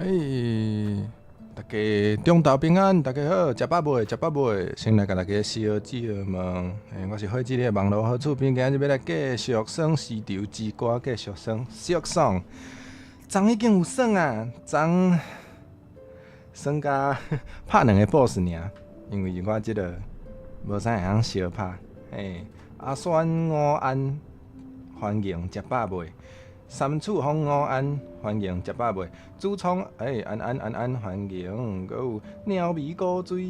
欸，大家中晝平安，大家好，食飽未？食飽未？先來共大家小借問，欸，我是火子的網路好厝邊，今日欲來繼續耍絲綢之歌，繼續耍 Silk Song。昨已經有耍啊，昨耍甲拍兩個 boss 爾，因為我這個無啥會曉相拍。欸，阿選午安，歡迎，食飽未？三處風午安，歡迎，食飽未？主創欸，安安安安，歡迎，閣有鳥味古水，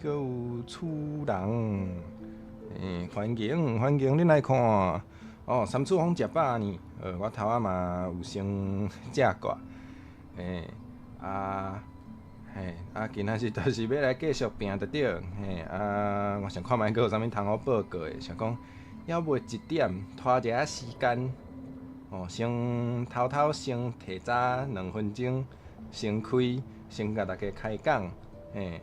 閣有厝人，欸，歡迎歡迎恁來看。哦，三處風食飽呢？我頭仔嘛有先食過，欸，啊，嘿，啊，今仔日就是欲來繼續拚就對，嘿，啊，我想看覓閣有啥物通好報告的，想講猶未一點，拖一下時間。哦，先偷偷先提早2分鐘先開，先共大家開講，嘿，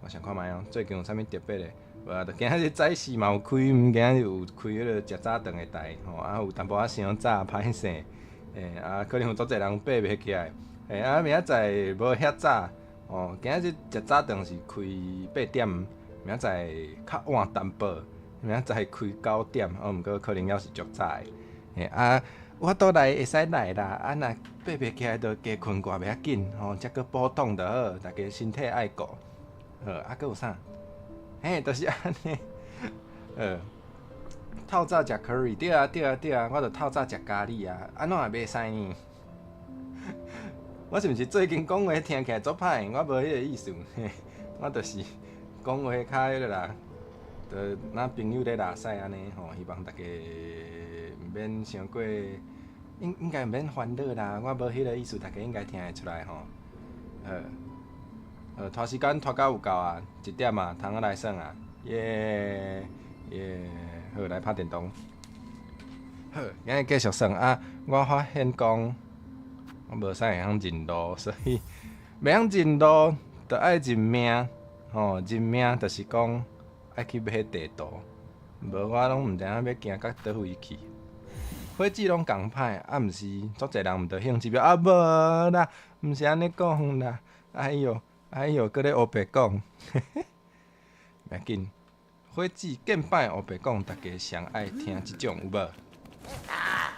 我想看覓哦，最近有啥物特別的？無啊，就今仔日早市嘛有開，毋今仔日有開彼個食早頓的台，吼，啊有淡薄仔傷早，歹勢，嘿，啊可能有足濟人爬袂起來，嘿，啊明仔載無遐早，哦，今仔日食早頓是開8點，明仔載較晚淡薄，明仔載開9點，啊毋過可能猶是足早的，嘿啊。我倒來會使來啦，啊若爬袂起來就加睏寡袂要緊，吼，才閣補檔就好，大家身體愛顧。好，啊閣有啥？嘿，就是按呢。透早食 curry，對啊對啊對啊，我就透早食咖喱啊，按怎會袂使呢？我是毋是最近講話聽起來足歹？我無彼個意思，嘿，我就是講話較彼個啦，就若朋友咧拉屎按呢吼，希望大家毋免傷過。應應該毋免煩惱啦，我無彼個意思，大家應該聽會出來吼。好，拖時間拖到有夠啊，1點啊，通仔來耍啊，耶耶，好來拍電動。好，今日繼續耍啊！我發現講，我無啥會曉認路，所以袂曉認路，就愛認命吼，認命就是講愛去買地圖，無我攏毋知影欲行到佗位去。火子攏仝歹，啊，毋是足濟人毋著興趣啊，無啦，毋是按呢講啦，哎喲，哎喲，閣咧烏白講，袂要緊，火子見擺烏白講，大家上愛聽這種有無？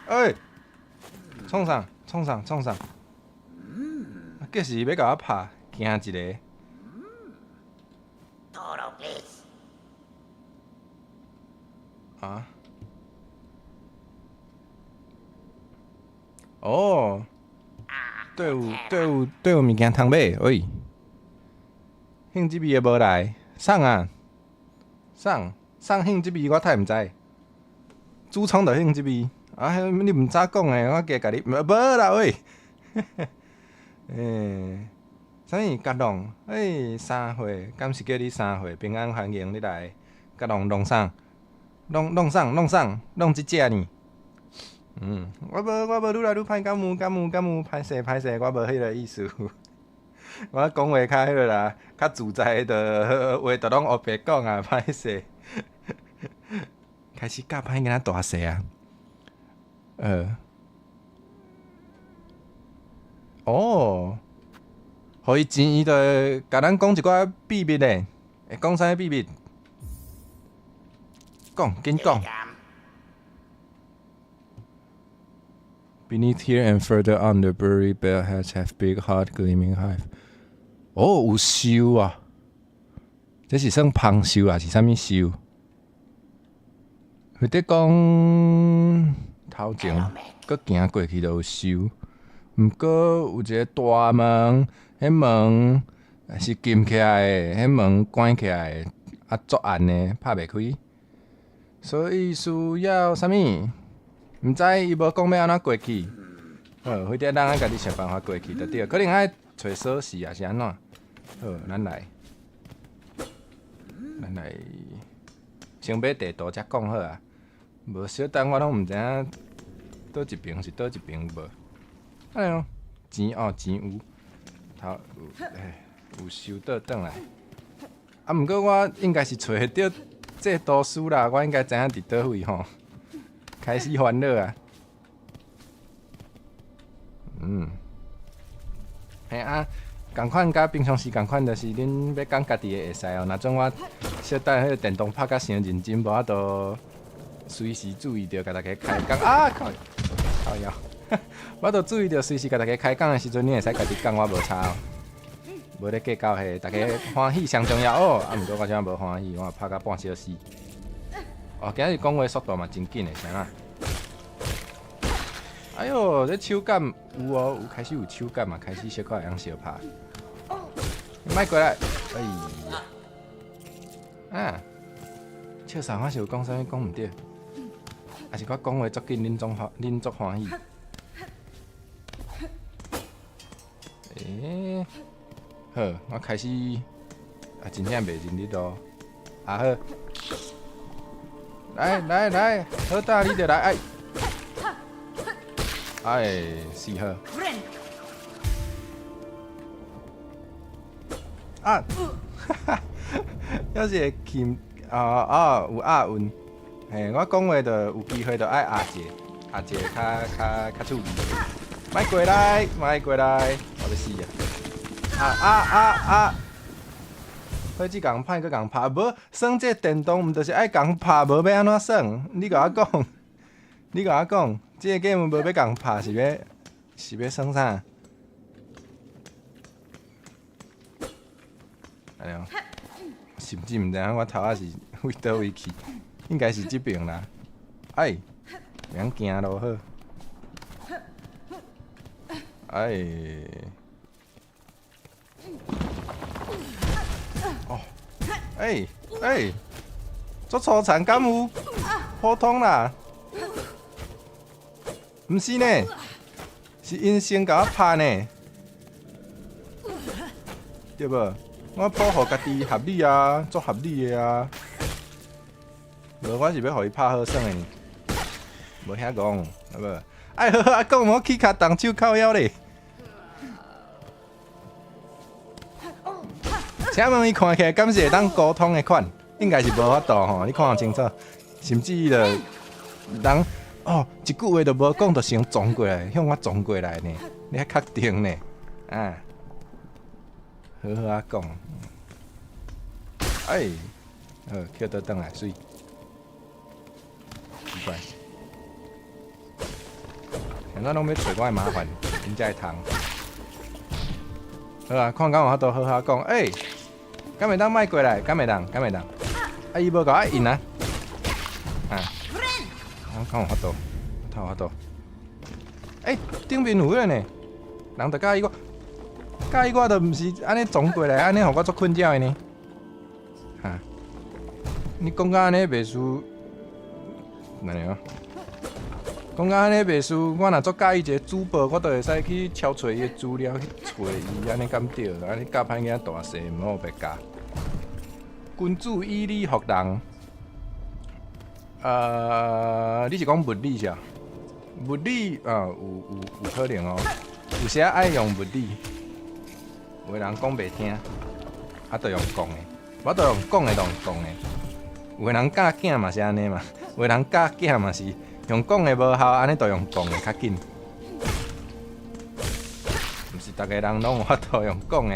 欸，創啥？創啥？創啥？啊，計是欲共我拍，驚一个。 Toro, please. 啊？哦，對有對有對有物件通買，喂，興這味的無來，送啊，送送興這味我太毋知，主創就興這味，啊，你毋早講的，我加共你，無啦喂，欸，啥物？甲龍，欸，3歲，敢是叫你3歲？平安歡迎你來，甲龍弄啥？弄弄啥？弄啥？弄這隻呢？嗯，我無我無愈來愈歹，敢有敢有敢有，歹勢歹勢，我無彼個意思。我講話較彼個啦，較自在的，話就攏烏白講啊，歹勢。開始教歹囡仔大細啊。哦，予伊錢，伊就會共咱講一寡秘密咧。會講啥物秘密？講，緊講。Beneath here and further on, the buried bellheads have big, hot, gleaming hive. 哦，有獸啊！這是算芳獸還是啥物獸？或者講頭前閣行過去就有獸，毋過有一個大門，彼門是禁起來的，彼門關起來的，啊，足暗的，拍袂開，所以需要啥物？毋知伊無講欲按怎過去，好，或者咱愛家己想辦法過去就對，可能愛揣鎖匙抑是按怎？好，咱來，咱來先買地圖才講好啊。無小等我攏毋知影佗一爿是佗一爿無。哎喲，錢哦錢有，頭有欸有收倒轉來。啊，毋過我應該是揣會著這圖書啦，我應該知影佇佗位吼。開始煩惱啊！嗯，嘿啊，仝款佮平常時仝款，就是恁欲講家己的會使哦。若準我小等彼个電動拍甲傷認真，無法度隨時注意著共大家開講啊！靠靠腰，我都注意著隨時共大家開講的時陣，你會使家己講，我無差哦。無咧計較彼，大家歡喜上重要哦。啊，毋過我這無歡喜，我拍甲半小時。哦，今日講話速度嘛真緊的，啥啊？哎喲，這手感有哦，有開始有手感嘛，開始小可會曉相拍。你莫過來！哎呀，啊，笑啥？我是有講啥物講毋對？還是我講話足緊，恁足歡喜？欸，好，我開始啊，真正袂認得咯。啊好，來來來，好大你就來哎。哎，是好。啊，哈哈，猶是會琴啊啊，有押韻。嘿，我講話就有機會就愛押一下，押一下較較較趣味。莫過來，莫過來，我欲死啊！啊啊啊啊！火箭共拍，閣共拍，無耍這電動，毋就是愛共拍，無欲按怎耍？你共我講，你共我講，這個 game 無欲共拍，是欲耍啥？哎喲，甚至毋知影我頭仔是為佗位去，應該是這爿啦。哎，袂曉行路好。哎，哦，哎哎，足粗殘敢有？普通啦，毋是呢，是𪜶先共我拍呢，對無？我保護家己合理啊，足合理的啊。無，我是欲予伊拍好耍的呢，無遐戇，對無？愛好好仔講，莫起跤動手靠腰咧。請問伊看起來敢是會當溝通的款？應該是無法度吼，你看清楚。甚至伊就人哦，一句話都無講，就先撞過來，向我撞過來呢？你較確定呢？啊，好好仔講。哎，好，捡倒轉來，媠。奇怪，按怎攏欲揣我的麻煩，𪜶才會通。好啊，看敢有法度好好講。欸，敢會當莫過來？敢會當？敢會當？啊，伊無共我應啊！啊，我看有法度，睇有法度。欸，頂面有彼個呢，人就佮意我，佮意我就毋是按呢撞過來，按呢予我足困擾的呢。哈，你講甲按呢袂輸，哪樣？講甲按呢袂輸，我若足佮意一個主播，我都會使去抄揣伊的資料去揣伊，按呢敢對？按呢教歹囝大細，毋好白教。君子以理服人。你是講物理是？物理啊，有可能哦。有時愛用物理，有的人講袂聽，啊，就用講的。我都用講的，就用講的。有的人教囝嘛是按呢嘛，有的人教囝嘛是用講的無效，按呢就用講的較緊。毋是逐个人攏有法度用講的。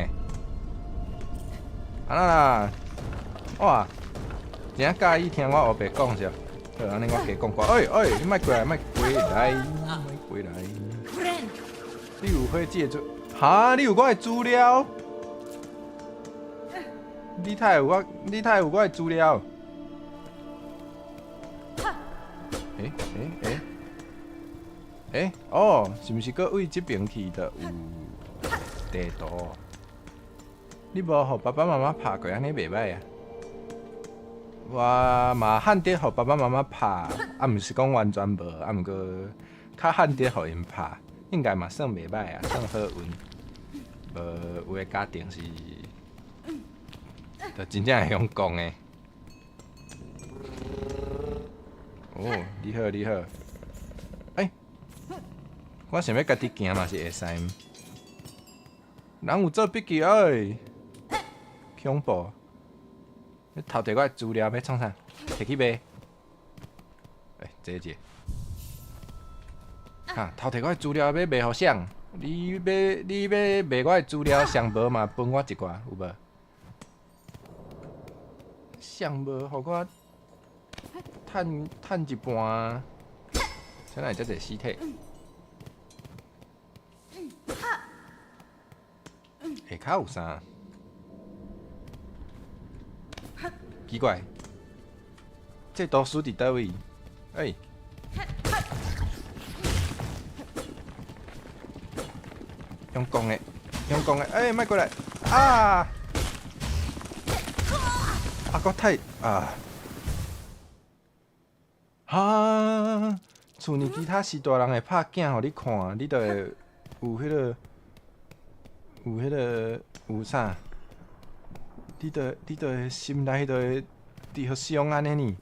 啊啦，哇，真佮意聽我烏白講是？好，按呢我加講寡。欸欸，你莫過來，莫過來，莫過來。你有火箭的資？哈，你有我的資料？你太有我？你太有我的資料？欸欸欸欸哦，是毋是閣對這爿去的有地圖？你無予爸爸媽媽拍過，按呢袂䆀啊？我嘛罕得予爸爸媽媽拍，啊，毋是講完全無，啊，毋過較罕得予𪜶拍，應該嘛算袂䆀啊，算好運。無有的家庭是，就真正會曉講的。哦，你好，你好。欸，我想欲家己行嘛是會使。人有做筆記欸，恐怖！你偷摕我的資料欲創啥？摕去賣？欸，坐者。哈，偷摕我的資料欲賣予誰？你欲賣我的資料，上無嘛分我一寡，有無？上無予我趁趁一半，啥會遮濟屍體？下跤有啥？奇怪，這圖書佇佗位？欸！用講的，用講的，欸，莫過來！啊！啊，閣太啊！哈！厝裡其他時大人會拍鏡予你看，你就會有彼个，有彼个，有啥？你就會心內就會著傷按呢呢？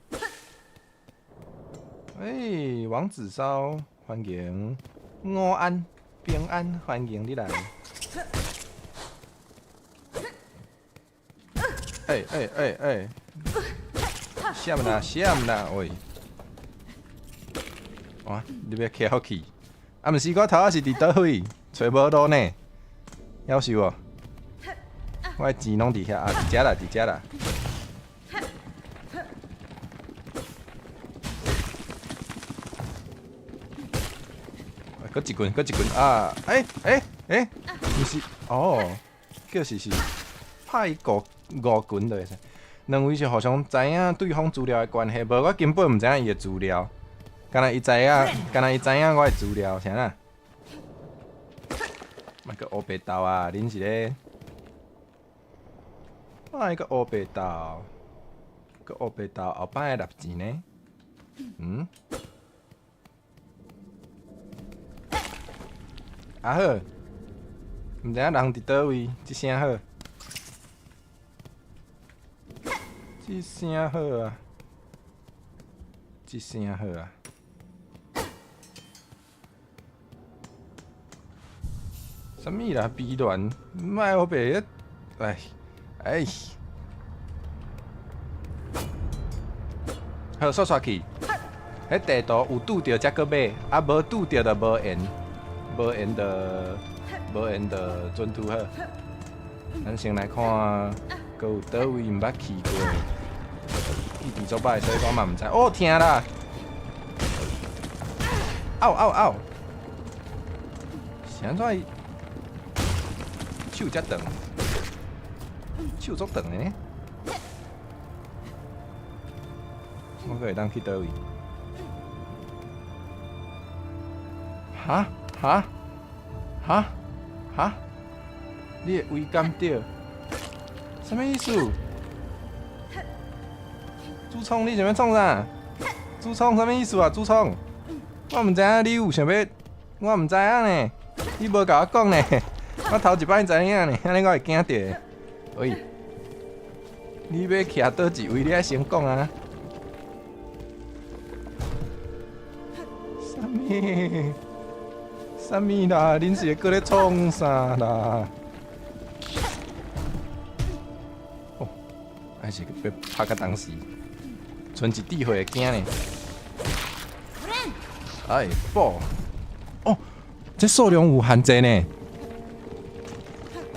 欸，王子燒，歡迎，午安，平安，歡迎你來。欸欸欸欸！閃啦閃啦，喂！哇！你欲徛好去？啊，毋是我頭仔是佇佗位，揣無路呢？夭壽哦！我的錢攏佇遐啊，佇遮啦，佇遮啦。閣一棍，閣一棍啊！欸欸欸，毋是哦，叫是拍伊五五棍就會使。兩位是互相知影對方資料的關係，無我根本毋知影伊的資料。敢若伊知影，敢若伊知影我的資料，啥啦？莫閣烏白鬥啊！恁是咧？莫閣烏白鬥，閣烏白鬥，後擺會納錢呢？嗯？啊好，毋知影人佇佗位，這聲好，這聲好啊，這聲好啊。啥物啦？美鸞，莫烏白，哎哎，好，煞煞去。彼地圖有拄著才閣買，啊無拄著就無緣，無緣就無緣就準拄好。咱先來看，閣有佗位毋捌去過，記佇足歹，所以講嘛毋知。哦，疼啦！嗷嗷嗷！是按怎？手遮長，手足長的呢？我閣會當去佗位？哈哈哈哈！你的位敢對？啥物意思？主創，你想欲創啥？主創啥物意思啊？主創，我毋知影你有想欲，我毋知影呢，你無共我講呢。我頭一擺知影呢，按呢我會驚著。喂，你欲徛佗一位，你愛先講啊。啥物？啥物啦？恁是會閣咧創啥啦？哦，還是欲拍甲當時，賰一滴血會驚呢。哎，寶！哦，這數量有限制呢。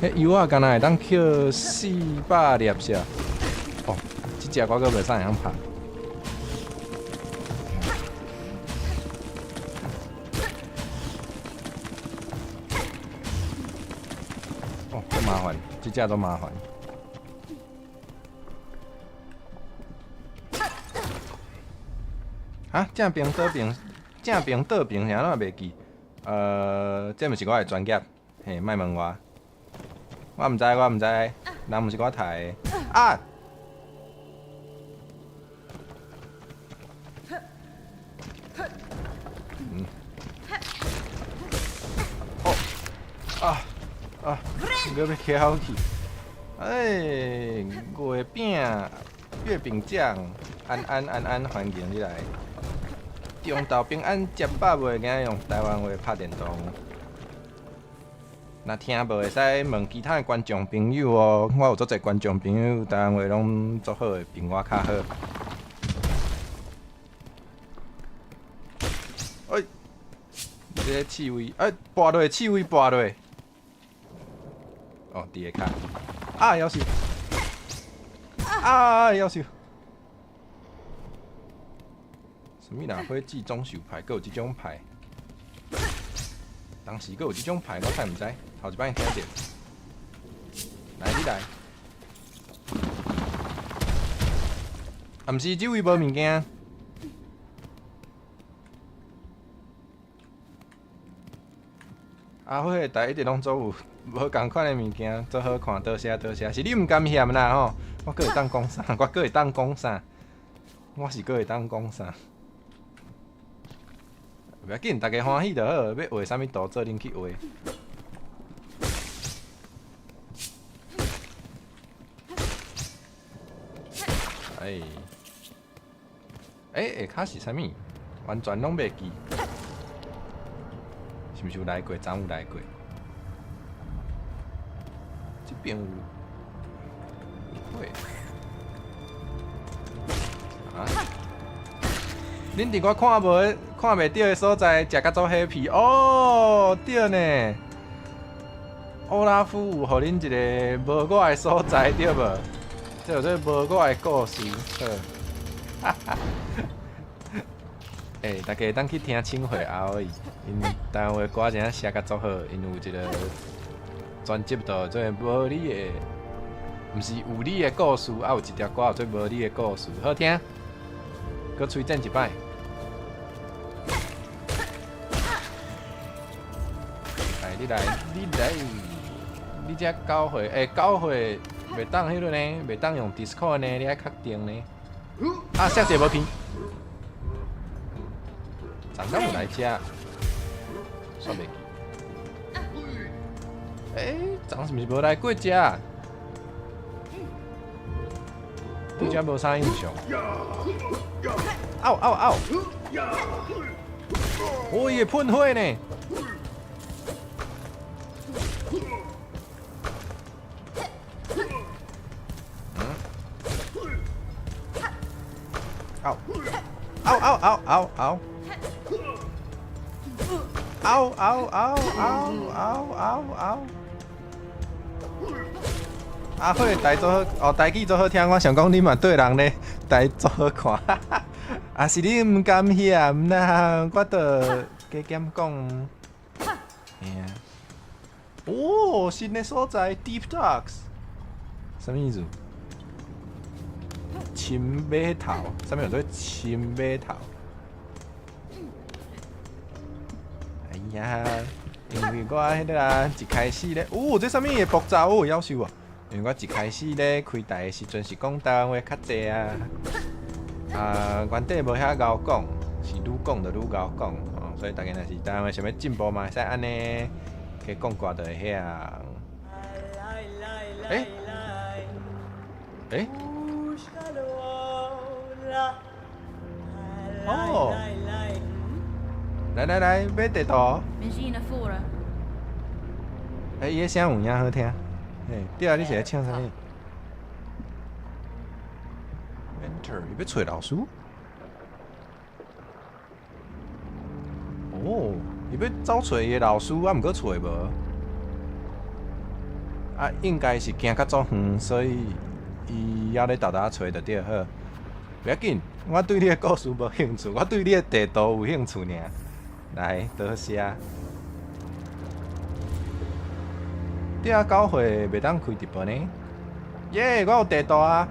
彼藥仔敢若會當抾400粒是啊？哦，這隻我閣袂使會曉拍。哦，足麻煩，這隻足麻煩。啊，正邊倒邊，正邊倒邊，啥攏袂記？這毋是我的專業，嘿，莫問我。我毋知，我毋知，人毋是我刣的。啊！嗯。哦。啊啊！閣欲翘去。欸，月餅、月餅醬，安安安安，歡迎你來。中晝平安，食飽未？今仔用台灣話拍電動。若聽無會使問其他的觀眾朋友哦，我有足濟觀眾朋友台灣話攏足好的，比我較好。哎，這个刺蝟，欸，跋落，刺蝟跋落。哦，佇下跤。啊，夭壽！啊，夭壽！啥物啦？火箭總獸牌，閣有這種牌。當時閣有這種牌，我才毋知，頭一擺聽著。來，你來。啊，毋是，這位無物件。阿火的台一直攏總有無仝款的物件，足好看。多謝多謝，是你毋甘嫌啦吼？我閣會當講啥？我閣會當講啥？我是閣會當講啥？袂要緊，大家歡喜就好。欲畫啥物圖，做陣去畫。哎，欸，下跤是啥物？完全攏袂記。是毋是有來過？昨有來過。這邊有火。啊？恁佇我看無、看袂著的所在，食甲足 happy 哦，對呢。奧拉夫有予恁一个無我的所在，對無？這叫做無我的故事。好。哈哈。欸，大家會當去聽請回阿伊，𪜶台灣話歌真正寫甲足好，𪜶有一个專輯就做無你的，毋是有你的故事，啊有一條歌叫做無你的故事，好聽。閣推薦一擺。來，你來，你來，你這九歲，欸，九歲袂當彼落呢，袂當用 Discord 呢，你愛確定呢。啊，設計無片。昨敢有來遮？煞袂記。欸，昨是毋是無來過遮？對遮無啥印象。嗷嗷嗷！哦，伊會噴火呢！嗯？嗷！嗷嗷嗷嗷嗷！嗷嗷嗷嗷嗷嗷嗷！阿火台做好，哦，台語做好聽。我想講你嘛對人咧，台做好看，啊是你毋甘嫌啦，我著加減講。嘿啊。哦，新的所在，Deep Docks，啥物意思？深碼頭，啥物叫做深碼頭？哎呀，因為我彼个啊，一開始咧，哦，這啥物的步驟哦，夭壽啊！因為我一開始咧開台的時陣是講台灣話較濟啊，啊，原底無遐𠢕講，是愈講就愈𠢕講，吼，所以大家若是台灣話想欲進步嘛，會使按呢，加講寡就會曉。欸？欸？哦，來來來，買地圖。欸，伊的聲有影好聽。嘿，對啊，你是咧唱啥物？Mentor，伊欲揣老師？哦，伊欲走揣伊的老師，啊，毋過揣無。啊，應該是行較足遠，所以伊猶咧沓沓揣就對，好。袂要緊，我對你的故事無興趣，我對你的地圖有興趣爾。來，多謝。對啊，九歲袂當開直播呢。耶，我有地圖啊！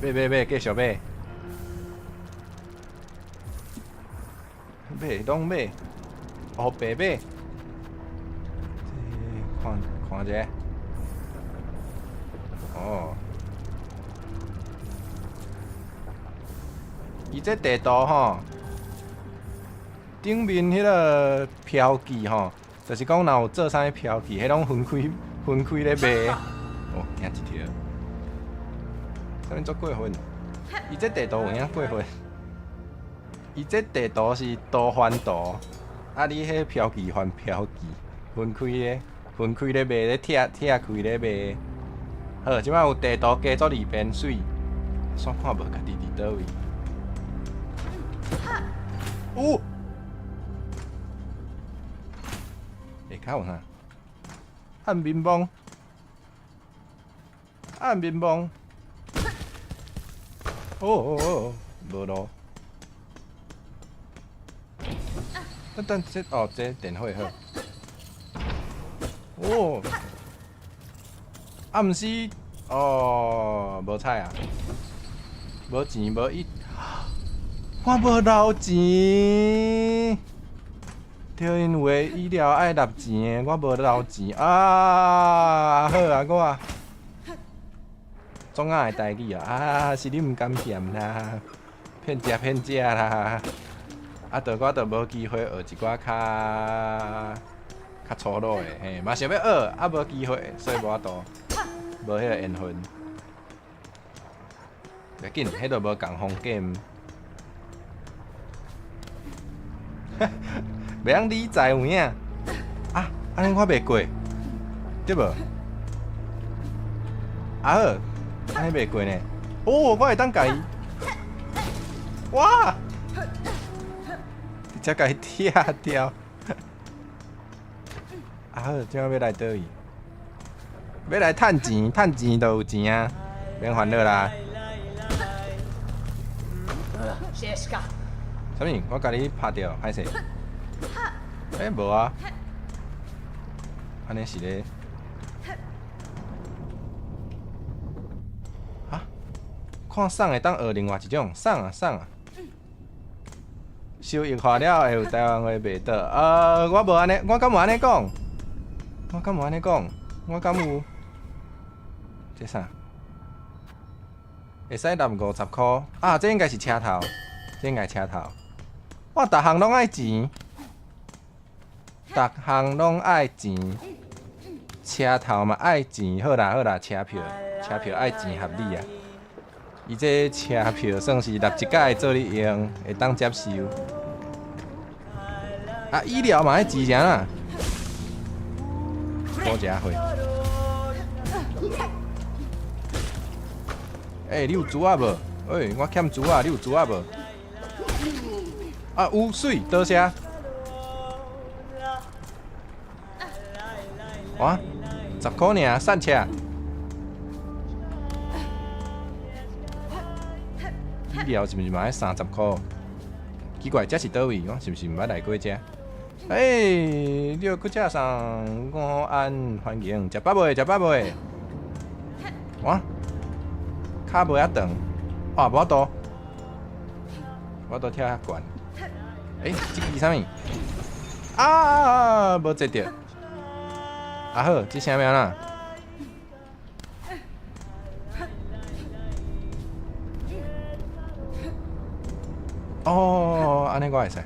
買買買，繼續買。買，攏買。哦，白買。這看看一下。哦。伊這地圖吼，頂面彼个標記吼。就是講，若有做啥物標記，彼攏分開分開咧賣。哦，驚一跳！啥物足過分？伊這地圖有影過分。伊這地圖是圖還圖，啊，你彼標記還標記，分開咧，分開咧賣咧，拆拆開咧賣。好，這擺有地圖加做二邊媠，煞看無家己佇佗位。哦，下跤有啥？按眠棒，按眠棒。哦哦哦，無路。等等，這哦，這電火好。哦，啊，毋是，哦，無彩啊，無錢無伊，我無留錢。對，因為醫療愛納錢的，我無留錢啊！好啊，我總仔的代誌啊，啊，是你毋甘嫌啦，騙食騙食啦，啊，著我著無機會學一寡較較粗魯的，嘿，嘛想欲學，啊，無機會，所以無法度，無彼個緣分。袂緊，彼都無仝風格。袂曉理財有影啊？按呢我袂過，對無？啊好，按呢袂過呢？哦，我會當共伊，哇！直接共伊拆掉。啊好，這欲來佗位？欲來趁錢，趁錢就有錢啊，免煩惱啦。啥物？我共你拍著，歹勢。欸，無啊，按呢是咧，啊？看送會當學另外一種，送啊送啊。收益化了會有台灣話袂倒？我無按呢，我敢有按呢講？我敢有按呢講？我敢有？這啥？會使納50箍啊？這應該是車頭，這應該車頭。哇，逐項攏愛錢。逐項攏愛錢，車頭嘛愛錢，好啦好啦，車票車票愛錢合理啊。伊這車票算是納一改做你用，會當接受。啊，醫療嘛愛錢啥啦？多食會。欸，你有珠仔無？欸，我欠珠仔，你有珠仔無？啊，有水，多謝。哇，10箍爾，散車。醫療是毋是嘛愛30箍？奇怪，這是佗位？我是毋是毋捌來過這？欸，你閣車送午安，歡迎，食飽未？食飽未？哇，跤無遐長，啊，無法度，無法度跳遐懸。欸，這支啥物？啊，無坐著。啊好，這聲欲按怎？哦，按呢我會使。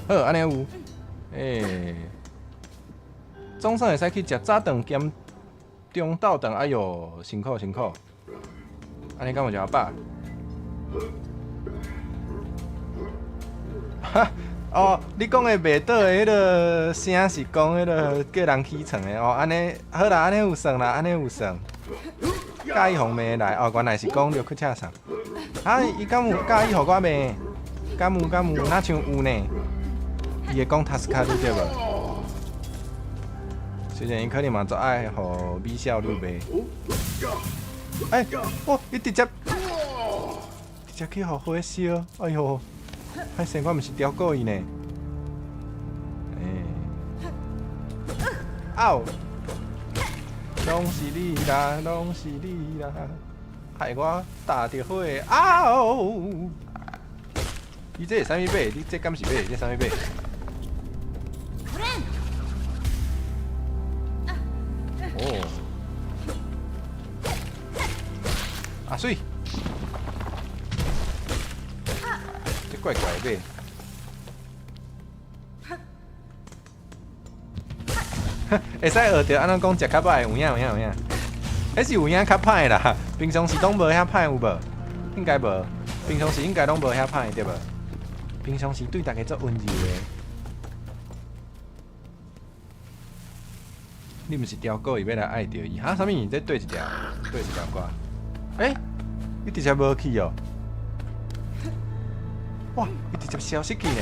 好，按呢有。欸，總算會使去食早頓兼中晝頓。哎喲，辛苦辛苦。按呢敢有食飽？哈。哦，你講的袂倒的彼个聲是講彼个叫人起床的哦，按呢好啦，按呢有算啦，按呢有算。佮意予罵來哦，原來是講著去車送。啊，伊敢有佮意予我罵？敢有敢有，若像有呢。伊會講助かる對無？雖然伊可能嘛足愛予美少女罵。欸，哦，伊直接直接去予火燒，哎喲！歹勢，我毋是刁故意呢。欸，嗷！攏是你啦，攏是你啦，害我踏著火！嗷！你這是啥物馬？你這敢是馬？這啥物馬？哦，啊媠！這怪怪的馬，會使學著按怎講食較歹？有影有影有影，彼是有影較歹啦。平常時攏無遐歹有無？應該無。平常時應該攏無遐歹對無？平常時對逐家足溫柔的。你毋是刁故意欲來愛著伊？哈？啥物？這對一條，對一條歌。欸，你直接無去哦？哇！伊直接消失去呢。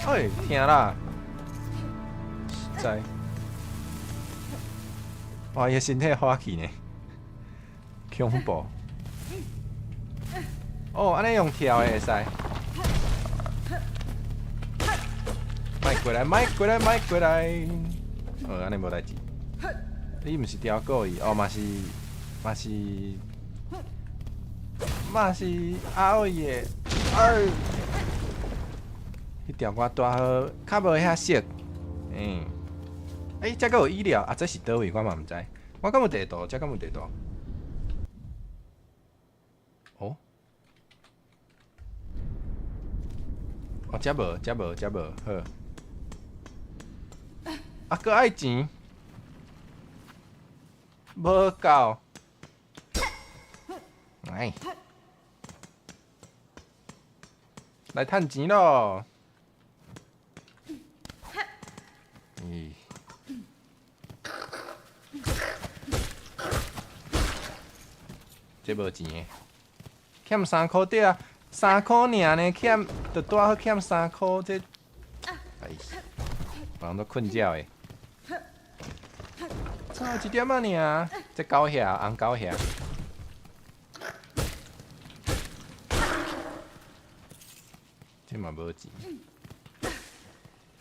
哎，疼啦！實在，哇！伊的身體花去呢，恐怖。哦，按呢用跳的會使。莫過來，莫過來，莫過來。哦，按呢無代誌。你毋是雕過伊，哦，嘛是，嘛是，嘛是拗伊的。哎，彼條我拄好較無遐熟。嗯。欸，這閣有醫療啊？這是佗位？我嘛毋知。我敢有地圖？這敢有地圖？哦。哦，這無，這無，這無，好。啊，閣愛錢？無夠。來，來趁錢囉。咦？這無錢的，欠3箍對啊，3箍爾呢，欠就拄好欠三箍，這，哎，人都困覺的，差一點仔爾，這狗遐，紅狗遐，這嘛無錢。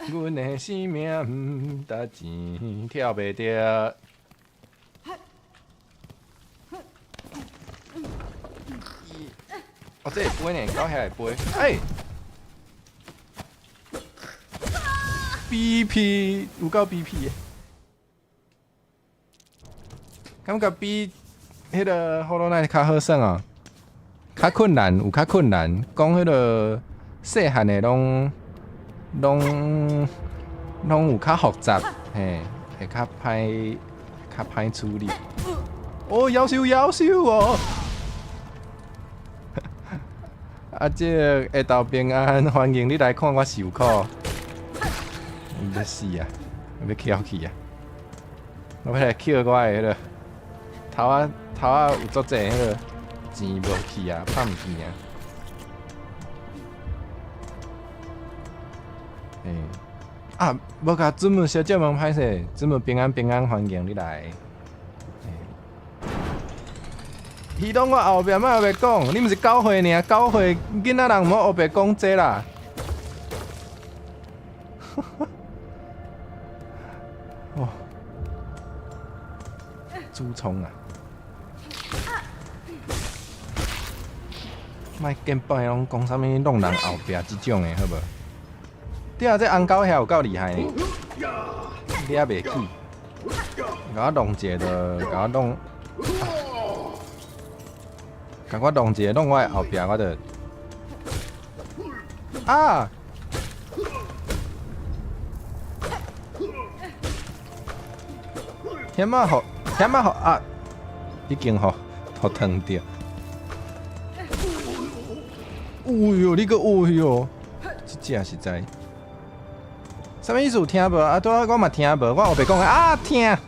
阮的生命毋值錢，跳袂著。哦，這會飛呢，狗遐會飛。欸！BP 有夠 BP 的，感覺比彼个《Hollow Knight》較好耍哦，較困難，有較困難。講彼个細漢的攏攏攏有較複雜，嘿，會較歹較歹處理。哦，夭壽夭壽哦！阿姐，下晝平安，歡迎你來看我受苦。你欲死啊！欲翹起啊！我欲來抾我的彼个頭仔頭仔有足濟彼个錢無去啊，拍毋見啊！欸，啊，無共子母小姐問歹勢，子母平安平安，歡迎你來。彼攏我後壁莫烏白講，你毋是9歲爾，9歲囡仔人毋好烏白講這啦。哦，主創啊！莫見擺攏講啥物弄人後壁這種的，好無？對啊，這紅狗遐有夠厲害呢，掠袂起，共我弄一下就共我弄。共我弄一下，弄我的後壁，我就啊！險仔予，險仔予啊！已經予予燙著。哎喲，你閣哎喲，這隻實在，啥物意思？聽無？啊，拄仔我嘛聽無，我烏白講啊，疼。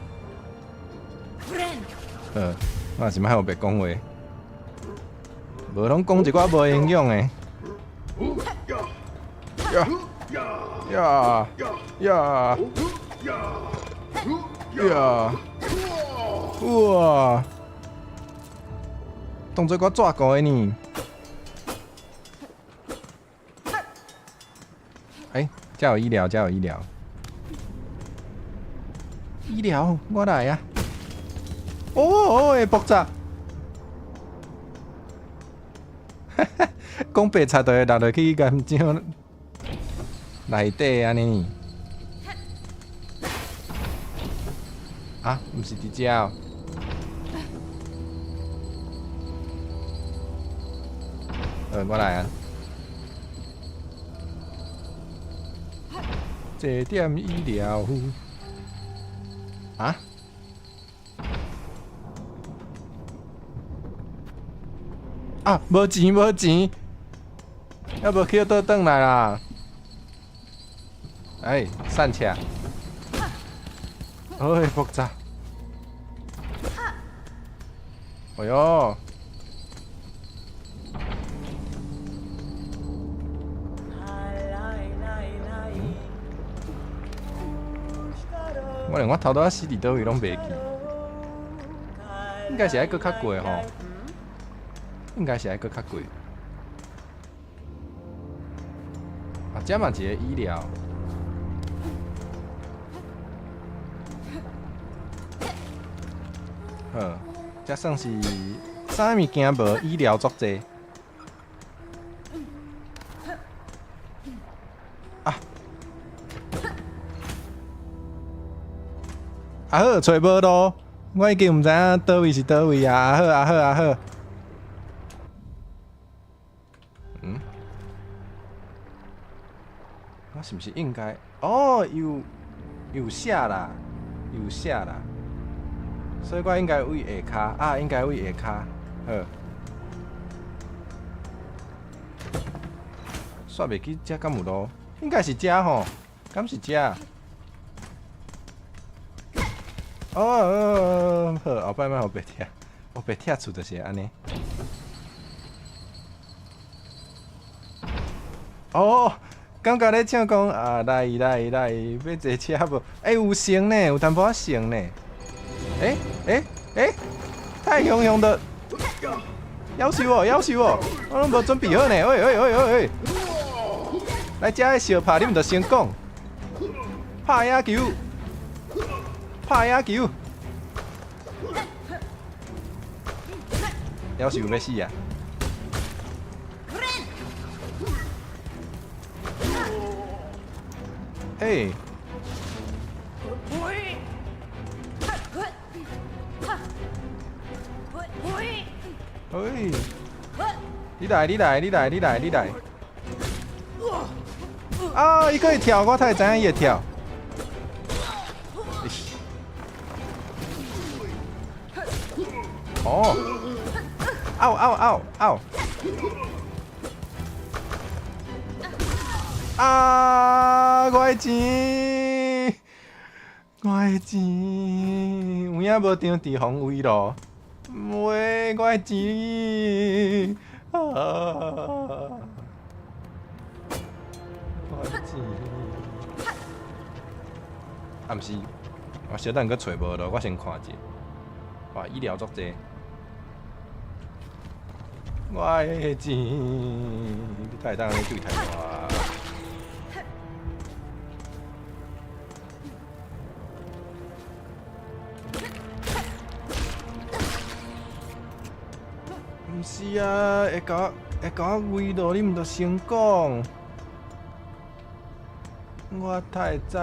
我也是莫烏白講話。無攏講一寡無營養的。呀呀呀呀！哇！當作我紙糊的呢。欸，這有醫療，這有醫療。醫療，我來啊！哦哦，會爆炸！講白賊就會落落去岩漿內底按呢。啊，毋是佇遮哦。我來啊。這點醫療。啊？啊！無錢，無錢，猶無去倒轉來啦！哎，散車！哎，複雜！哎喲！我連我頭拄仔死佇佗位攏袂記，應該是愛閣較過吼，應該是愛閣較過。啊，這嘛一個醫療。好，這算是啥物件無醫療足濟。啊！啊好，揣無路，我已經毋知影佗位是佗位啊！啊好，啊好，啊好。嗯？我是毋是應該？哦，有有寫啦，有寫啦。所以我應該位下跤啊，應該位下跤。好。煞袂記這敢有路？應該是這吼，敢是這？哦哦，好，後擺莫予白拆，予白拆厝就是按呢。哦，感覺咧唱講啊，來來來，欲坐車無？欸，有升呢，有淡薄仔升呢。欸欸欸，太雄雄的，夭壽哦，夭壽哦，我攏無準備好呢。喂喂喂喂喂，來遮相拍，你毋著先講，拍野球。拍野球，夭壽欲死啊！欸！喂！你來，你來，你來，你來，你來！啊！伊閣會跳，我才會知影伊會跳。哦！嗷嗷嗷嗷！啊！我的錢，我的錢，有影無張佇防衛咯？喂，我的錢！啊！我的錢！啊，毋是，我小等閣揣無路，我先看者。哇，醫療足濟。我的錢，你敢會當按呢對待我？毋是啊，會共我圍路，你毋著先講。我太知。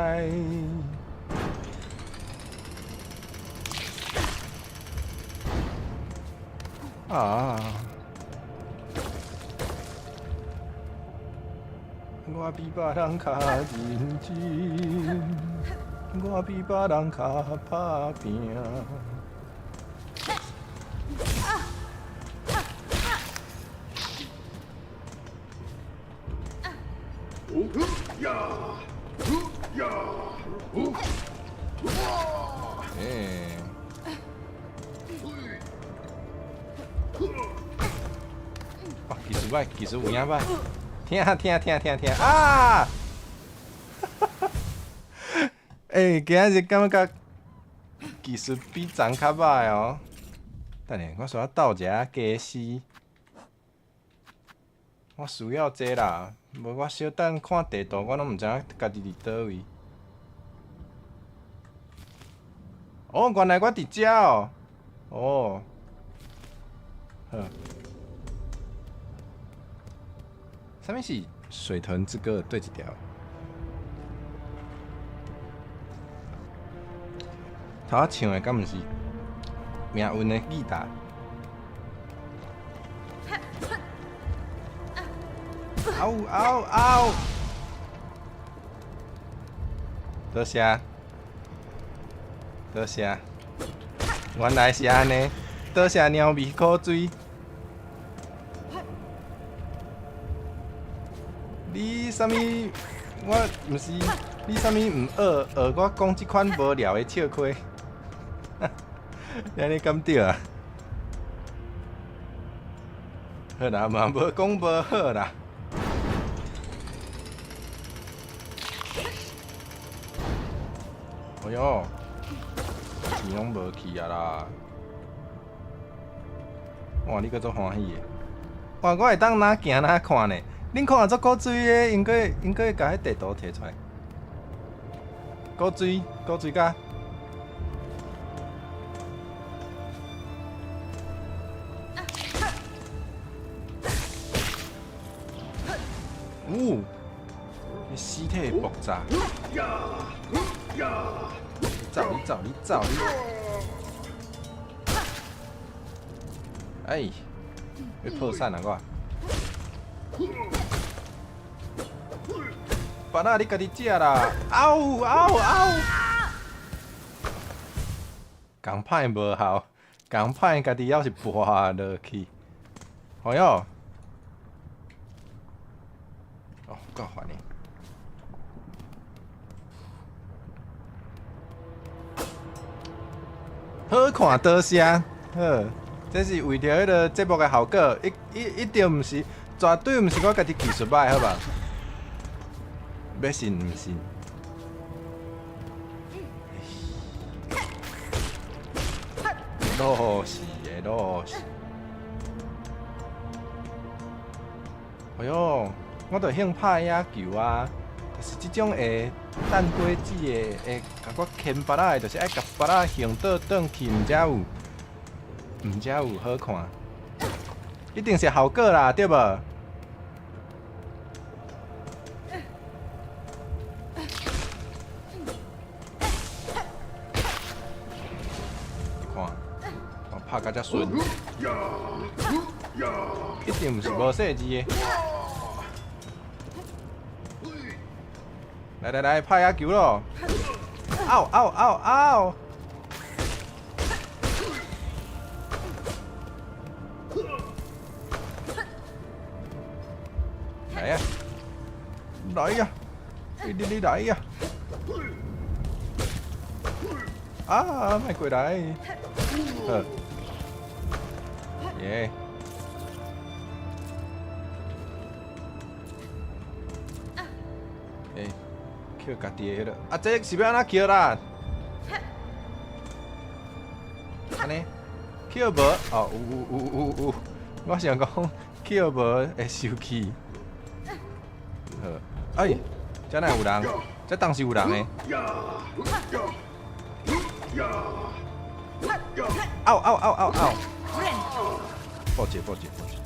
啊！我比別人較認真，我比別人較拍拚。欸。哇，技術歹，技術有影歹，疼疼疼疼疼啊！欸，今仔日感覺技術比昨較歹哦。等下，我需要鬥一下家私。我需要這啦，無我小等看地圖，我攏毋知影家己佇佗位。哦，原來我佇遮哦。哦。好。啥物是水豚之歌？對一條。頭仔唱的敢毋是命運的吉他？嗷嗷嗷！多謝，多謝，原來是按呢，多謝鳥味苦水。你啥物？我毋是你啥物毋學學我講這款無聊的笑話？你按呢敢對啊？好啦，嘛無講無好啦。哎喲！錢攏無去啊啦！哇，你閣足歡喜的！哇，我會當哪行哪看呢？恁看足古錐的，應該應該共彼地圖提出來。古錐，古錐甲。嗚！彼屍體會爆炸。你走，你走，你走，你。哎，欲破產啊我！芭樂，你家己食啦！嗷嗷嗷！共歹無效，共歹家己猶是跋落去。哎喲！哦，夠煩的。好看多謝，好，這是為著彼个節目的效果，一一一定毋是，絕對毋是我家己技術䆀，好無？欲信毋信？落死的落死！哎喲，我著興拍野球啊，就是這種會擲果子的，會共我牽芭樂的，就是愛共芭樂還倒轉去，毋才有，毋才有好看。一定是效果啦，對無？你看，我拍甲遮順，一定毋是無設置的。來來來，拍野球囉！嗷嗷嗷嗷！來呀！來呀！你你你來呀！啊，莫過來！好，耶！欸，抾家己的彼个，啊，這是欲按怎抾啦？按呢？抾無？哦，有有有有有，我想講抾無會生氣。好，哎，這哪有人？這當時有人的。嗷嗷嗷嗷嗷！抱歉抱歉抱歉。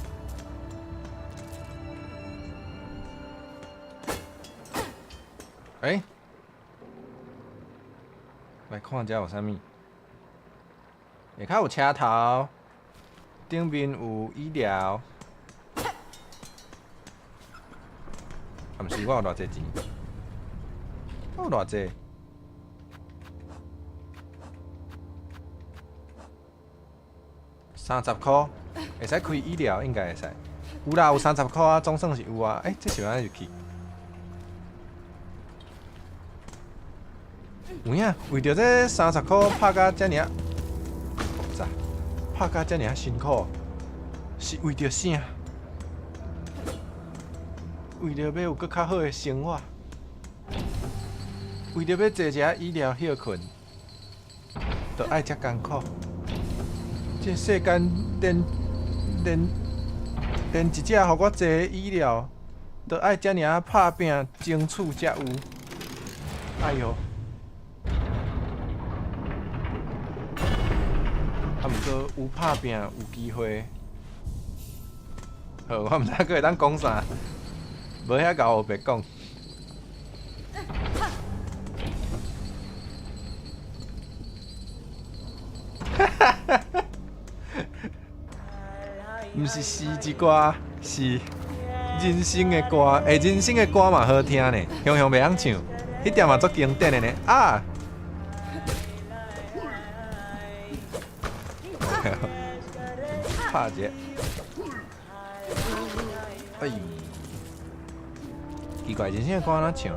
欸，來看這有啥物？下跤有車頭，頂面有醫療。啊，毋是，我有偌濟錢？我有偌濟？30箍，會使開醫療，應該會使。有啦，有30箍啊，總算是有啊。欸，這是按怎入去？有影，為著這30箍拍甲遮爾啊複雜，拍甲遮爾啊辛苦，是為著啥？為著欲有閣較好的生活，為著欲坐一下醫療歇睏，就愛遮艱苦。這世間連連連一隻予我坐醫療，都愛遮爾啊拍拚爭取才有。哎喲！啊，毋過有拍拚有機會。好，我毋知閣會當講啥，無遐𠢕烏白講。哈哈哈哈！毋是詩一歌，是人生的歌。欸，人生的歌嘛好聽呢，雄雄袂曉唱，彼條嘛足經典的呢。啊！拍一下。哎呦！奇怪，人生的歌按怎唱？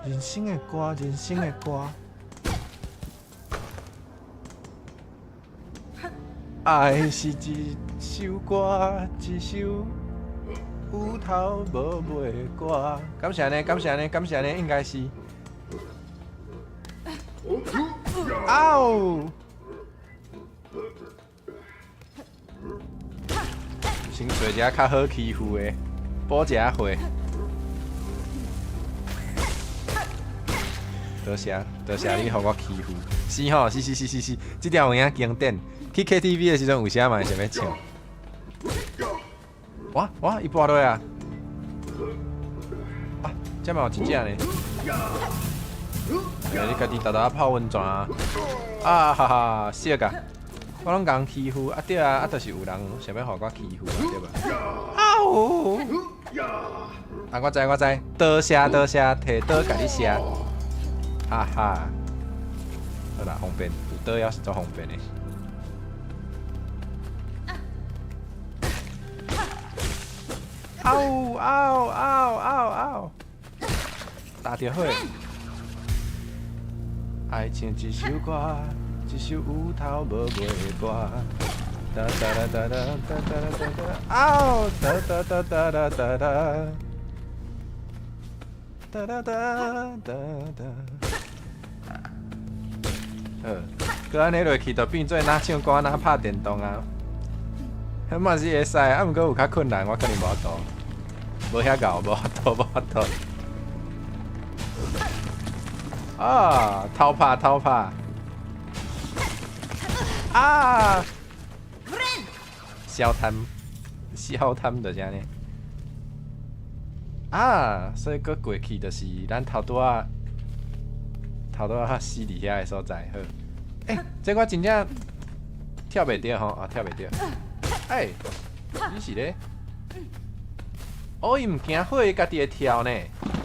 人生的歌，人生的歌。愛是一首歌，一首有頭無尾歌。敢是按呢？敢是按呢？敢是按呢？應該是。嗷！先揣一个較好欺負的，補一下血。多謝，多謝你予我欺負。是吼，是是是是是，這條有影經典。去 KTV 的時陣，有時嘛會想欲唱。哇哇，伊跋落啊！啊，這嘛有一隻呢。欸，你家己沓沓泡溫泉啊！啊哈哈，惜甲！我攏共欺負，啊對啊，啊就是有人想欲予我欺負啊，對無？嗷！啊，我知我知，多謝多謝，提刀共你射，哈哈。好啦，方便，有刀也是足方便的。嗷嗷嗷嗷嗷！打著火。愛唱一首歌，一首有頭無尾的歌。噠噠噠噠噠噠噠噠噠，嗷！噠噠噠噠噠噠噠，噠噠噠噠噠。好，閣按呢落去，就變做若唱歌若拍電動啊。彼嘛是會使，啊，毋過有較困難，我可能無法度，無遐𠢕，無法度，無法度。啊！偷拍偷拍！啊！小貪小貪就是按呢。啊！所以閣過去就是咱頭拄仔頭拄仔死佇遐的所在。好，欸，這我真正跳袂著吼，啊，跳袂著。欸，你是咧？哦，伊毋驚火，伊家己會跳呢，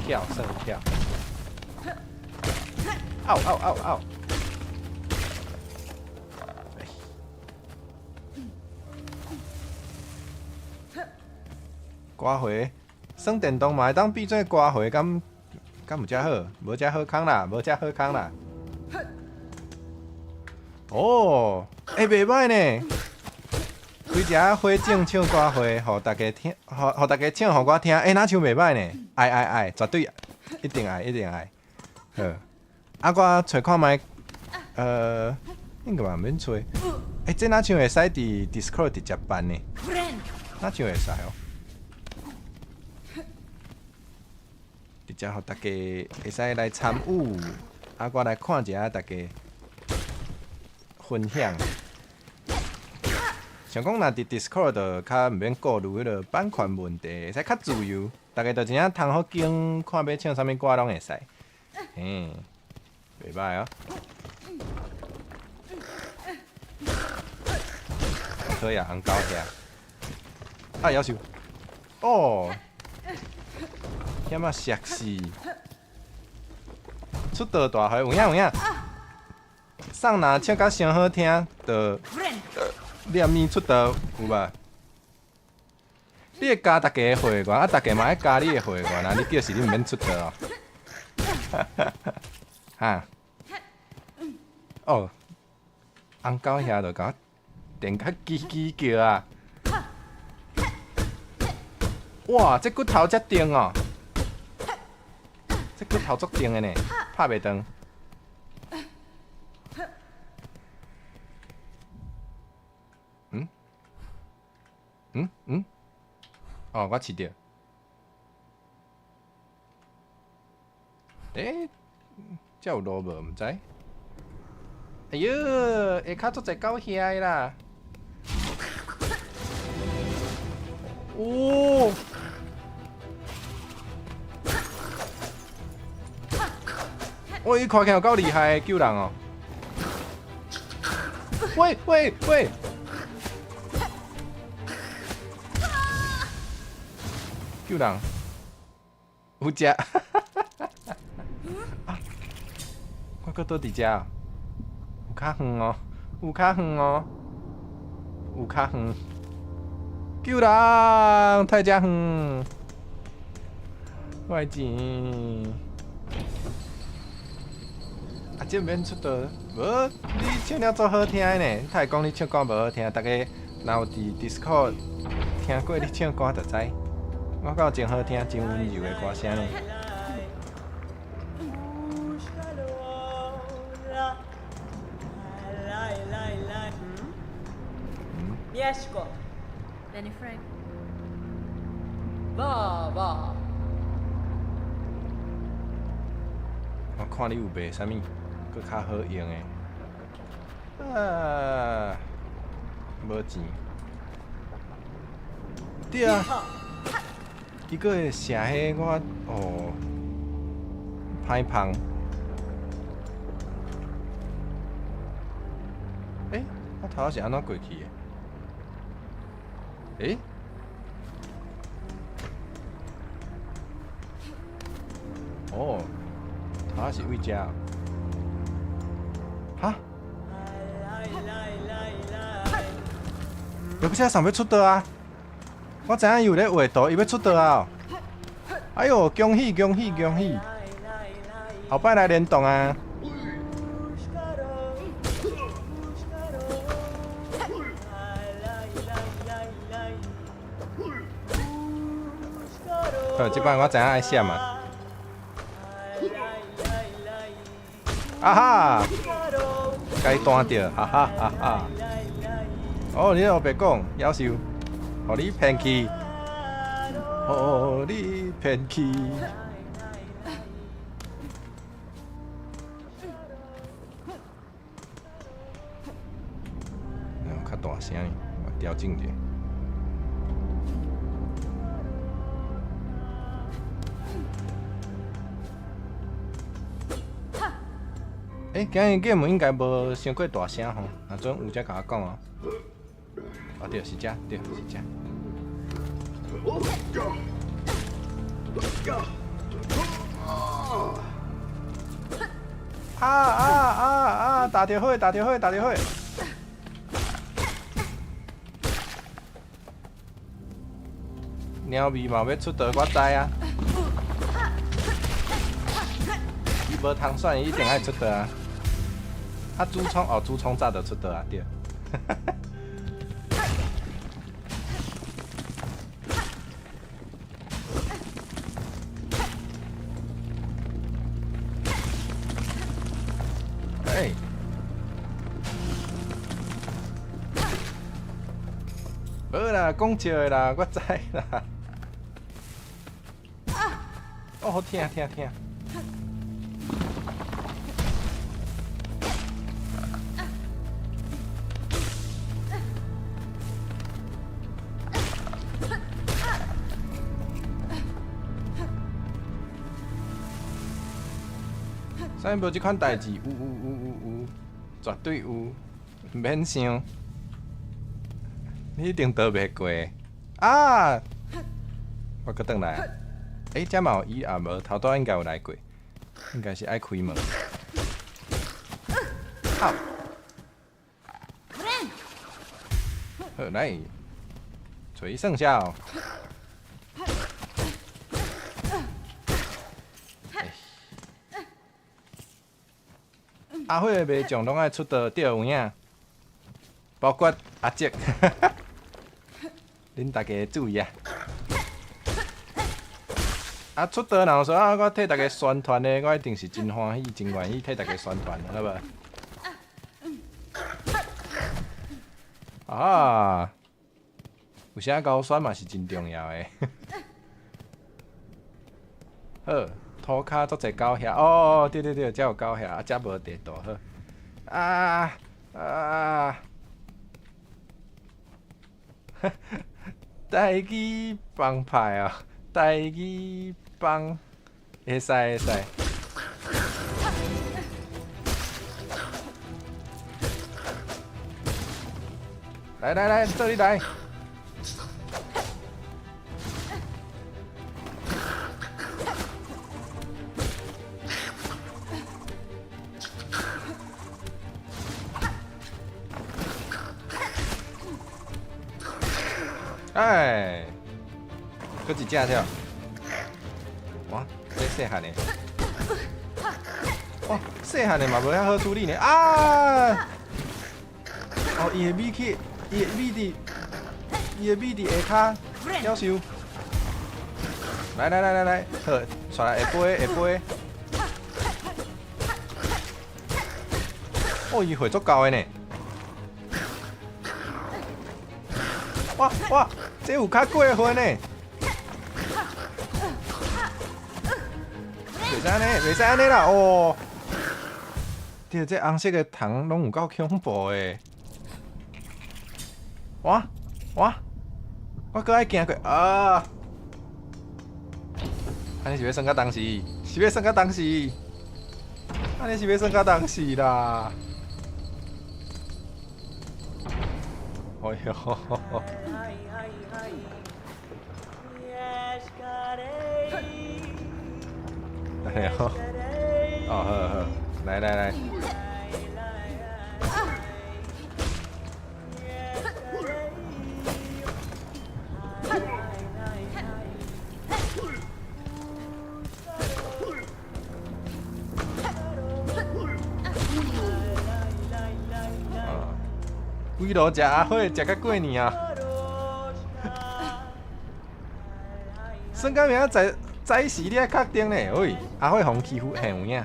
跳算跳。嗷嗷嗷嗷！歌回，耍電動嘛會當變做歌回，敢敢有遮好？無遮好康啦，無遮好康啦。哦，欸，袂䆀呢。開一下火種唱歌會，予大家聽，予大家唱，予我聽。欸，若像袂䆀呢？愛愛愛，絕對一定愛，一定愛。好，啊，我揣看覓，應該嘛毋免揣。欸，這若像會使佇 Discord 直接辦呢？若像會使哦。直接予大家會使來參與，啊，我來看一下大家分享。想講若佇 Discord 就較毋免顧慮彼個版權問題，會使較自由，大家就真正通好揀，看欲唱啥物歌攏會使。嘿，袂䆀哦。可以啊，紅狗兄。啊，夭壽。哦。遐嘛熟死。出道大會有影有影。送若唱甲傷好聽，就念伊出道有無？你會加大家的會員，啊，大家嘛愛加你的會員啊！你叫是你毋免出道哦。哈？哦，紅狗兄就共我電甲吱吱叫啊！哇，這骨頭遮重哦！這骨頭足重的呢，拍袂斷。嗯？嗯嗯？哦，我飼著。欸，這有路無？毋知。哎喲，下跤足濟狗兄的啦！哦！哇，伊看起來有夠厲害，救人哦！喂喂喂！救人，有食！啊！我閣倒佇遮，有較遠哦，有較遠哦，有較遠。救人！太遮遠，我的錢。啊，這免出道，無你唱了足好聽的呢。你會講你唱歌無好聽，大家若有佇 Discord 聽過你唱歌就知。我我感覺真好聽，真溫柔的歌聲呢。 Mieszko. Benny Frank. 哇哇。我看你有賣啥物，閣較好用的。啊，無錢。對啊，伊閣會射彼我哦，歹芳。欸，我頭仔是按怎過去的？欸？哦，頭仔是佇遮。哈？又不是上欲出道啊！我知影伊有咧畫圖，伊欲出道啊！哎喲，恭喜恭喜恭喜！後擺來聯動啊！好，這擺我知影愛閃啊！啊哈！該彈著，哈哈哈哈！哦，你烏白講，夭壽，予你騙去，予你騙去。較大聲，我調整者。欸，今日 game 應該無傷過大聲吼，若準有才共我講哦。啊對，是遮，對，是遮。啊啊啊啊！打著火，打著火，打著火！貓咪嘛欲出道，我知啊。伊無通選，伊一定愛出道啊。啊，主創哦，主創早就出道啊，對。哎，無啦，講笑的啦，我知啦。哦，好疼疼疼！啥物無這款代誌？有有有有有，絕對有，毋免想。你一定逃袂過啊！我閣轉來啊！欸，這嘛有伊啊無？頭拄仔應該有來過，應該是愛開門。好，好來，錘算痟。阿火的麻將攏愛出道對有影，包括阿哲，恁大家注意啊！啊，出道若有說啊，我替大家宣傳的，我一定是真歡喜、真願意替大家宣傳，好無？啊，有時高選嘛是真重要的。好。塗跤足濟狗遐，哦，對對對，遮有狗遐，啊，遮無地圖，好。啊啊！台語幫派哦，台語幫，會使會使。來來來，這裡來。哎，閣一隻對。哇，這細漢的，哇，細漢的嘛無遐好處理呢。啊！哦，伊會米去，伊會米佇，伊會米佇下跤，夭壽。來來來來來，好，出來會飛會飛。哦，伊血足夠的呢！哇哇，這有較過分呢！袂使按呢，袂使按呢啦！哦，對，這紅色的蟲攏有夠恐怖的。哇哇，我閣愛行過啊！按呢是欲算到當時？是欲算到當時？按呢是欲算到當時啦！哎喲！哎喲！哦，好好，來來來。規路食阿火，食到過年啊！算到明仔載時，你愛確定呢？喂，阿火予欺負，嘿有影，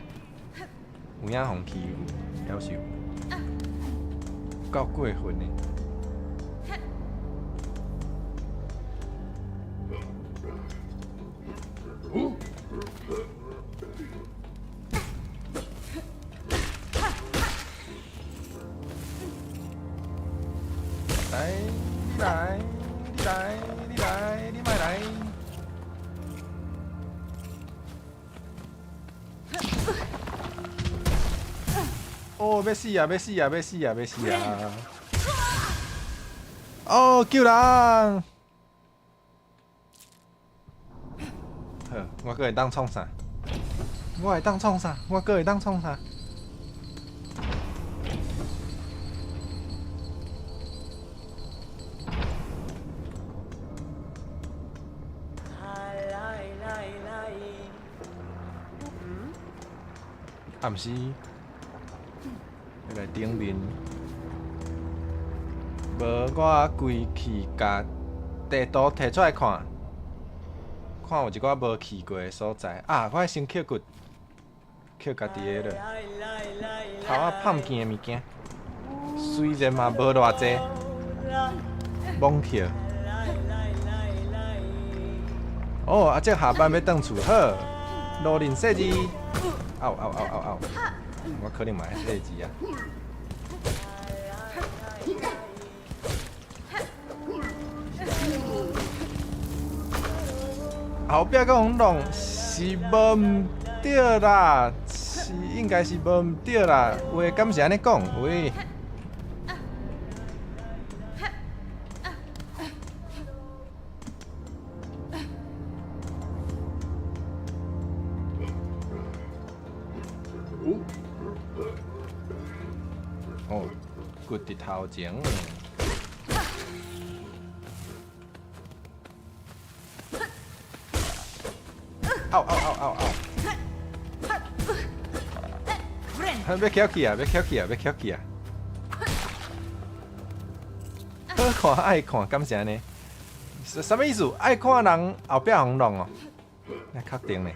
有影予欺負，夭壽，夠過分的。來，你來，你來，你來，你莫來。哦，欲死啊！欲死啊！欲死啊！欲死啊！哦，救人！好，我閣會當創啥？我會當創啥？我閣會當創啥？啊，毋是，來頂面，無我規去共地圖提出來看，看有一寡無去過的所在。啊，我愛先抾骨，抾家己的落，頭仔胖見的物件，雖然嘛無偌濟，罔抾。哦，阿叔下班欲轉厝，好，路認細字。嗷嗷嗷嗷嗷！我可能嘛愛細字啊。後壁閣予弄是無毋對啦，是應該是無毋對啦。話敢是按呢講？喂。哦，骨佇頭前。嗷嗷嗷嗷嗷！欲翘起啊！欲翹起啊！欲翹起啊！好看愛看，敢是按呢？啥物意思？愛看人後壁予弄哦？你確定呢？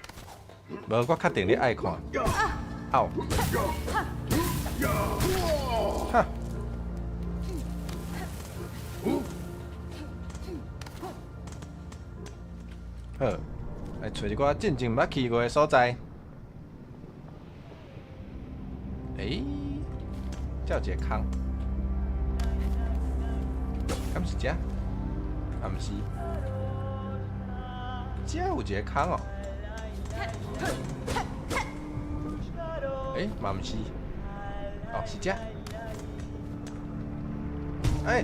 無，我確定你愛看。嗷！哈！好，來揣一寡進前毋捌去過的所在。欸，這有一个空，敢是這？啊，毋是，這有一个空哦。欸，嘛毋是，哦，是這。欸，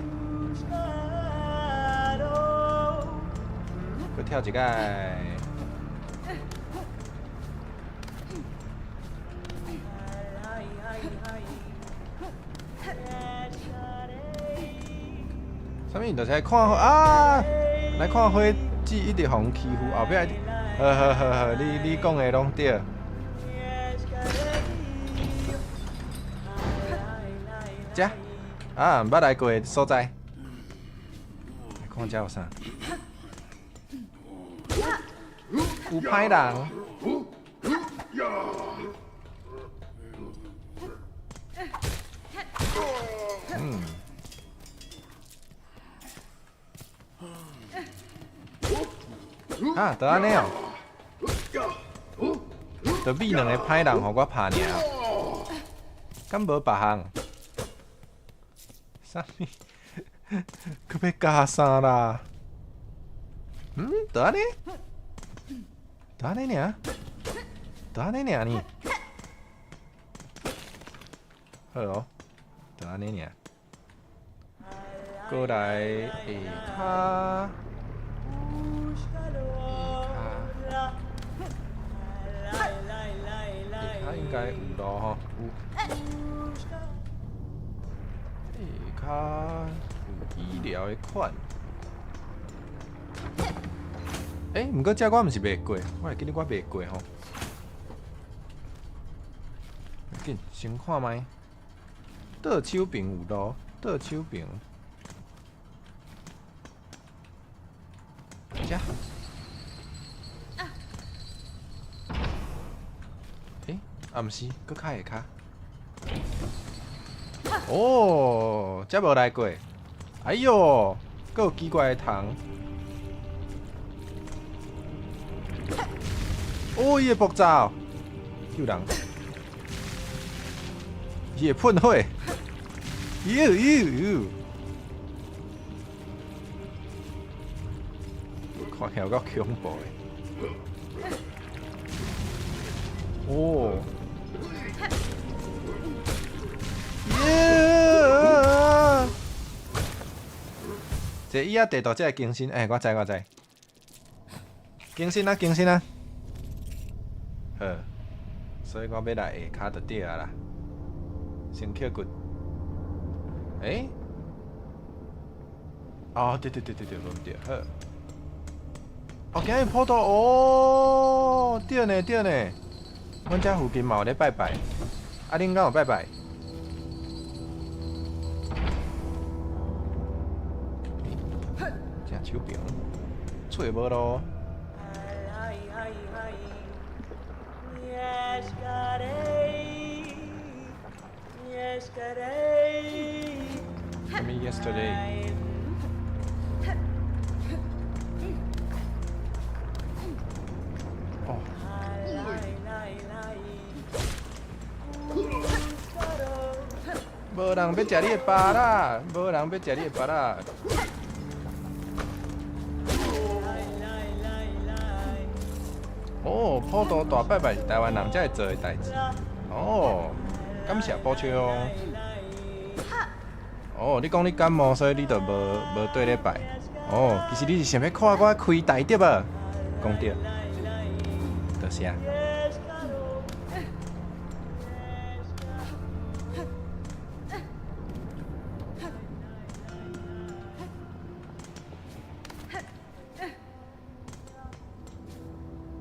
閣跳一擺。啥物？就是來看啊，來看火子一直予人欺負，後壁好好好好，你講的攏對。遮啊，毋捌來過的所在，來看遮有啥？有歹人。嗯。啊，就按呢哦。就米两个歹人，予我拍爾，敢無別項？啥物？閣欲加啥啦？嗯，就按呢？就按呢爾？就按呢爾呢？好哦，就按呢爾。過來下跤。下跤應該有路吼，有。下跤有醫療的款。欸，毋過這我毋是袂過，我會記得我袂過吼。緊，先看覓。倒手邊有路，倒手邊。遮。欸，啊毋是，閣較下跤。哦，遮無來過。哎喲，閣有奇怪的蟲。哦，伊會爆炸，救人！伊會噴火。喲喲喲！看起來有夠恐怖的。哦。耶！這伊仔地圖才會更新，欸，我知我知。更新啊，更新啊！好，所以我欲來下跤就對啊啦。先捡骨。欸？哦，對對對對對，無毋對，好。哦，今日普渡哦，對呢對呢。阮遮附近嘛有咧拜拜，啊，恁敢有拜拜？正手爿，揣無咯。什麼 yesterday？哦。無人欲食你的芭樂，無人欲食你的芭樂。哦，普渡大拜拜是台灣人才會做的代誌。哦，感謝補充。哦，你講你感冒，所以你就無綴咧拜。哦，其實你是想欲看我開大對無？講對，多謝。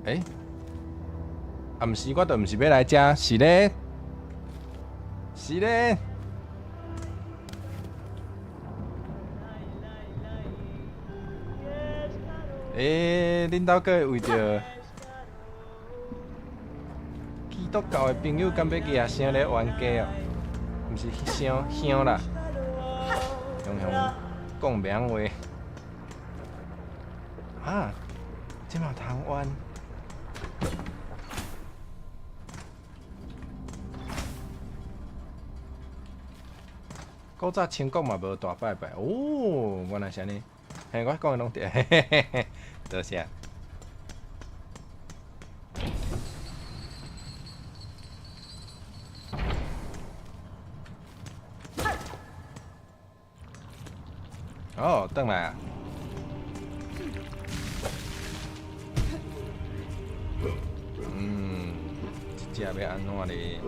欸？啊，毋是，我就毋是欲來遮，是咧，是咧。欸，恁兜閣會為著基督教的朋友，敢欲舉聲咧冤家哦？毋是香香啦，雄雄講袂曉話。啊，這嘛通冤？古早清國嘛無大拜拜哦，原來是按呢，嘿，我講的攏對，嘿嘿嘿嘿，多謝。哦，轉來啊！嗯，這隻欲按怎咧？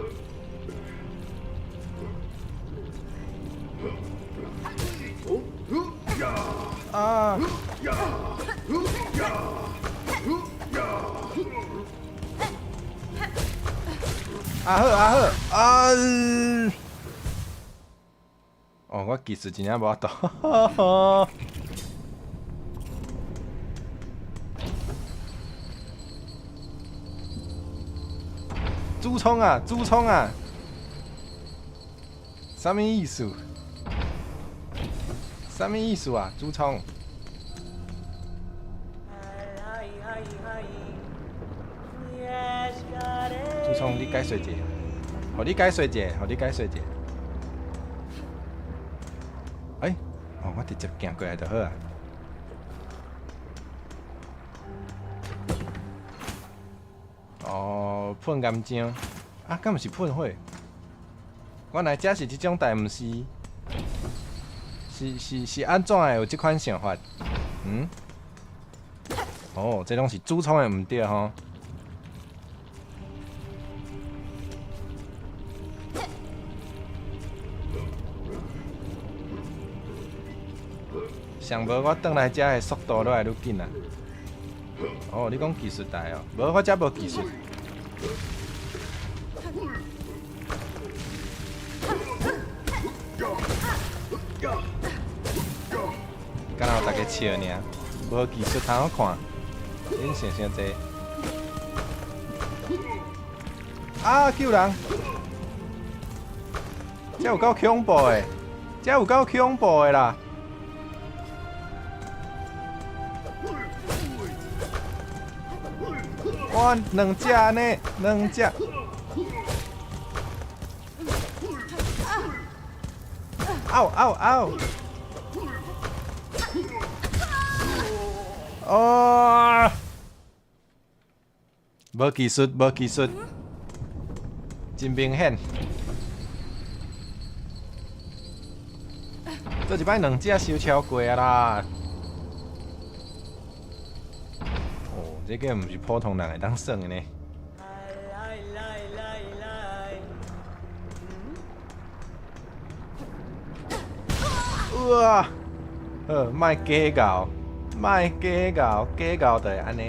啊！啊好啊好啊！哦，我技術真正無法度。主創啊，主創啊，啥物意思？啥物意思啊？主創？主創，你解說者，予你解說者，予你解說者。欸，哦，我直接行過來就好啊。哦，噴岩漿，啊，敢毋是噴火？原來這是這種代，毋是？是是是按怎會有這款想法？嗯？哦，這攏是主創的毋對吼。上無我轉來遮的速度愈來愈緊啊！哦，你講技術台哦，無我遮無技術。敢若有逐家笑爾，無技術通好看，恁想傷濟。啊！救人！這有夠恐怖的，這有夠恐怖的啦！哇，兩隻呢，兩隻。嗷嗷嗷！哦，無技術，無技術，真明顯。這一擺兩隻收超過啊啦！哦，這個毋是普通人會當耍的呢。哇！好，莫假𠢕，莫假𠢕，假𠢕就會按呢。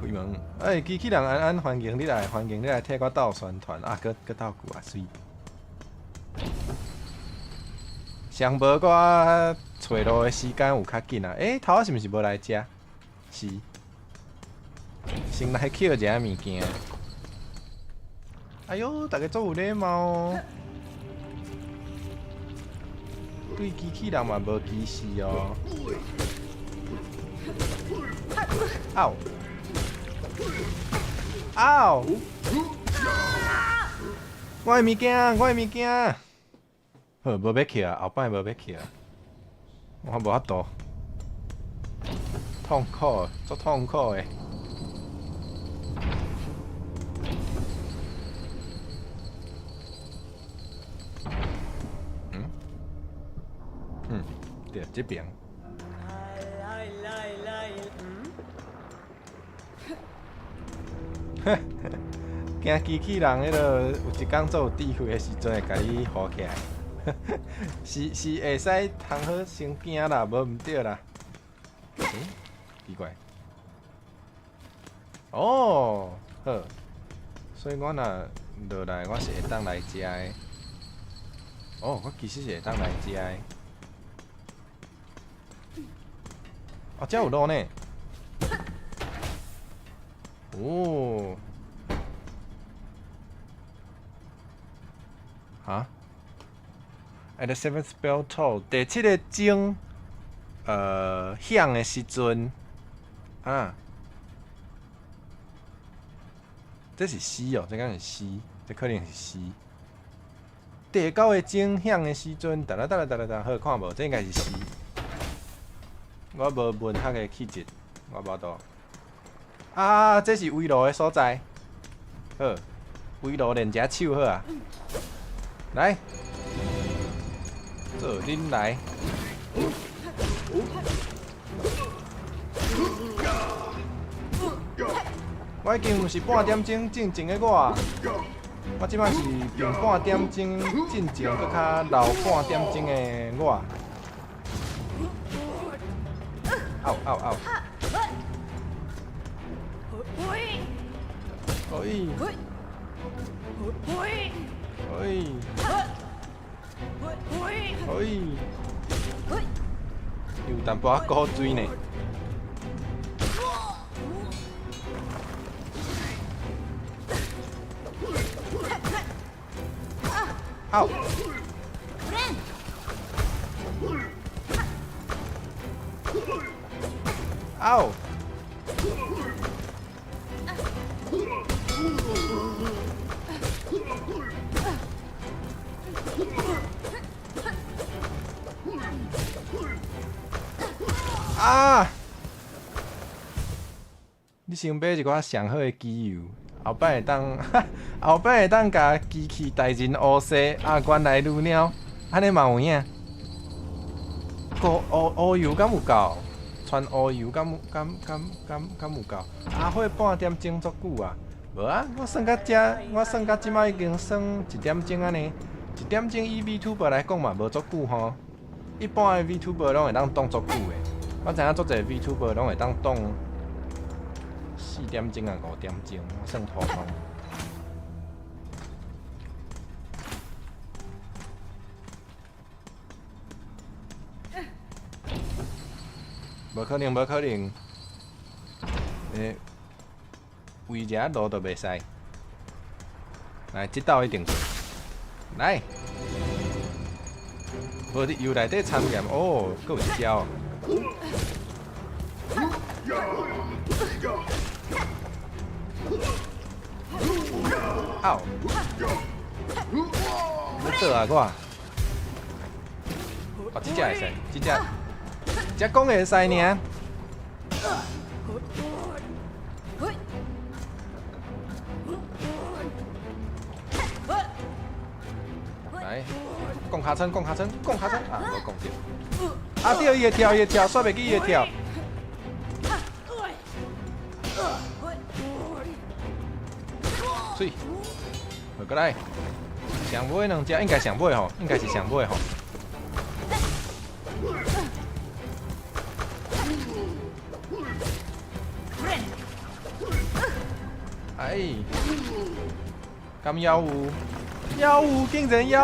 開門，欸，機器人安安，歡迎你來，歡迎你來替我鬥宣傳啊！閣閣鬥句啊，媠。上無我揣路的時間有較緊啊！欸，頭仔是毋是無來遮？是。先來抾一下物件。哎喲，逐家足有禮貌哦。對機器人嘛無歧視哦。嗷！嗷！我的物件，我的物件。好，無欲抾啊，後擺無欲抾啊。我無法度。痛苦，足痛苦的。嗯？嗯，對，這邊。驚機器人彼落有一工做有智慧的時陣會共你唬起來，是是會使通好先驚啦，無毋對啦。欸，奇怪。哦，好，所以我若落來，我是會當來遮的。哦，我其實是會當來遮的。哦，遮有路呢。哦。哈？At the seventh bell toll，第七个鐘，響的時陣，啊，這是 C 哦，這敢是 C，這可能是 C。第九个鐘響的時陣，噠啦噠啦噠啦噠，好看無？這應該是 C。我無文學的氣質，我無度。啊，這是圍爐的所在。好，圍爐練一下手好啊。來，做恁來。我已經毋是半點鐘進前的我，我這擺是平半點鐘進前，閣較老半點鐘的我。嗷嗷嗷！可以。可以。可以。有淡薄仔古錐呢。好。嗷！啊！你先買一寡上好的機油，後擺會當，後擺會當共機器大人烏西啊，原來如貓，按呢嘛有影。烏烏油敢有夠？傳烏油敢敢敢敢敢有夠？阿火半點鐘足久啊？無啊，我算到遮，我算到這擺已經算一點鐘按呢，一點鐘以 VTuber 來講嘛，無足久吼。一般的 VTuber 攏會當擋足久的，我知影足濟 VTuber 攏會當擋4點鐘啊，5點鐘，我算普通。無可能，無可能。欸，圍遮路都袂使。來，這道一定過。來，無佇油內底參鹽哦，閣有一招。嗷！欲倒啊我！哦，這隻會使，這隻，這講會使爾。來，摃尻川，摃尻川，摃尻川啊！無摃著。啊對，伊會跳，伊會跳，煞袂記伊會跳。媠，回過來，上尾兩隻應該上尾吼，應該是上尾吼。哎，敢猶有？猶有，竟然猶有！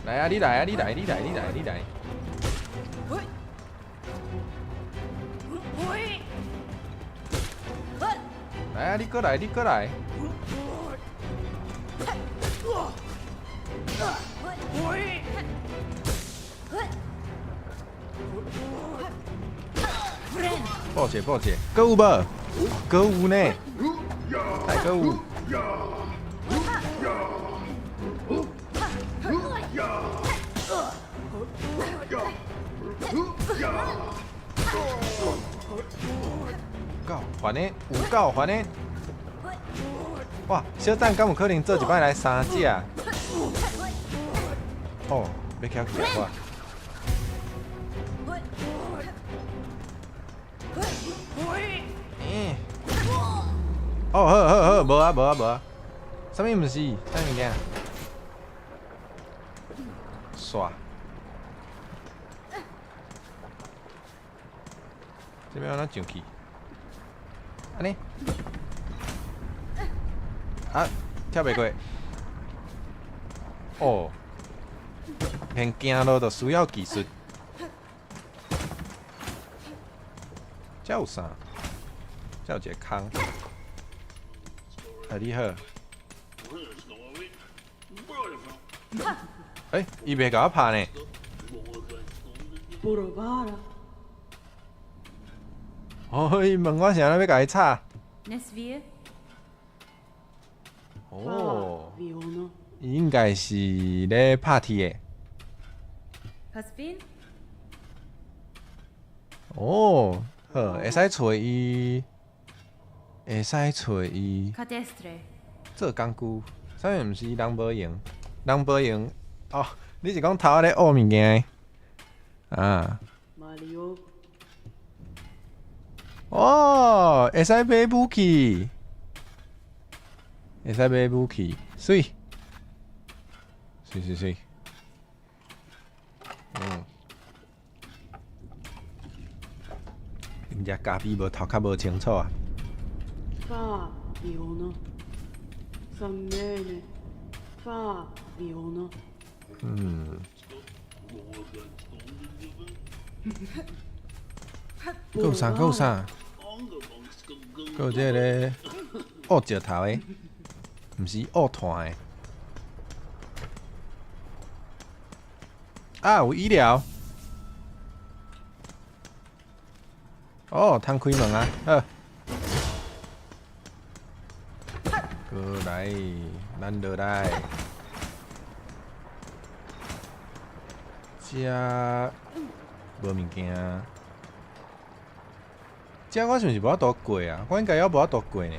來啊！你來啊！你來！你來！你來！你來！來啊！你過來！你過來！抱者抱者，閣有無？閣有呢？來閣有。夠煩的，有夠煩的。哇，小等敢有可能做一擺來三隻？哦，欲翘起來我。欸，哦，好好好，無啊無啊無啊，啥物毋是？啥物件？煞。這欲按怎上去？按呢？啊，跳袂過。哦，連行路都需要技術。這有啥？這有一個空。哎，你好。欸，伊袂共我拍呢。哦，伊問我是按怎欲共伊吵。哦，伊應該是咧拍鐵的。哦，好，會使揣伊，會使揣伊做工具。啥物毋是人無閒，人無閒。哦，你是講頭仔咧學物件的？啊。哦，會使買武器，會使買武器，媠，媠媠媠。嗯。啉只咖啡無頭殼無清楚啊。發呢？發呢？嗯。閣有啥？閣有啥？閣有這個咧，挖石頭的，毋是挖炭的。啊，有醫療。哦，通開門啊！好。過來，咱落來。遮無物件。遮我是毋是無法度過啊？我應該猶無法度過呢。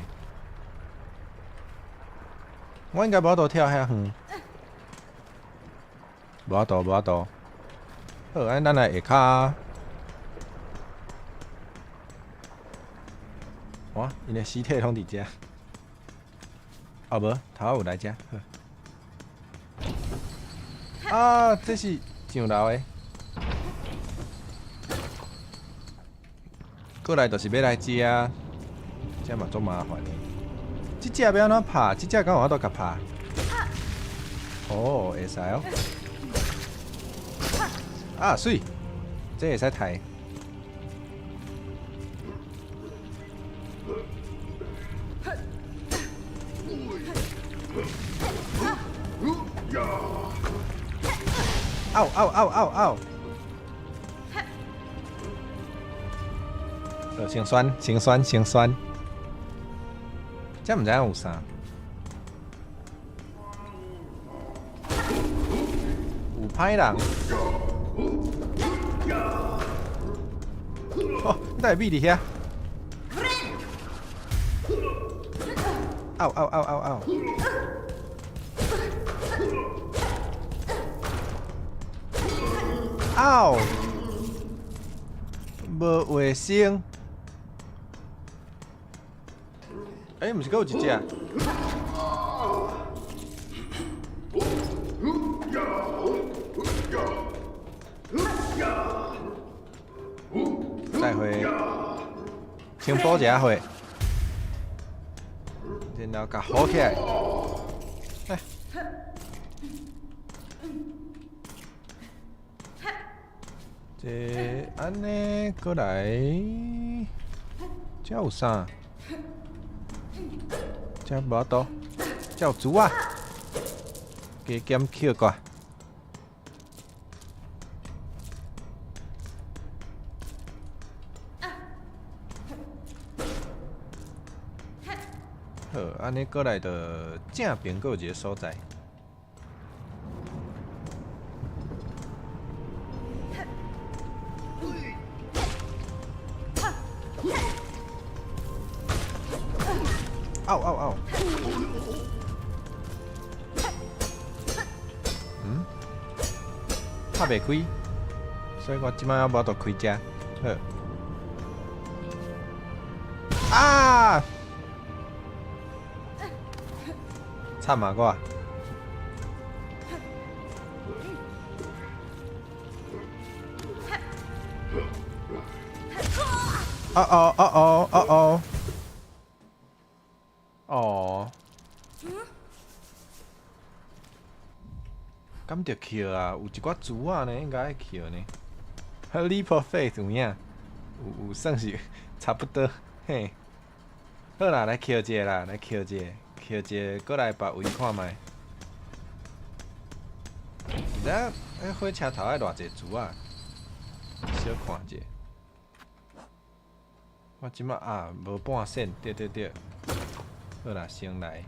我應該無法度跳遐遠。無法度，無法度。好，按咱來下跤。哇，𪜶的屍體攏佇遮。哦，無，頭仔有來遮。好。啊，這是上樓的。過來就是欲來遮，這嘛足麻煩的。這隻欲按怎拍？這隻敢有法度共拍？哦，會使哦。啊，媠，這會使刣。嗷嗷嗷嗷嗷！先酸，先酸，先酸。這毋知影有啥？有歹人。哦，你哪會覕佇遐？嗷嗷嗷嗷嗷！嗷！無衛生。欸，毋是閣有一隻？再會，先補一下血，然後共好起來。來，這按呢過來，這有啥？這無法度，這有珠仔，加減捡過。好，按呢過來就正邊閣有一个所在。嗷嗷嗷！嗯？拍袂開，所以我這擺猶無法度開遮。好。啊！慘啊我！哦哦哦哦哦哦！哦，敢著捡啊？有一寡珠仔呢，應該愛捡呢。Leap of faith 有影，有算是差不多嘿。好啦，來捡一个啦，來捡一个，捡一个，閣來別位看覓。毋知影，彼火車頭愛偌濟珠仔？小看者。我這擺啊，無半線，對對對。好啦，先來。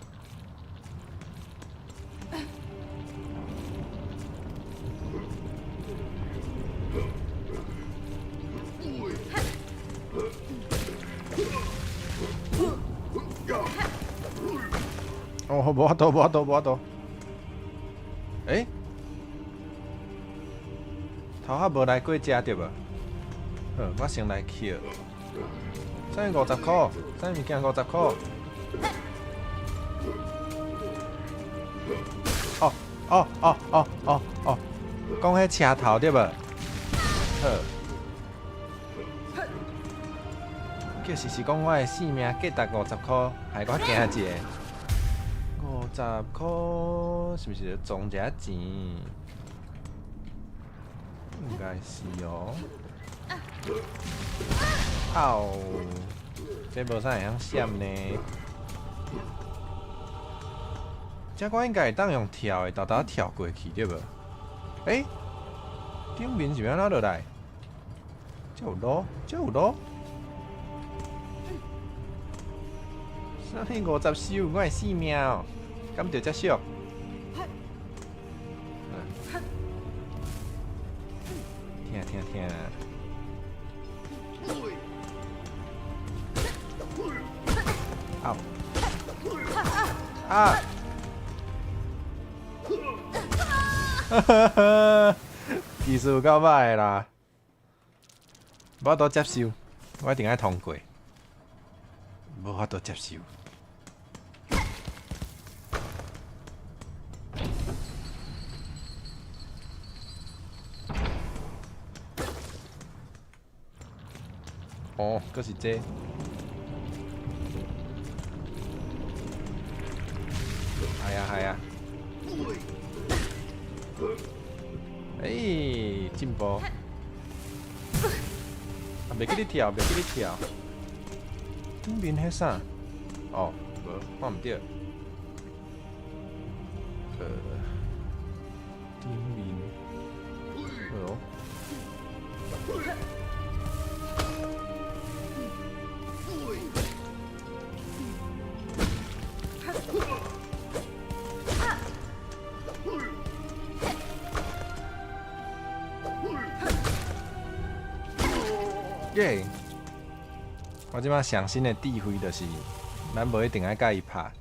哦，無法度，無法度，無法度。欸？頭仔無來過遮對無？好，我先來捡。啥物50箍？啥物件50箍？哦哦哦哦哦哦，講彼車頭對無？好，就是是講我的性命價值50箍，害我驚一下。50箍是毋是著裝一下錢？應該是哦。嗷！這無啥會曉閃呢。這我應該會當用跳的，沓沓跳過去對無？欸，頂面是欲按怎落來？這有路？這有路？啥物50收？我的性命哦！敢著遮俗？聽聽聽。嗷！啊！哈哈哈！技術有夠歹的啦，無法度接受，我一定愛通過，無法度接受。哦，閣是這個。係啊係啊。欸，進步。啊，袂記你跳，袂記你跳。頂面彼啥？哦，無，看毋著。頂面。哦。耶！我這擺上新的智慧就是，咱無一定愛佮伊拍。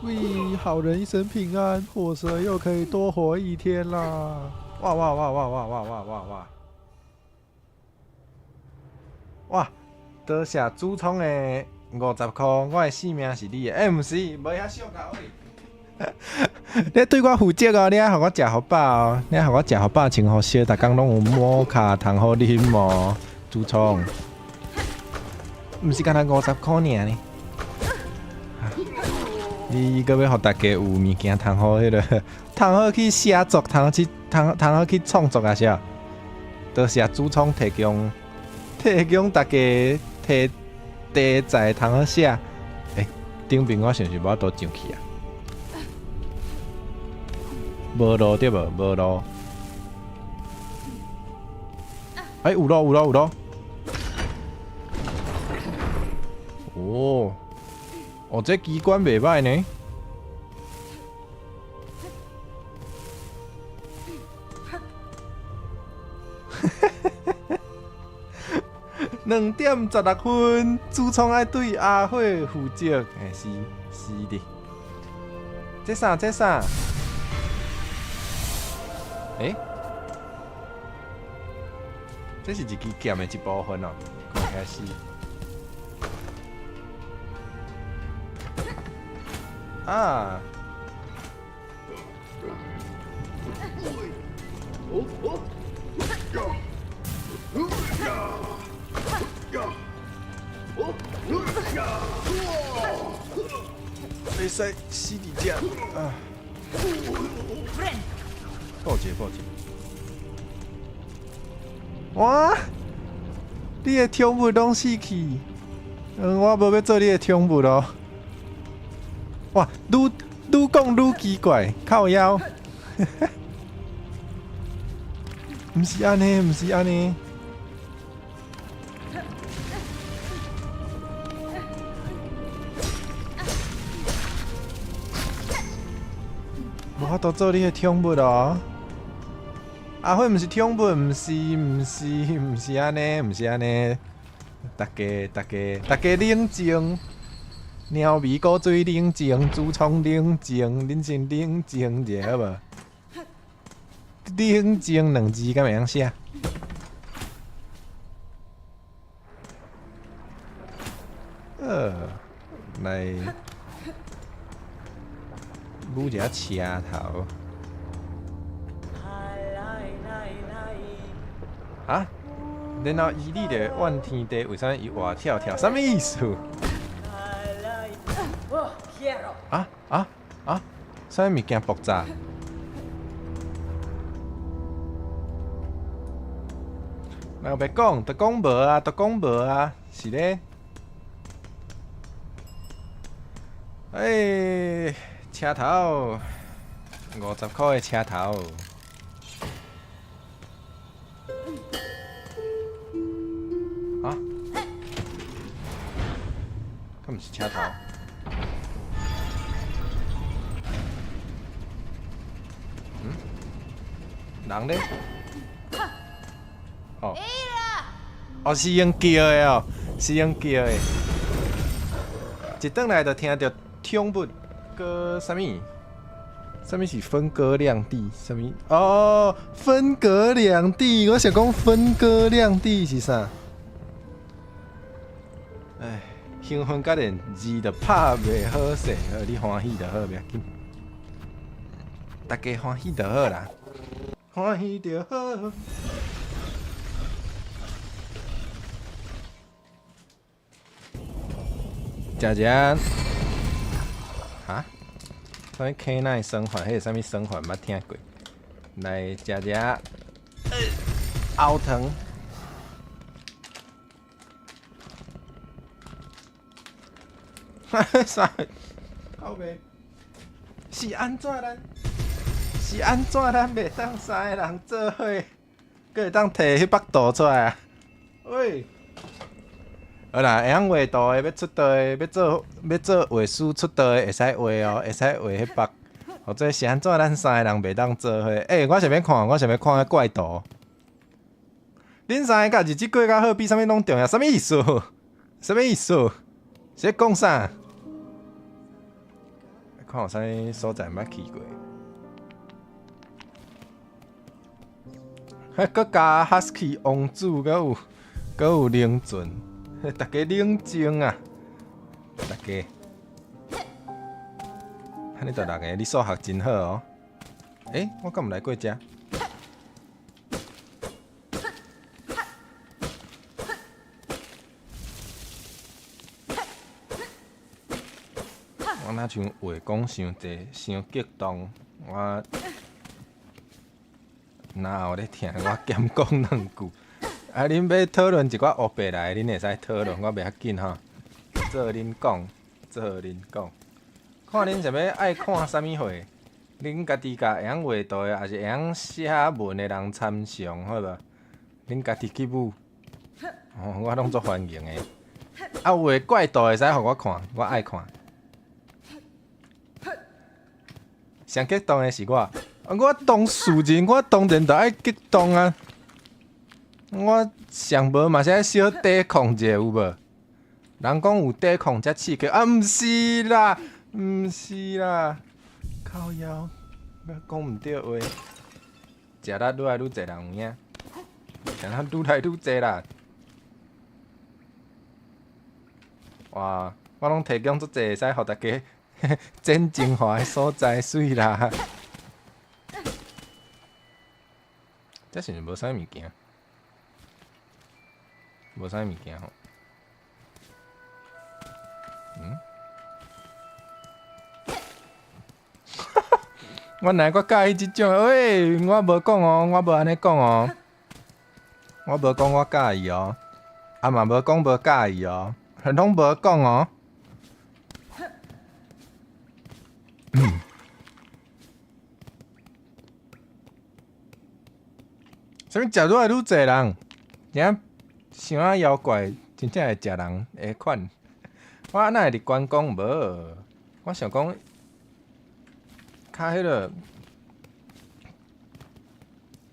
喂，好人一生平安，火蛇又可以多活一天啦！哇哇哇哇哇哇哇哇哇！哇！多謝主創的50箍，我的性命是你的。欸，毋是，無遐俗啦喂！你對我負責哦，你愛予我食予飽哦，你愛予我食予飽，穿予燒，逐工攏有摩卡通好啉哦，主創。毋是干焦50箍爾呢？你閣欲予大家有物件通好彼个，通好去寫作，通好去通通好去創作啊啥？多謝主創提供，提供大家提題材通好寫。欸，頂面我是毋是無法度上去啊？無路對無？無路。欸，有路有路有路。哦，哦，這機關袂䆀呢。2點16分，主創愛對阿火負責。欸，是是的。這啥？這啥？欸？這是一支劍的一部分哦，看起來是。啊！袂使死佇遮啊！抱歉抱歉。哇！你的寵物攏死去，我無欲做你的寵物囉。哇！愈愈講愈奇怪，靠腰。毋是按呢，毋是按呢。無法度做你的寵物囉。阿火毋是寵物，毋是毋是毋是按呢，毋是按呢。大家大家大家冷靜，貓咪古錐冷靜，主創冷靜，恁先冷靜一下好無？冷靜兩字敢會曉寫？來舞一下車頭。啊？然後伊你就怨天地，為啥伊活跳跳？啥物意思？啊啊啊！啥物件爆炸？人欲講，就講無啊，就講無啊，是咧。欸，車頭，50箍的車頭。啊？敢毋是車頭？嗯？人咧？哦。哦，是用叫的哦，是用叫的。一轉來就聽著寵物閣啥物？啥物是分割兩地？啥物？哦，分隔兩地，我想講分割兩地是啥？唉，興奮甲連字都拍袂好勢，好，你歡喜就好，袂要緊。大家歡喜就好啦，歡喜就好。食食，哈？啥物 K 奈生還？彼个啥物生還？捌聽過？來食食，喉糖。哈哈，啥？靠欲？是按怎咱？是按怎咱袂當三个人做伙，閣會當提彼幅圖出來啊？喂！好啦，會曉畫圖的，欲出道的，欲做畫師出道的，會使畫哦，會使畫彼幅。或者是按怎咱三个人袂當做伙？欸，我想欲看，我想欲看彼怪圖。恁三个共日子過較好，比啥物攏重要？啥物意思？啥物意思？是咧講啥？看有啥物所在毋捌去過？彼閣加哈士奇王子，閣有冷泉。大家冷靜啊！大家，按呢就六个，你數學真好哦。欸，我敢毋來過遮？我若像話講傷濟，傷激動，我哪有咧聽？我減講兩句。啊！恁欲討論一寡烏白來，恁會使討論，我袂要緊吼。做恁講，做恁講，看恁想欲愛看啥物貨，恁家己共會曉畫圖的，抑是會曉寫文的人參詳，好無？恁家己去舞，哦，我攏足歡迎的。啊，有的怪圖會使予我看，我愛看。上激動的是我，啊，我當事人，我當然著愛激動啊！我上無嘛是愛小抵抗者有無？人講有抵抗才刺激，啊，毋是啦，毋是啦，靠腰，欲講毋對話，食力愈來愈濟人有影，食力愈來愈濟啦。哇，我攏提供足濟會使予大家剪精華的所在，媠啦。這是毋是無啥物件？無啥物件吼。嗯？原來我佮意這種，喂，我無講哦，我無按呢講哦，我無講我佮意哦，啊嘛無講無佮意哦，攏無講哦。嗯。啥物食愈來愈濟人？真想啊妖怪，真正會食人的款。我哪會佇觀光無？我想講，較彼个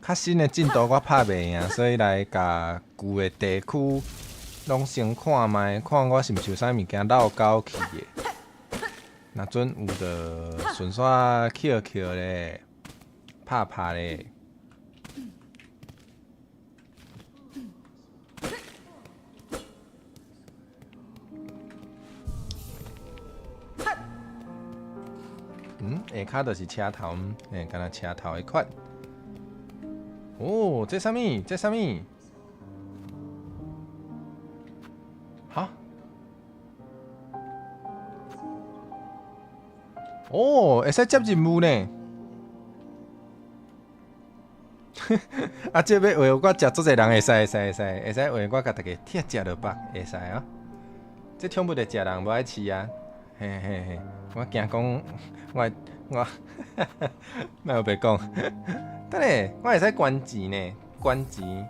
較新的進度我拍袂贏，所以來共舊的地區攏先看覓，看我是毋是有啥物件落溝去的。若準有就順紲抾抾咧，拍拍咧。嗯，下跤就是車頭，欸，敢若車頭彼款。哦，這啥物？這啥物？哈？哦，會使接任務呢。啊，這欲畫我食足濟人會使會使會使會使畫我共大家拆食落腹會使哦。這寵物會食人無愛飼啊，嘿嘿嘿，我驚講我我，莫白講。等下，我會使捐錢呢，捐錢，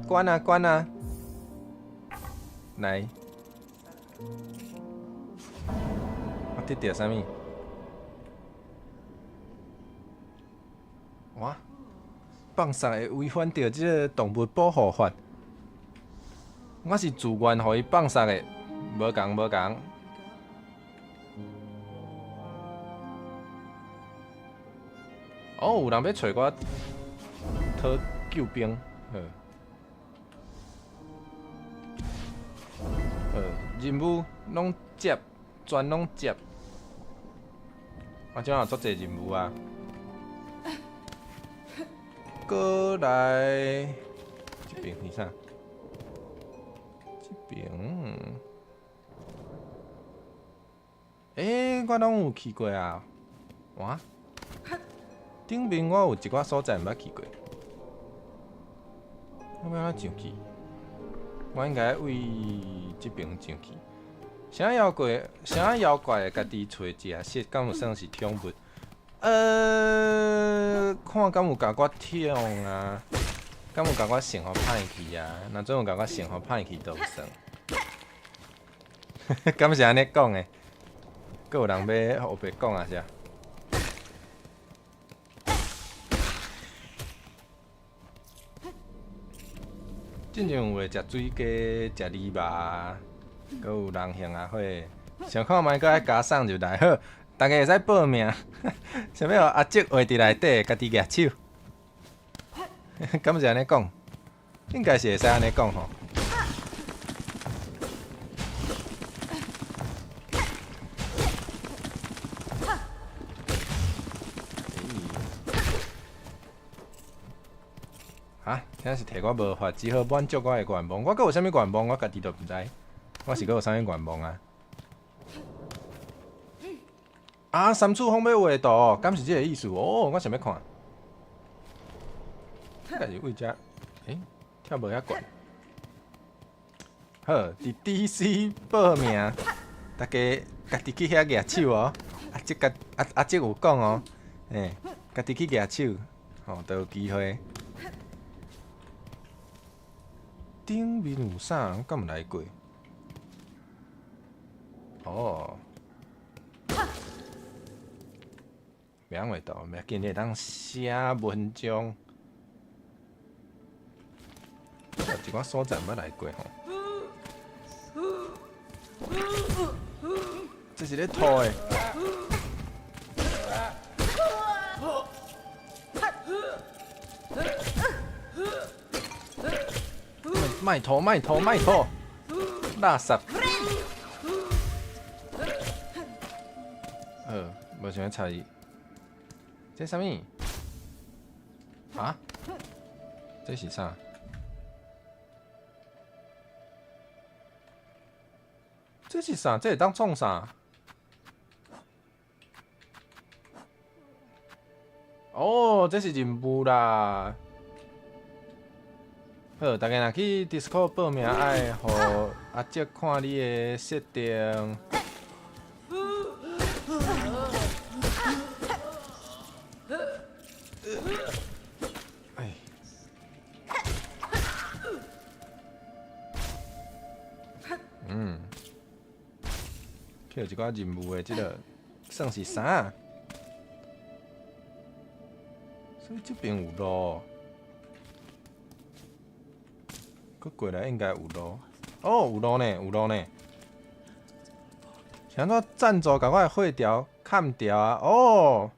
捐啊捐啊，來，我得著啥物？哇！放捒會違反著這个動物保護法，我是自願予伊放捒的，無仝無仝。哦，有人欲揣我討救兵，好，好，任務攏接，全攏接。我這擺有足濟任務啊！過來，這邊是啥？這邊，欸，我攏有去過啊！哇，頂面我有一寡所在毋捌去過，我欲按怎上去？我應該為這邊上去。啥妖怪？啥妖怪會家己揣一隻色？敢有算是寵物？看敢有共我寵啊？敢有共我生予歹去啊？若準有共我生予歹去，都有算。敢是按呢講的？閣有人欲烏白講啊？是啊。進前有的食水雞、食鯉肉，閣有人形仔火，想看覓閣愛加送入來好。大家會使報名，想欲予阿叔畫佇內底，家己舉手，敢是按呢講？應該是會使按呢講吼。啊！這是提我無法，只好滿足我的願望。我閣有啥物願望？我家己都毋知。我是閣有啥物願望啊？啊！三處風欲畫圖，敢是這个意思？哦，我想欲看。應該是為遮，欸，跳無遐懸。好，佇 DC 報名，大家家己去遐舉手哦。阿叔共阿阿叔有講哦，欸，家己去舉手，吼，就有機會。頂面有啥？我敢有來過？哦。袂曉畫圖，袂要緊，你會當寫文章。一寡所在毋捌來過吼。這是咧吐的。莫吐莫吐莫吐，垃圾。好，無想欲插伊。這啥物？啊？這是啥？這是啥？這會當創啥？哦，這是任務啦。好，大家若去 Discord 報名，愛予阿叔看你的設定。哎，嗯，去予一寡任務的這个算是啥？所以這邊有路，閣過來應該有路。哦，有路呢，有路呢。是按怎贊助共我的火條砍掉啊？哦，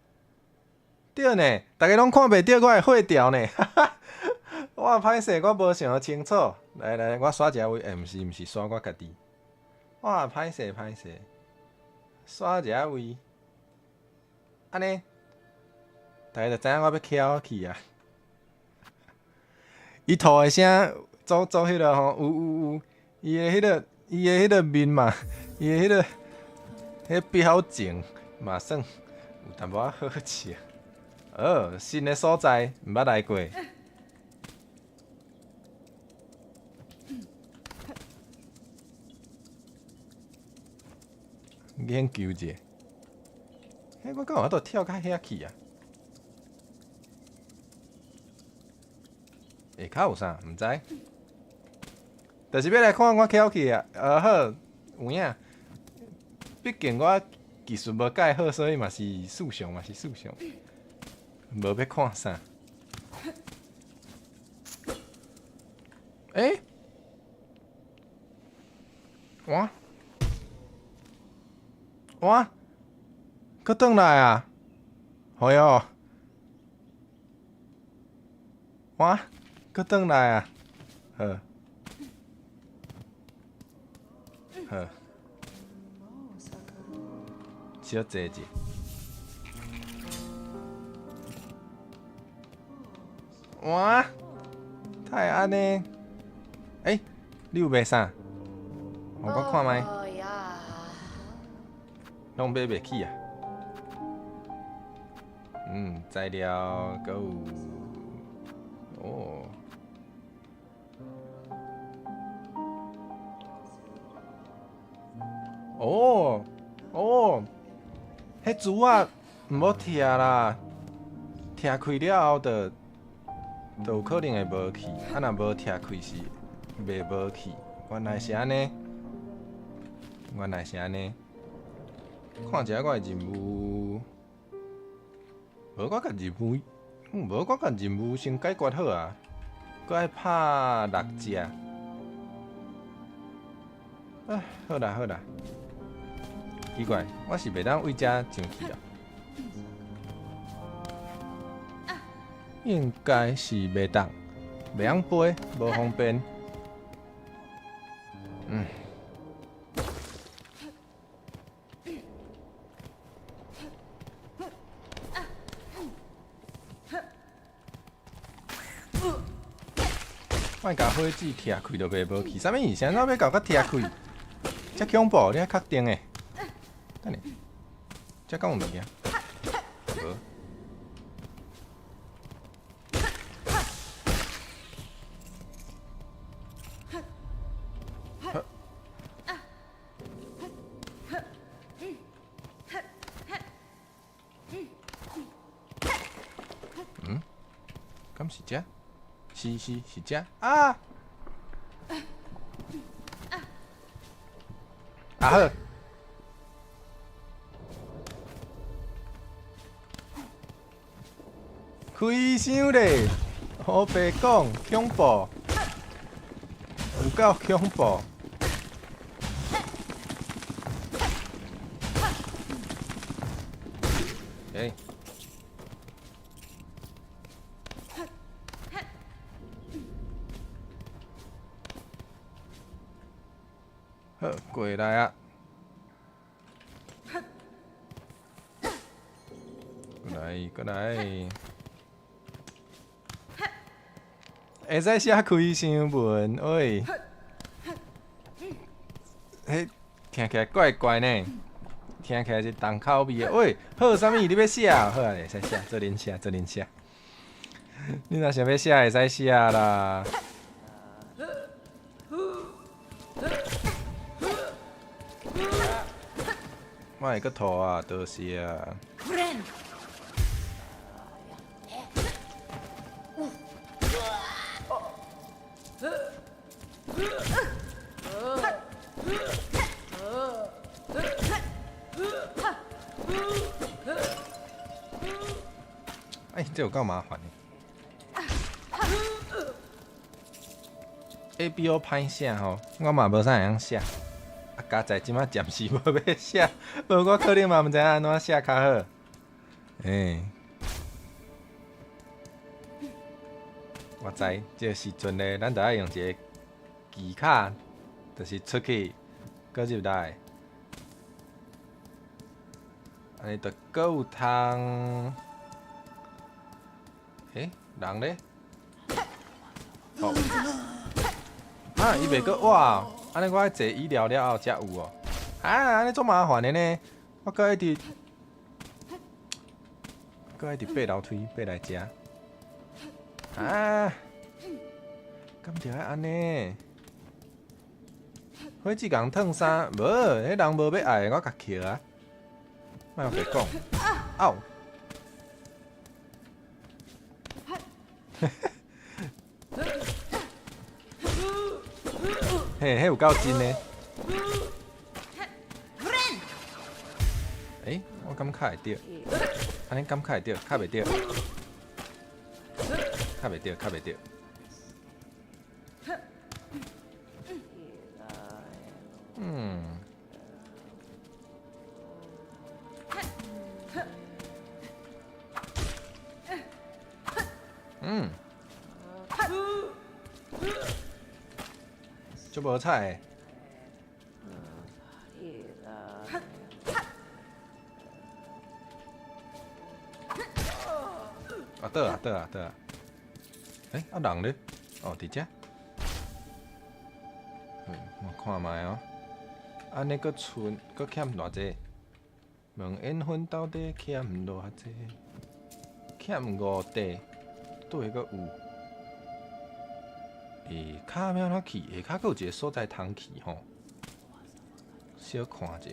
對呢，大家攏看袂著我的火條呢。我歹勢，我無想清楚。來來，我刷一下位，欸，毋是毋是，刷我家己。我歹勢歹勢，刷一下位，按呢，大家就知影我欲翘去啊。伊吐的聲做做彼个吼，有有有，伊的彼个伊的彼个面嘛，伊的彼个彼表情，嘛算有淡薄仔好笑。哦，新的所在，毋捌來過。研究者，欸，我敢有法度跳到遐去啊？下跤有啥？毋知。就是欲來看我翘起啊！好，有影。畢竟我技術無蓋好，所以嘛是思想嘛是思想，無欲看啥。欸？哇？哇！閣轉來啊！哎喲！哇！閣轉來啊！好，好，小坐者。哇！哪會按呢？欸，你有賣啥？予我看覓。攏買袂起啊！嗯，材料閣有哦。哦哦，彼珠仔毋好拆啦，拆開了後就有可能會無去，啊若無拆開是袂無去。原來是按呢，原來是按呢。看一下我的任務，無我共任務，無我共任務先解決好啊，閣愛拍六隻。啊，好啦好啦，奇怪，我是袂當對遮上去啊？應該是袂當，袂曉飛，無方便。嗯。莫共火子拆開就袂無去，啥物意思？按怎欲共我拆開？遮恐怖！你愛確定的？等下，遮敢有物件？無。嗯？敢是遮？是是是遮啊！啊好，開箱咧！烏白講，恐怖，有夠恐怖！欸。好，過來啊！過來，過來。會使寫開箱文，喂。彼聽起來怪怪呢，聽起來是重口味的。喂，好啥物？你欲寫？好啊，會使寫，做恁寫，做恁寫。你若想欲寫，會使寫啦。莫閣吐啊，多謝啊。哎，這有夠麻煩的。A B O 歹寫吼，我嘛無啥會曉寫。啊，佳哉這馬暫時無欲寫，無我可能嘛毋知影按怎寫較好。欸，我知，這個時陣咧，咱著愛用一個技巧，就是出去，閣入來，按呢就閣有通。欸，人咧？哦，啊，伊袂閣倚，按呢我愛坐醫療了後才有哦。啊，按呢足麻煩的呢，我閣一直閣愛直爬樓梯爬來遮。啊！敢著愛按呢？火箭共褪衫，無，彼人無欲愛，我共抾啊！莫白講。嗷！嘿，彼有夠真的。欸，我敢敲會著？按呢敢敲會著？敲袂著？敲袂著？敲袂著？嗯。嗯。足無彩的。啊倒啊倒啊倒啊！欸，啊人咧？哦，佇遮。嗯，我看覓哦。按呢閣賰，閣欠偌濟？問緣分到底欠偌濟？欠五塊，佗位閣有？下跤欲按怎去？下跤閣有一个所在通去吼，小看者。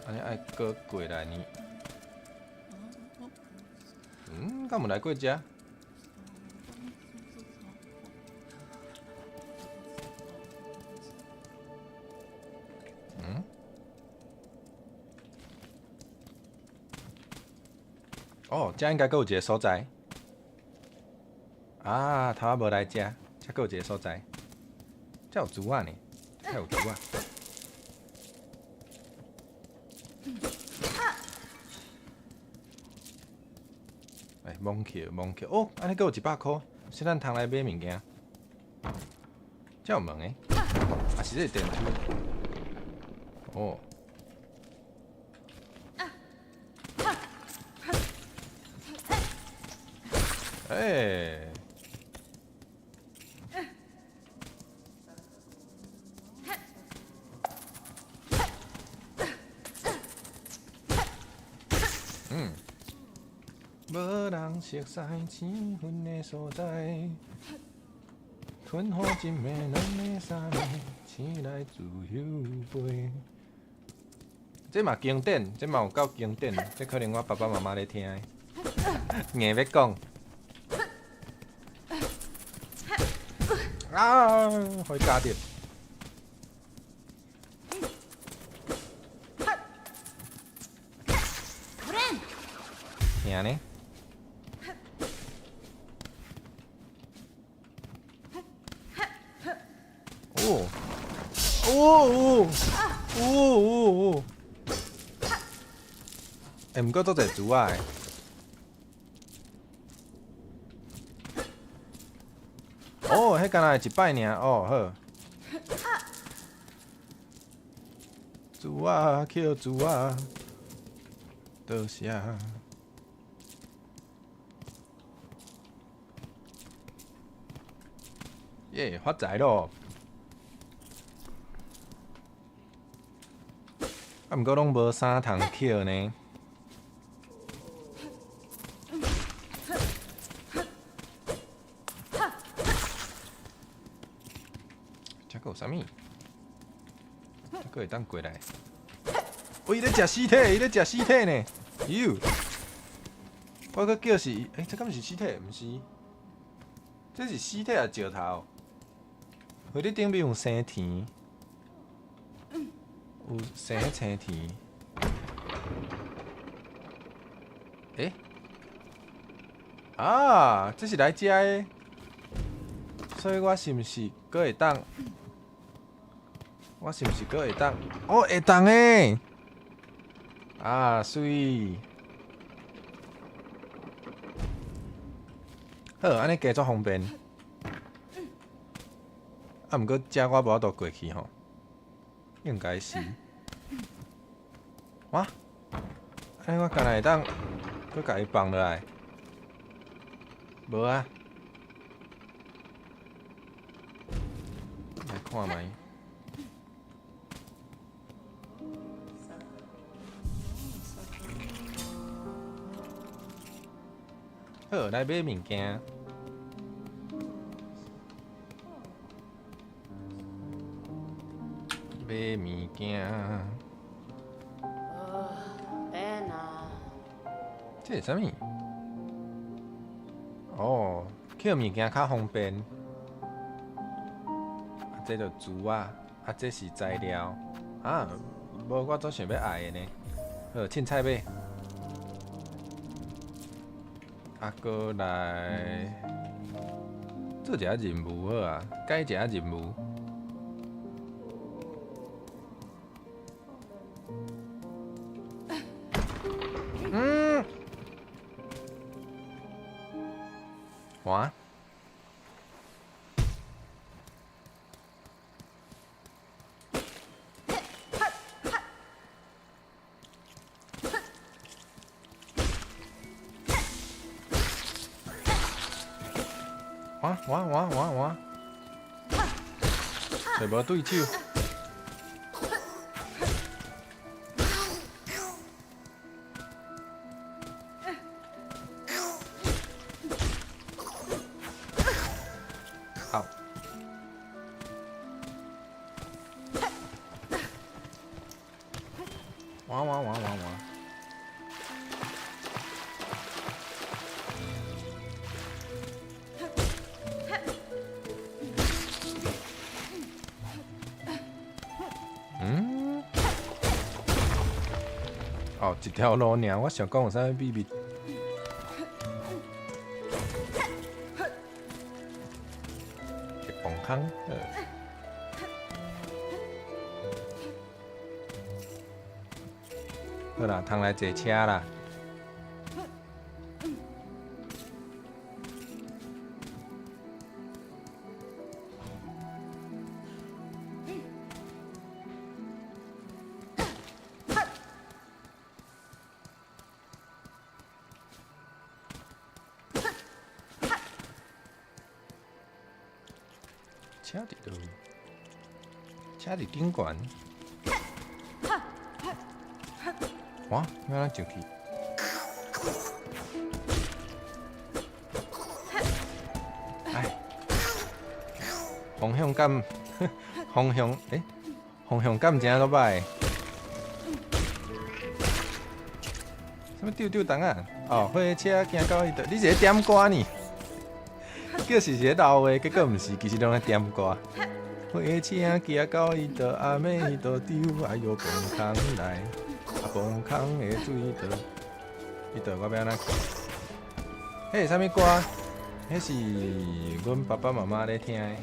按呢愛閣過來呢？嗯，敢有來過遮？嗯？哦，遮應該閣有一个所在。啊，頭仔無來遮，遮閣有一个所在。遮有珠仔呢，遮有珠仔。欸，摸起，摸起，哦，按呢閣有100箍，是咱通來買物件。遮有門的，抑是這是電梯？哦。欸。嗯。無人熟似生分的所在，吞予一暝、兩暝、三暝，醒來自由飛。這嘛經典，這嘛有夠經典，這可能我爸爸媽媽咧聽的，硬欲講。啊！予伊咬著。疼呢？哦！哦哦哦哦哦！欸，毋過足濟珠仔的。哦，彼敢若會一擺爾，哦好。珠仔，抾珠仔，多謝。耶，發財咯！啊，毋過攏無啥通抾呢。這閣有啥物？這閣會當過來？哦，伊咧食屍體，伊咧食屍體呢！喲，我閣叫是，欸，這敢是屍體？毋是，這是屍體抑石頭？彼頂面有生田，有生彼青田。欸？啊，這是來遮的，所以我是毋是閣會當？我是毋是閣會當？哦，會當的！啊，媠！好，按呢加足方便。啊，毋過遮我無法度過去吼，應該是。哇！按呢我敢若會當閣共伊放落來？無啊。來看覓。好，來買物件。買物件。變啊！這是啥物？哦，捡物件較方便。啊，這就珠仔，啊，這是材料。啊，無我總想欲愛的呢。好，凊彩買。啊，閣來做一下任務好啊，改一下任務。嗯。哇！哇哇哇哇哇！揣無對手。好。哇哇哇哇哇！嗯？哦，一條路爾，我想講有啥物秘密？一崩空。好啦，通來坐車啦。車佇佗？車佇頂懸。哇！欲按怎上去？哎，方向感，方向，欸，方向感誠閣歹。啥物丟丟筒仔？哦，火車行到彼度，你是咧點歌呢？叫是咧鬧話，結果毋是，其實攏咧點歌。火車行到彼度，阿妹都丟，哎喲，崩空來，啊崩空的水道，彼度我欲按怎去？彼是啥物歌？彼是阮爸爸媽媽咧聽的。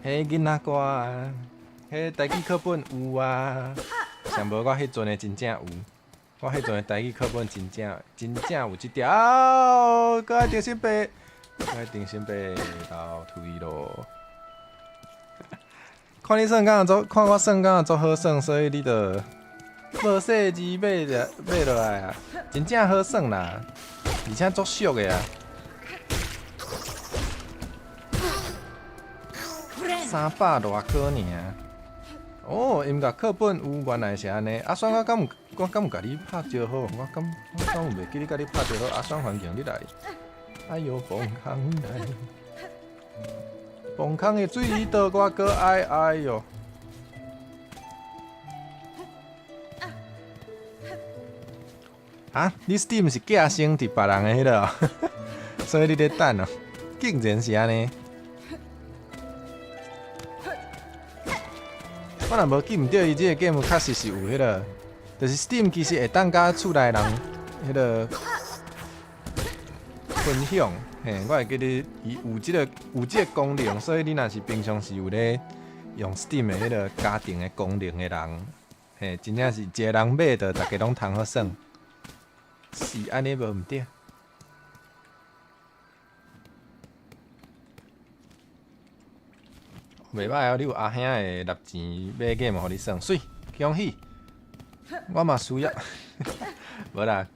彼囡仔歌啊，彼台語課本有啊，上無我彼陣的真正有。我彼陣的台語課本真正真正有這條，閣愛重新爬，閣愛重新爬樓梯咯。看你耍敢若足，看我耍敢若足好耍，所以你就無細膩買著買落來啊，真正好耍啦，而且足俗的啊。三百外箍爾。哦，音樂課本有，原來是按呢。阿選我敢有，我敢有共你拍招呼？我敢有袂記得共你拍招呼？阿選環境你來。哎喲，崩空來，崩空的水道我閣愛，哎喲。啊，你 Steam 是寄生佇別人的彼落，所以你咧等哦，竟然是按呢。我若無記毋著，伊這個 game 確實是有彼個，就是 Steam 其實會當佮厝內人彼個分享，嘿，我會記得伊有這個功能，所以你若是平常時有咧用 Steam 的彼個家庭的功能的人，嘿，真正是一個人買著，逐家攏通好耍，是按呢無毋對。袂䆀哦，你有阿兄會納錢買 game 予你耍，媠，恭喜！我嘛需要，無啦，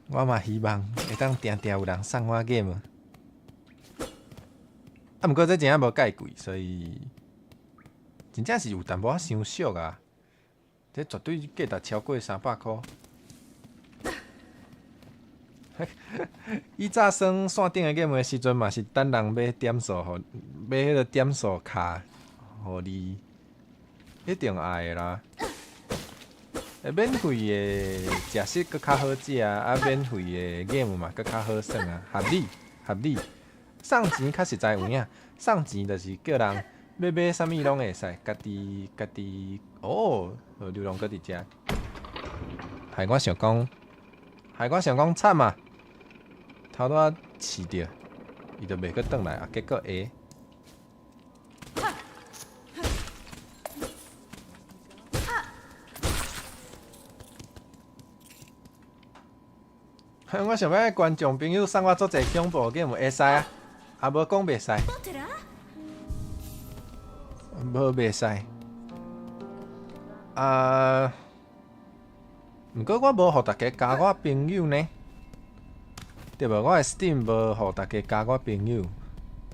我嘛希望會當定定有人送我 game。啊，毋過這真正無介貴，所以真正是有淡薄仔傷俗啊！這絕對價值超過300箍。以早耍线顶的 game 的时阵，嘛是等人买点数，予买彼个点数卡，予你，一定爱的啦。欸，免费的食食阁较好食啊，免费的 game 嘛阁较好耍啊，合理合理。送钱较实在有影，送钱就是叫人欲买啥物攏會使，家己家己哦，流浪阁佇遮，害我想講，害我想講慘啊！頭拄仔飼著，伊就袂閣轉來啊，結果會。我想欲觀眾朋友送我足濟恐怖 game 會使啊，啊無講袂使，無袂使。啊，毋過我無予大家加我朋友呢，對無？我的 Steam 無予大家加我朋友，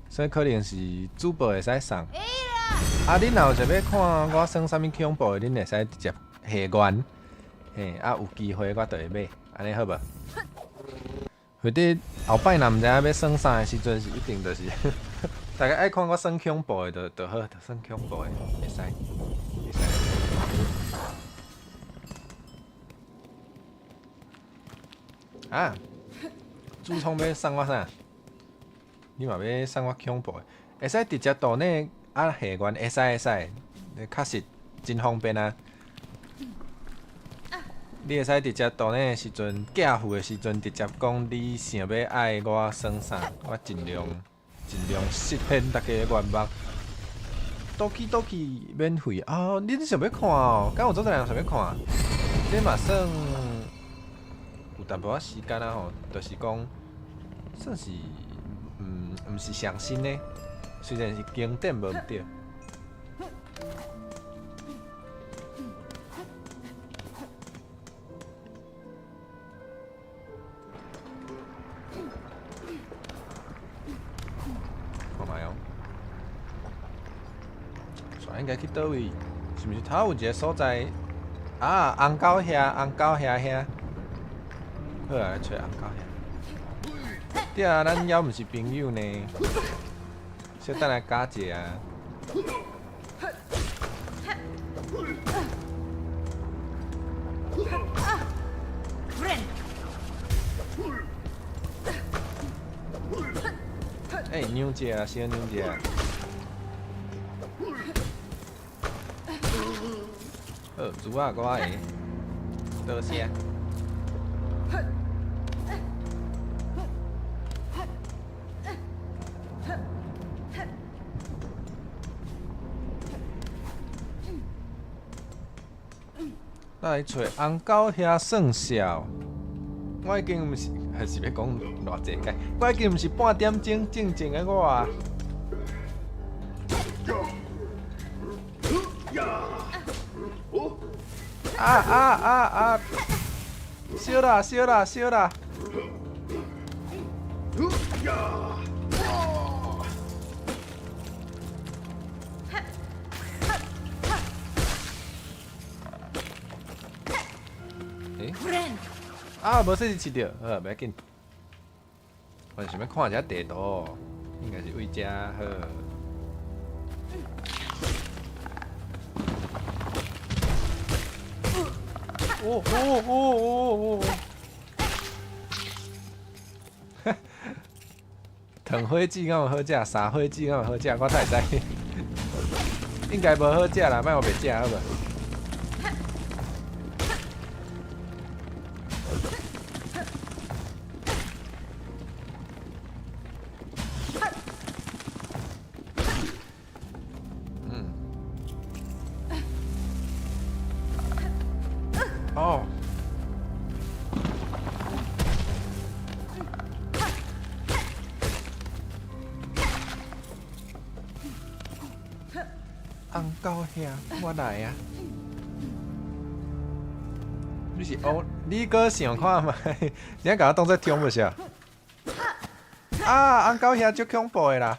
所以可能是主播會使送。啊，恁若有想欲看我耍啥物恐怖的，恁會使直接下願，嘿，啊有機會我就會買，按呢好無？或者後擺若毋知影欲耍啥的時陣，是一定就是大家愛看我耍恐怖的，就就好，就耍恐怖的，會使，會使。啊！主創欲送我啥？你嘛欲送我恐怖的？會使直接 donate 啊下願，會使會使，確實真方便啊！你會使直接 donate 的時陣，寄付的時陣，直接講你想欲愛我耍啥，我盡量盡量實現大家的願望。Doki Doki 免費啊！恁想欲看哦？敢有足濟人想欲看？這嘛算有淡薄仔時間啊吼，就是講算是毋是上新的，雖然是經典無毋對。看覓哦，煞應該去佗位？是毋是頭有一個所在？啊，紅狗兄，紅狗兄兄，好啊，來揣紅狗兄。對啊，咱猶毋是朋友呢，小等來加一下啊。欸，讓一下，小讓一下。好，豬仔我會，多謝。來揣紅狗兄算數，我已經毋是，還是欲講偌濟擺？我已經毋是半點鐘正正的我啊！啊啊啊啊！燒啦燒啦燒啦！欸？啊，無說是飼著，好，袂要緊。我是想欲看一下地圖，應該是位遮好。哦哦哦哦哦！糖火子敢有好食？三火子敢有好食？我才會知。應該無好食啦，莫予白食好無？嗯。哦。紅狗兄，我來啊！你是哦，你閣想看覓？你共我當做聽無是？啊，紅狗兄足恐怖的啦！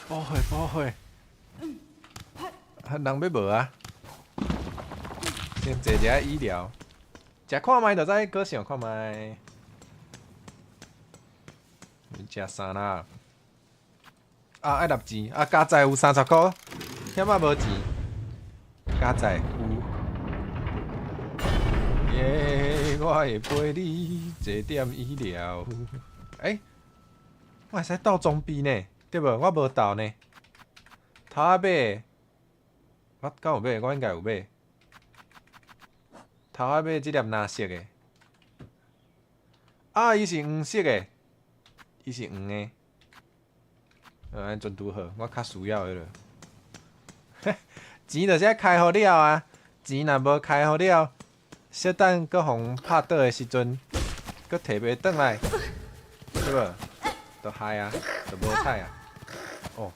補血補血，啊，人欲無啊？先坐一下醫療，食看覓就知，閣想看覓。食啥啦？啊，愛納錢啊！加載有30箍，遐仔無錢。加載有。耶！我會陪你坐點醫療。欸，我會使鬥裝備呢，對無？我無鬥呢。頭仔買，我敢有買？我應該有買。頭仔買這粒藍色的。啊，伊是黃色的，伊是黃的。按呢全拄好，我較需要彼个。錢就是愛開予了啊！錢若無開予了，小等閣予人拍倒的時陣，閣提袂轉來，對無？就害啊，就無彩啊！哦，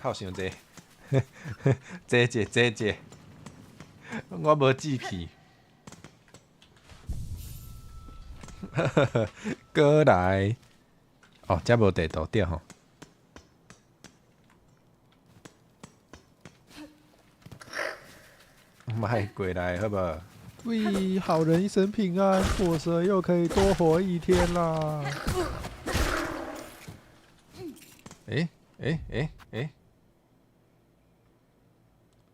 哭傷濟，坐者坐者，我無志氣。過來，哦，遮無地圖對吼。莫過來好無？喂，好人一生平安，火蛇又可以多活一天啦！欸欸欸欸！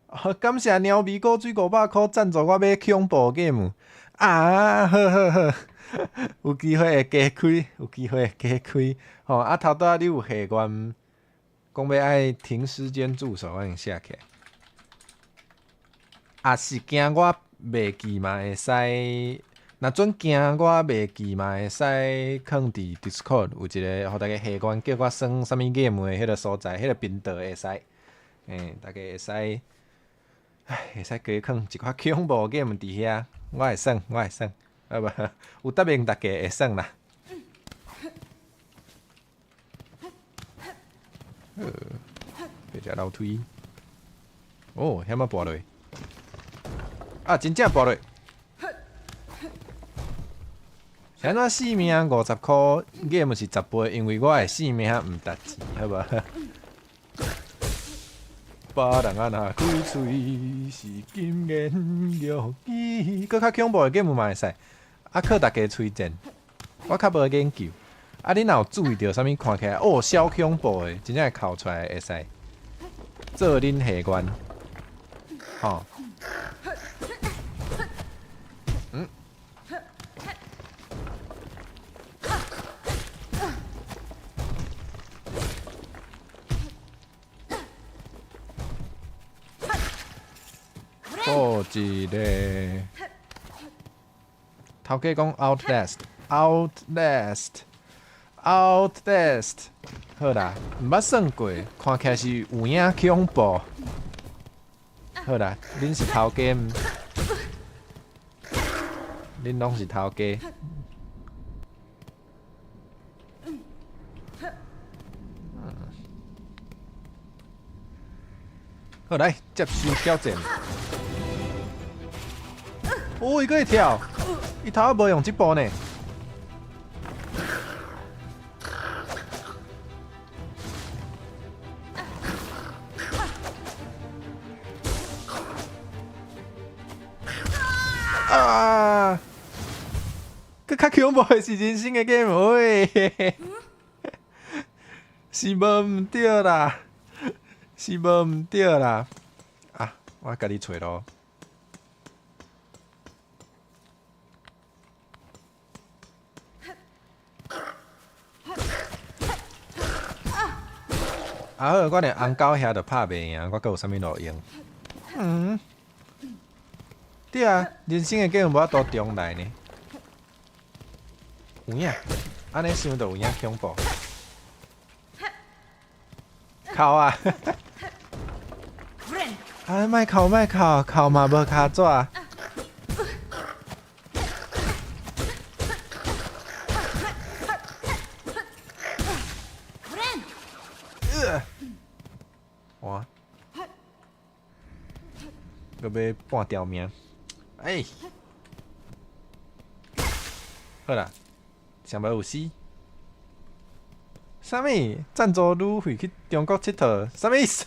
啊，感謝貓咪果水500箍贊助我買恐怖 game 啊！好好好，有機會會加開，有機會會加開。吼，啊，頭拄仔你有下願，講欲愛停屍間助手，我已經寫起來。啊，是驚我袂記嘛會使，若準驚我袂記嘛會使，囥佇 Discord 有一個，予大家下願叫我耍啥物 game 的彼個所在，彼個頻道會使，欸，大家會使，唉，會使加囥一寡恐怖 game 佇遐，我會耍，我會耍，啊無，有答應大家會耍啦。好，爬只樓梯。哦，遐麼跋落。啊！真正跋落，是按怎性命50箍，game 是10倍，因為我的性命毋值錢，好無？別人啊若開喙是金言玉語，閣較恐怖的 game 嘛會使，啊靠大家推薦，我較無研究。啊，恁若有注意著啥物看起來哦，小恐怖的，真正會哭出來會使做恁下願，吼。嗯。好一个，頭家講 Outlast，Outlast，Outlast，好啦，毋捌耍過，看起來是有影恐怖。好啦，恁是頭家毋？恁攏是頭家。好來，接受挑戰。哦，伊閣會跳，伊頭仔無用這步呢。啊！閣較恐怖的是人生的 game，喂，是無毋對啦，是無毋對啦。啊，我家己揣路。啊好，我連紅狗遐都拍袂贏，我閣有啥物路用？嗯，對啊，人生的 game 無法度重來呢。有影，按呢想就有影恐怖。哭啊！啊，莫哭莫哭，哭嘛無跤紙。哇！閣欲半條命，哎！好啦，上欲有死，啥物？贊助旅費去中國𨑨迌？啥物意思？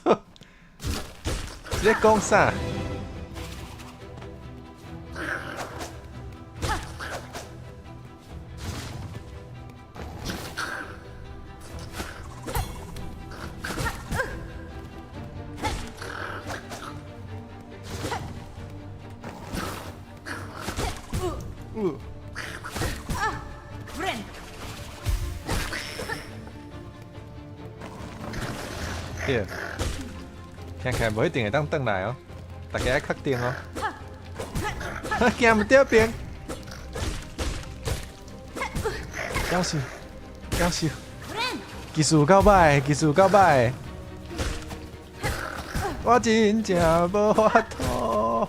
你咧講啥？對，聽起來無一定會當轉來哦，大家愛確定哦。行毋對邊，夭壽，夭壽，技術夠歹，技術夠歹，我真正無法度。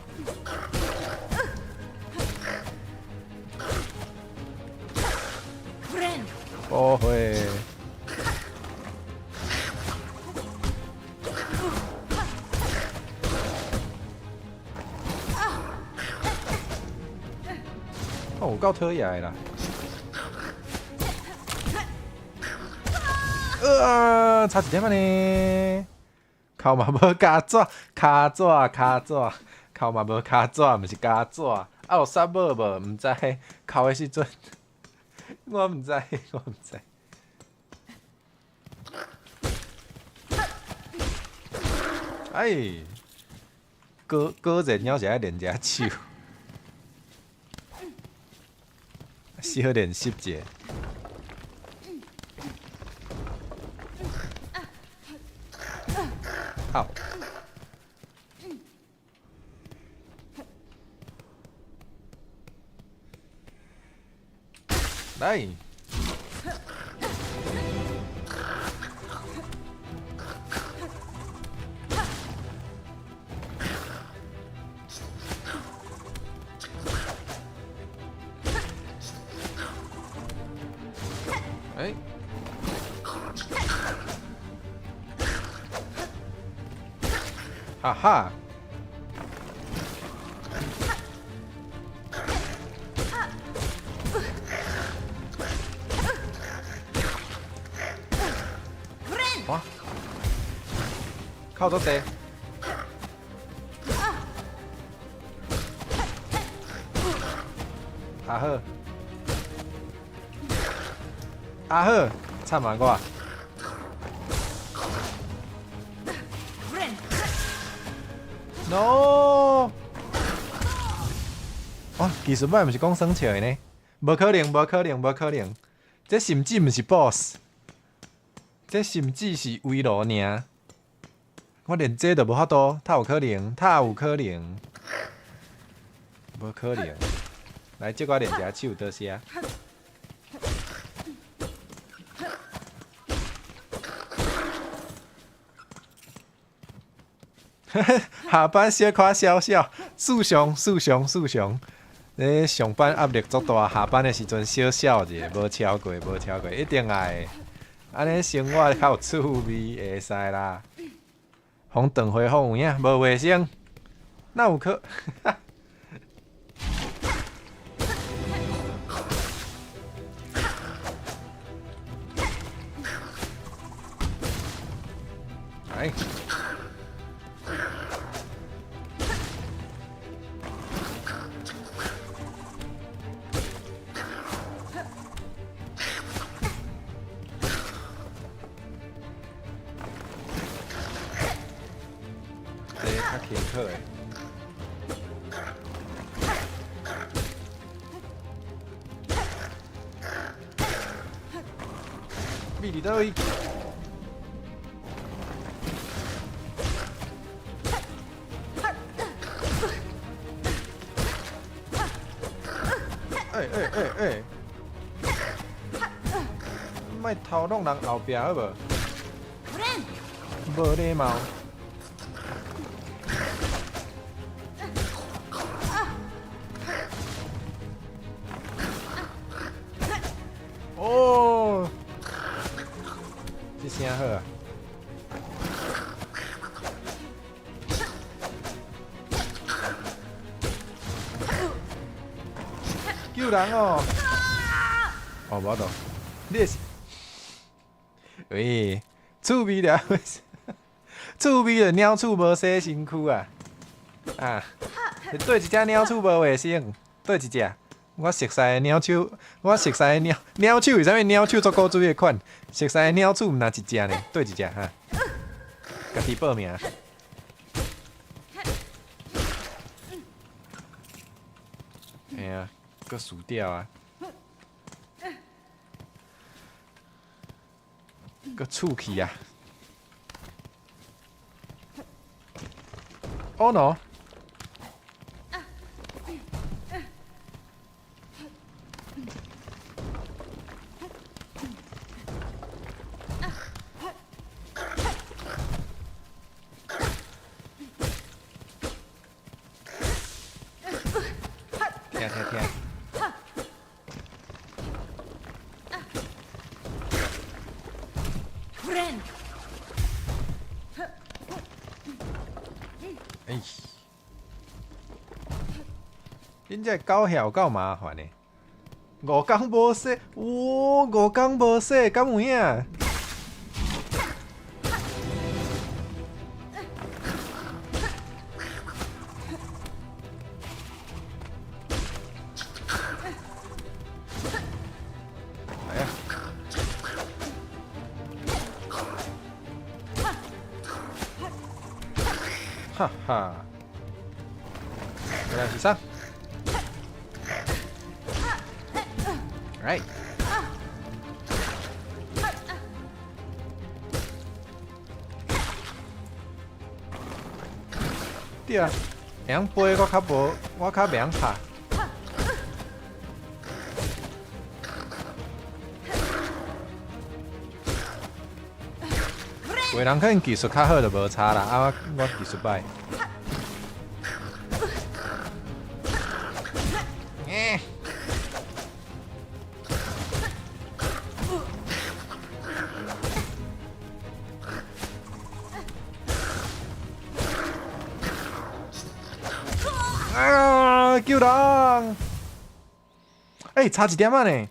不會。哦，有夠討厭的啦！差一點仔呢，哭嘛無加紙，跤紙跤紙，哭嘛無跤紙，毋是加紙，啊有殺無無？毋知，哭的時陣，我毋知，我毋知。哎，果果然了是愛練一下手。小練習者。好。來。哎，哈哈！哇！靠咗地。阿好。阿好，慘啊我。No！哇，技術歹毋是講耍笑的呢？無可能，無可能，無可能！這甚至毋是 boss，這甚至是圍爐爾。我連這都無法度，哪有可能？哪有可能？無可能！來，借我練一下手，多謝。下班小可笑笑，事上事上事上，咧上班壓力足大，下班的時陣小笑者，無超過，無超過，一定愛的。按呢生活較有趣味，會使啦。予斷回風有影，無衛生，哪有可？來。這較輕巧的。秘佇佗位？欸欸欸欸！莫偷弄人後壁好無？無禮貌。哦，這聲好啊！救人哦！哦，無法度，你是喂，趣味了，趣味的鸟鼠無洗身軀啊！啊，佗一隻鳥鼠無衛生，佗一隻？我熟似的鳥鼠，我熟似的鳥鳥鼠是啥物？鳥鼠足古錐的款，熟似的鳥鼠毋若一隻呢，佗一隻哈？家己報名。嘿啊，閣輸掉啊！閣出去啊！Oh no！聽聽聽。 Friend. 哎，恁這狗遐有夠麻煩的，5工無洗，哇，5工無洗，敢有影？來啊！哈哈，原來是啥？Right。對啊，會曉飛我較無，我較袂曉拍。有的人可能技術較好就無差啦，啊我技術歹。欸啊！救人！欸，差一點仔呢，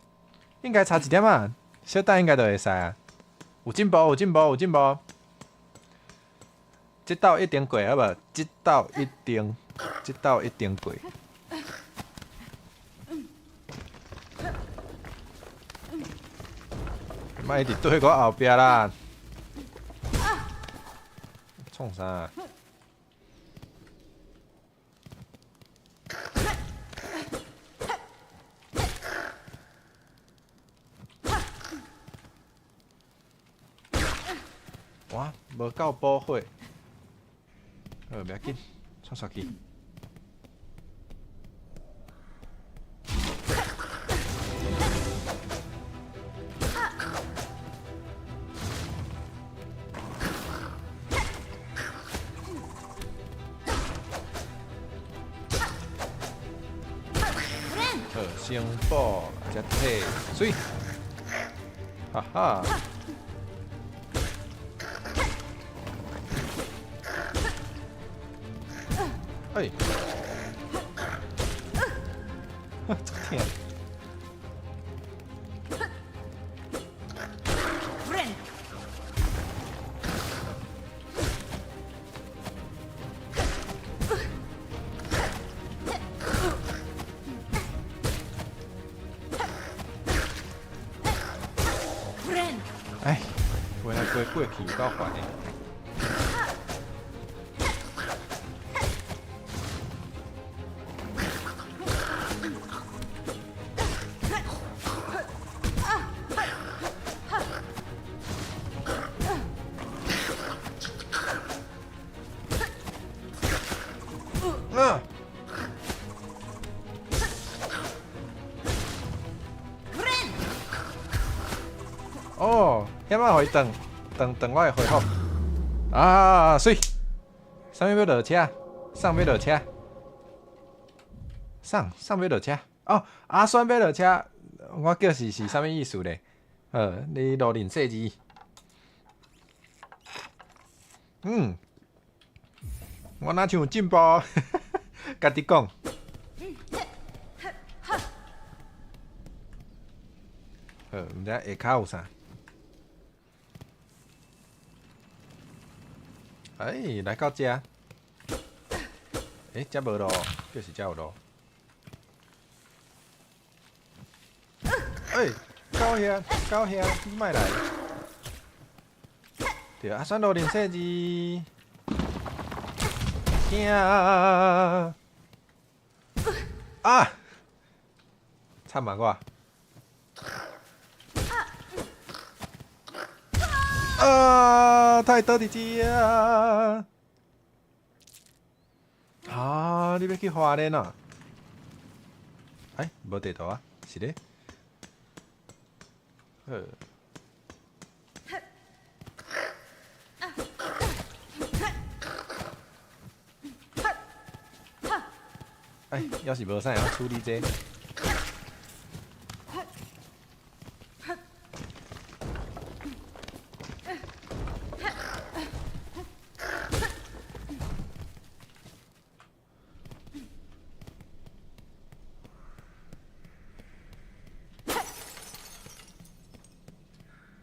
應該差一點仔，小等應該就會使啊。有進步，有進步，有進步。這道一定過，好無？這道一定，這道一定過。莫一直對我後壁啦！創啥？哇，無夠補血。好，袂要緊，創煞去。好，先補，才退水，哈哈。哎，足疼！ Friend. Friend. 哎，飛來飛過去有夠煩的。啊！ Friend. 哦，遐擺予伊轉，轉轉我會恢復。啊，媠！啥物欲落車？送欲落車？送送欲落車？哦，阿酸欲落車，我叫是啥物意思咧？好，你路認細字。嗯，我若像有進步，家己講。好，毋知下跤有啥？哎，來到遮，欸，遮無路，就是遮有路。欸，狗兄，狗兄，你莫來。對，啊，選路認說字，驚啊！慘啊我！啊！他會倒佇遮。啊！你欲去花蓮啊？欸，無地圖啊，是咧？好。哎，猶是無啥會曉處理這個。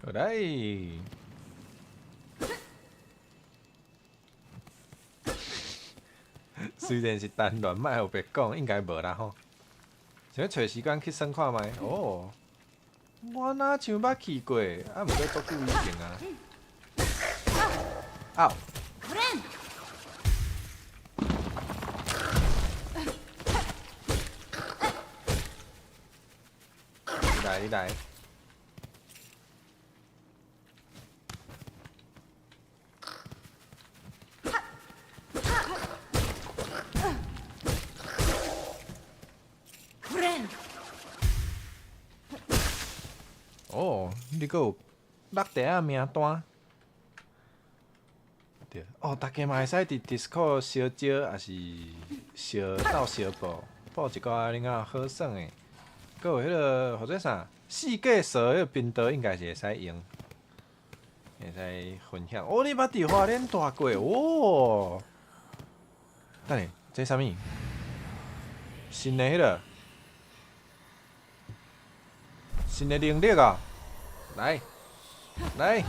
好來。雖然是單戀，莫予白講，應該無啦吼。想欲揣時間去耍看覓？哦，我哪像捌去過，啊，毋過足久以前啊。啊！你來，你來。哦，你閣有落地仔名單？對，哦，大家嘛會使佇 Discord 相招，抑是相鬥相報，報一寡恁仔好耍的。閣有彼个號做啥？世界趖彼个頻道應該是會使用，會使分享。哦，你捌佇花蓮蹛過？哦，等下，這啥物？新的彼个？新的能力啊！來，來。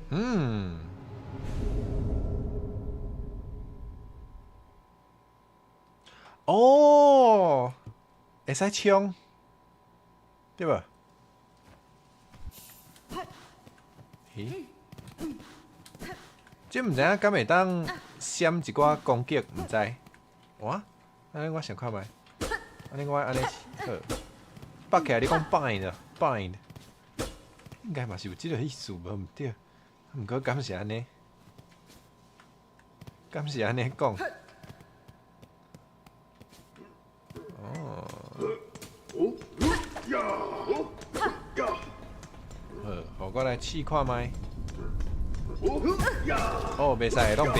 嗯。哦，會使衝，對無？咦？這毋知影敢會當閃一寡攻擊，毋知。哇！按呢我想看覓，按呢我按呢好，綁起來你講 bind bind，應該嘛是有這个意思無毋對，毋過敢是按呢？敢是按呢講？哦。好，予我來試看覓。哦，袂使會弄著。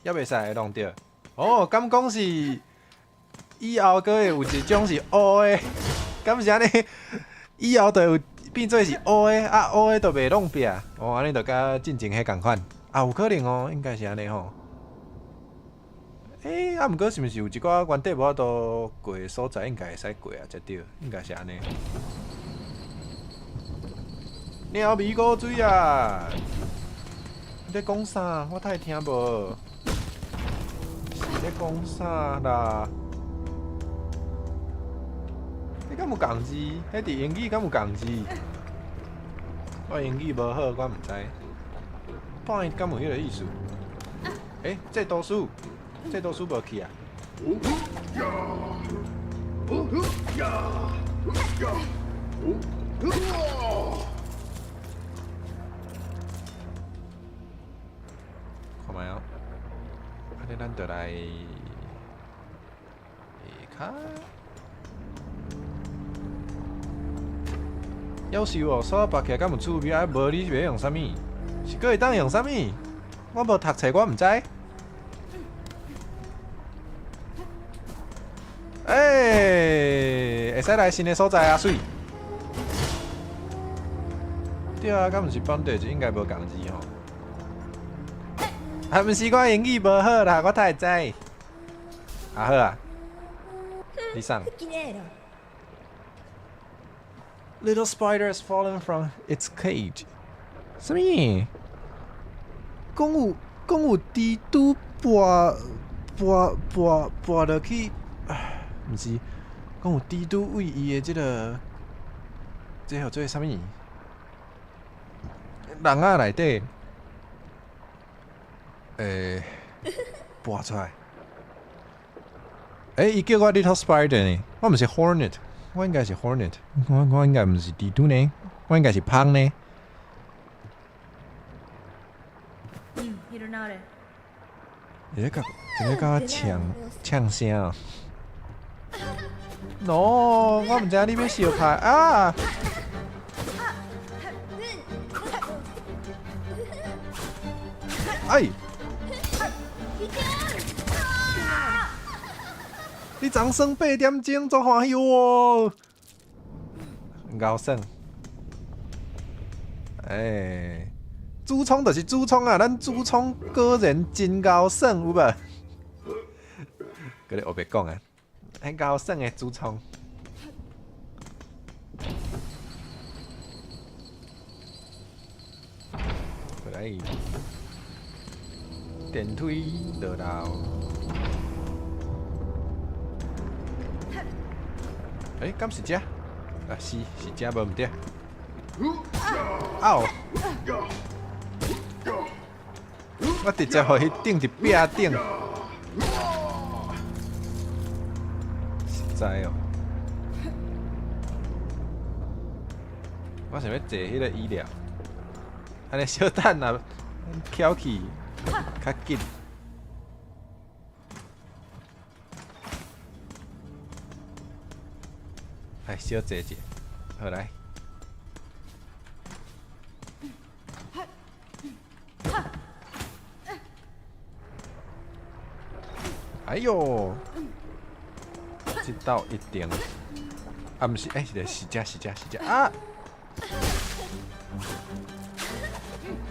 猶袂使會弄著。哦，敢講是以後閣會有一種是烏的，敢是按呢？以後就有變做是烏的，啊烏的就袂弄壁。哦，按呢就佮進前彼仝款。啊，有可能哦，應該是按呢吼。欸，啊，毋過是毋是有一寡原底無法度過的所在，應該會使過啊，才對，應該是按呢。鳥味古錐啊！你咧講啥？我太聽無。是咧講啥啦？你敢有仝字？彼佇英語敢有仝字？我英語無好，我毋知。point 敢有彼个意思？欸，這圖書，這圖書無去啊？看覓哦，按呢咱就來下跤。夭壽哦，手縛起來敢有趣味？啊，無你是欲用啥物？是閣會當用啥物？我無讀冊，我毋知。欸，會使來新的所在啊，媠。對啊，敢毋是 bondage 應該無仝字吼。啊，毋是我英語無好啦，我哪會知？啊好啊，你上。Little spider has fallen from its cage。啥物？講有講有蜘蛛跋跋跋跋落去，毋是，講有蜘蛛為伊的這个，這叫做啥物？籠仔內底，跋出來。欸，伊叫我 little spider 呢，我毋是 hornet，我應該是 hornet，我應該毋是蜘蛛呢，我應該是蜂呢。伊咧共伊咧共我嗆嗆聲哦。No，我毋知影你欲相拍啊！哎！你昨耍8點鐘，足歡喜哦！𠢕耍。欸，主創就是主創啊！咱主創果然真𠢕耍，有無？閣咧烏白講啊！很𠢕耍的主創。過來，電梯落樓。欸，敢是這？啊，是是這無毋對。嗷！我直接予伊釘佇壁頂。實在哦。我想欲坐彼个椅了，按呢小等啊，翘起較緊。來小坐者，好來。哎喲，這道一定，啊，毋是，欸，是是這是這是這啊！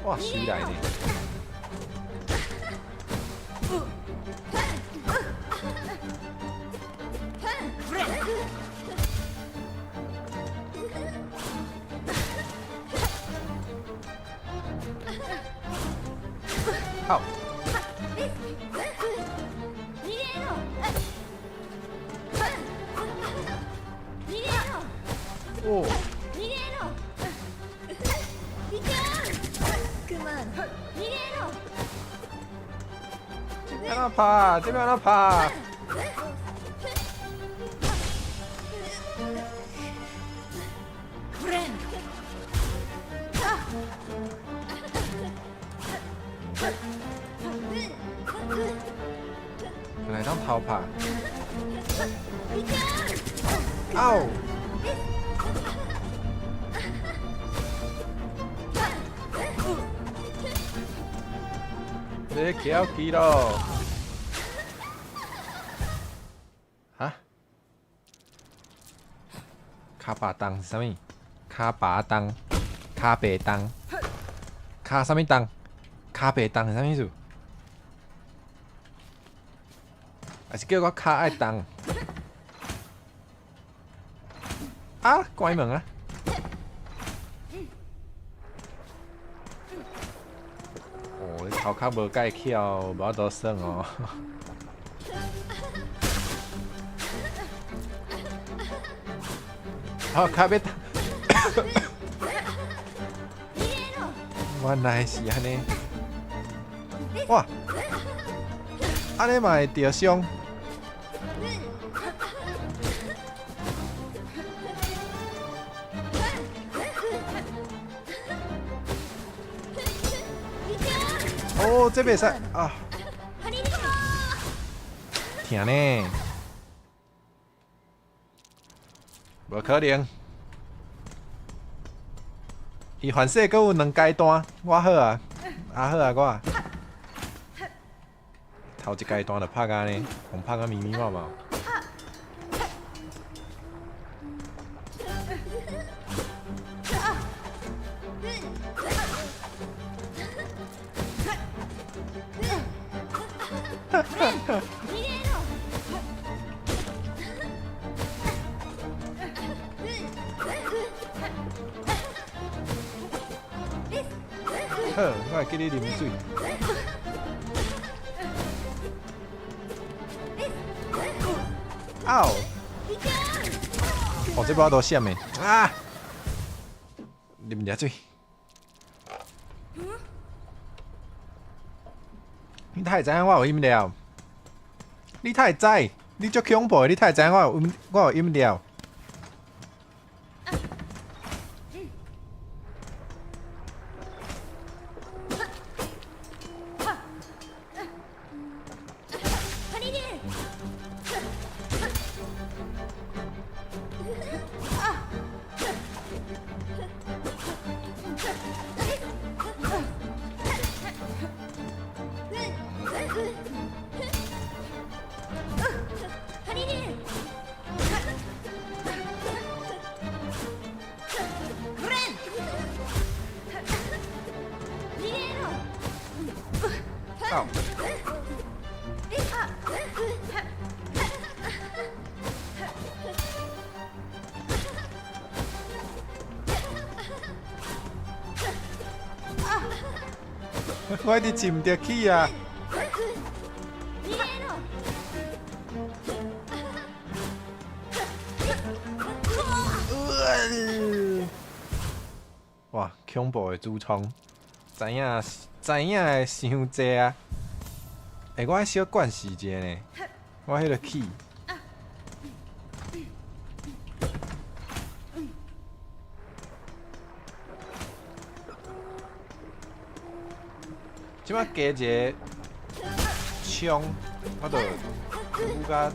哇，水來呢！好。哦。這欲按怎拍？這欲按怎拍？來當偷拍。嗷！你翹起咯！哈？跤巴重是啥物？跤巴重，跤白重，跤啥物重？跤白重是啥物意思？還是叫我跤愛重？啊！關門啊！哦，你頭殼無蓋翹，無法度耍哦。好，跤欲重。原來是按呢。哇！按呢嘛會著傷。哦，這袂使啊！疼呢，無可能。伊反正閣有兩階段，我好啊，啊好啊，我頭一階段就拍甲按呢，予拍甲密密麻麻。好，我會記你啉水。嗷！哦，這把都閃的啊！啉點水。你哪會知影我有飲料？你哪會知？你足恐怖的！你哪會知影我有飲料？嗷！我一直進毋著去啊！哇，恐怖的主創，知影知影的傷濟啊！欸，我愛小灌死一下呢，我彼个氣。這擺加一个槍，我就舞甲。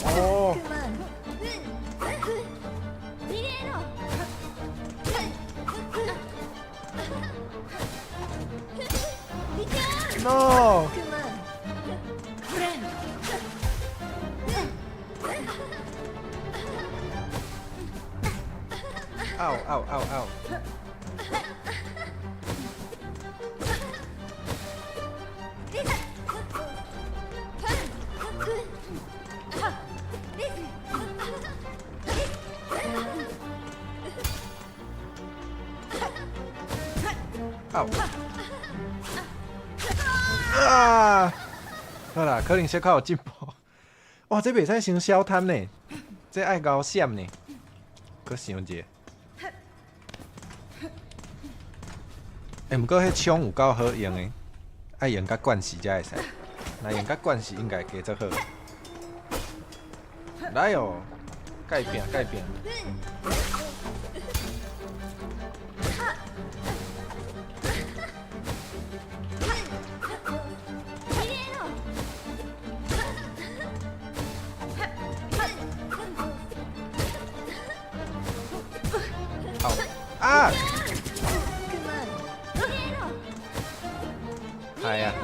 哦。No！嗷嗷嗷嗷！嗷！啊！好啦，可能小可有進步。哇，這袂使傷小貪呢，這愛𠢕閃呢。閣想一下。欸，毋過彼槍有夠好用的，愛用甲慣勢才會使。若用甲慣勢，應該加做好。來哦，改變改變。好啊！係啊！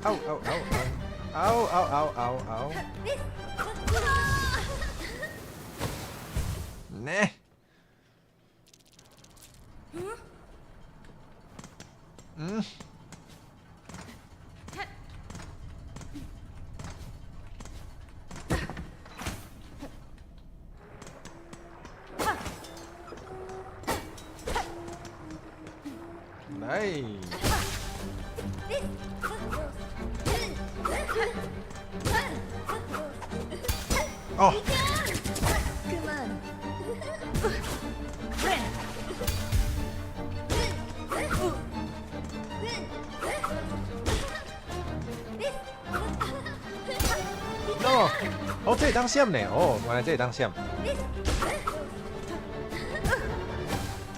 嗷嗷嗷嗷嗷嗷嗷嗷！呢？嗯？來！哦！哦，哦，這會當閃呢？哦，原來這會當閃。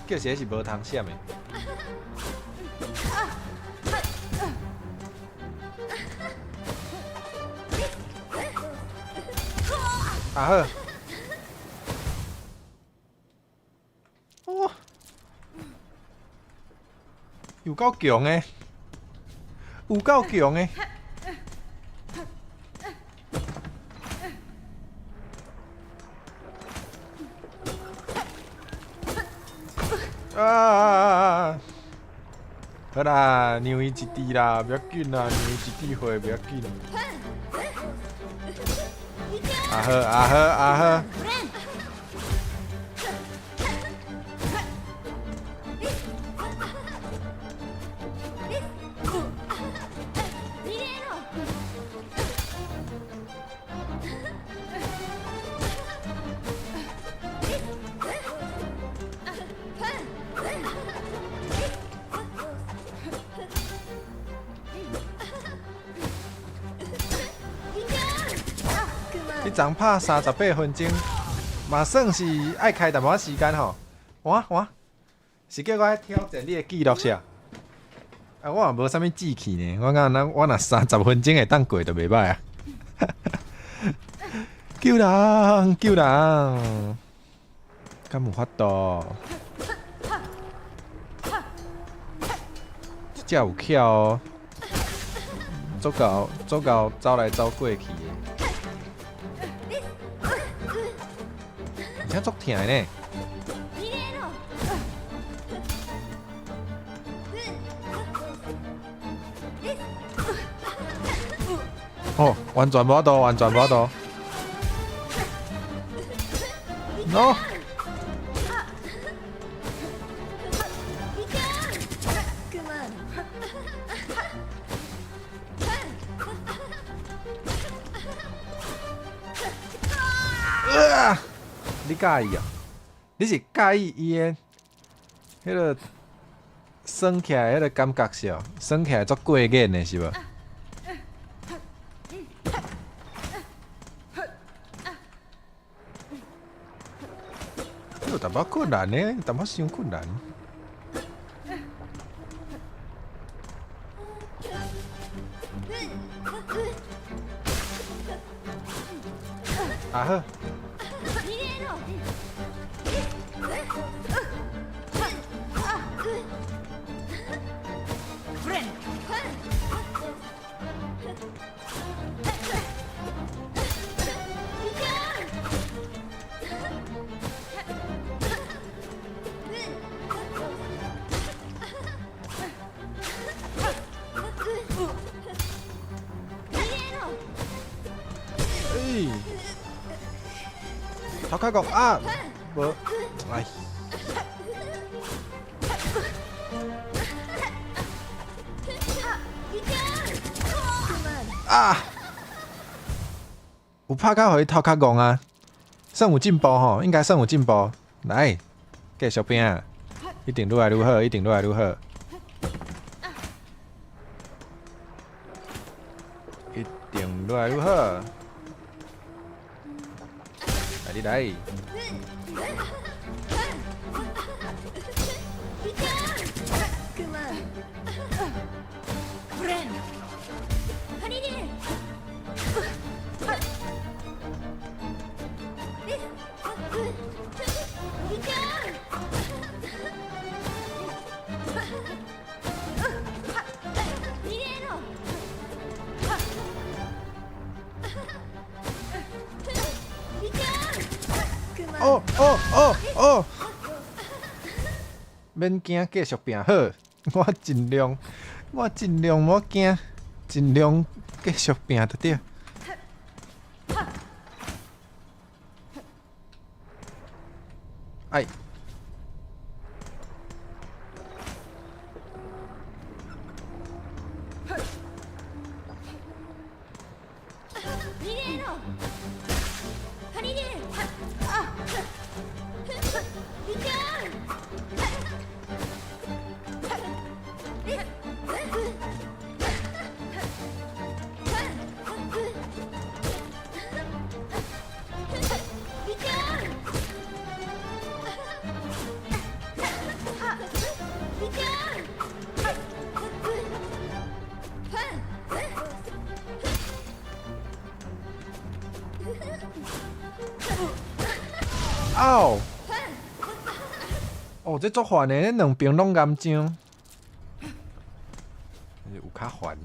叫啥是無通閃的？啊好。哇，有夠強的，有夠強的。啊！好，好啦，讓伊一滴啦，不要緊啦，讓伊一滴血不要緊。啊好啊好啊好。你昨拍38分钟，嘛算是愛開淡薄仔時間吼。哇哇，是叫我來挑戰你的紀錄是啊？啊，我也無啥物志氣呢。我感覺我若30分鐘會當過就袂䆀啊。救人！救人！敢有法度？這隻有巧哦，足夠足夠走來走過去的。而且足疼的呢。哦，完全無法度，完全無法度。No！啊！你佮意啊？你是佮意伊的彼个耍起來彼个感覺是哦？耍起來足過癮的是無？有淡薄困難呢，淡薄傷困難。啊好。欸，頭殼講啊，無，哎。啊！有拍到予伊頭殼戇啊，算有進步吼，應該算有進步。來，繼續拼，一定愈來愈好，一定愈來愈好。一定愈來愈好。來，你來。哦哦哦哦！免驚，繼續拼好。我盡量，我盡量無驚，盡量繼續拼就對。哎。哦！哦，這足煩的，這兩邊攏岩漿，有較煩。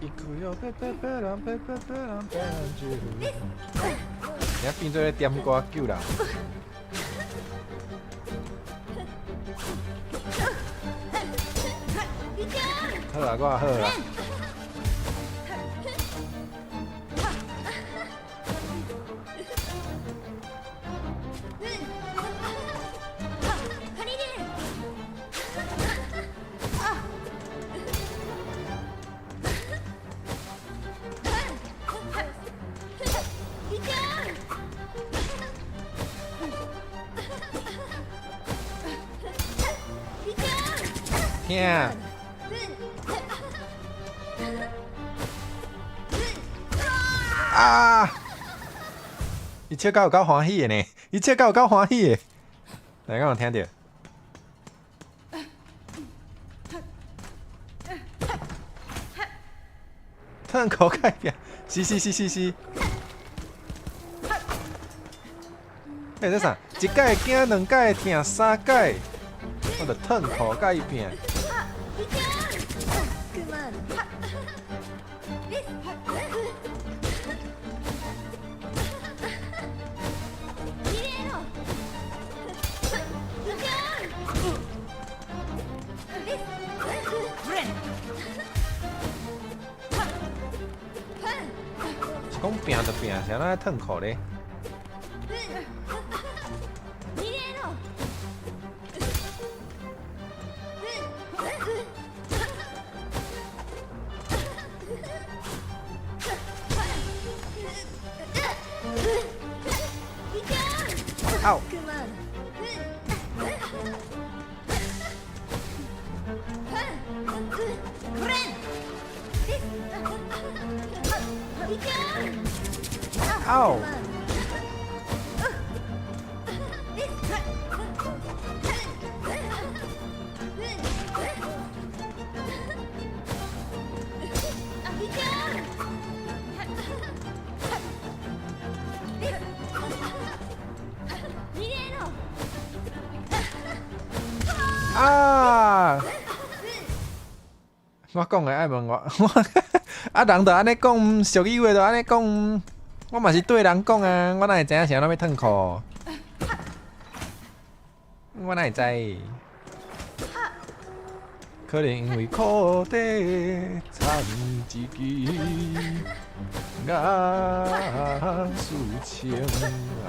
伊你變做咧點歌救人。好啊，我好啊。聽。啊！伊笑甲有夠歡喜的呢，伊笑甲有夠歡喜的，來，敢有聽著？褪褲改變，是是是是是。欸，這啥？一擺驚，兩擺疼，三擺，我就褪褲共伊拚。是講拚就拚，是按怎愛褪褲咧？嗷！嗷！啊！我講的愛問我，我啊人就按呢講，俗語話就按呢講，我嘛是對人講啊，我哪會知影是按怎欲褪褲？我哪會知？可能因為褲底摻一支顏書籤啊。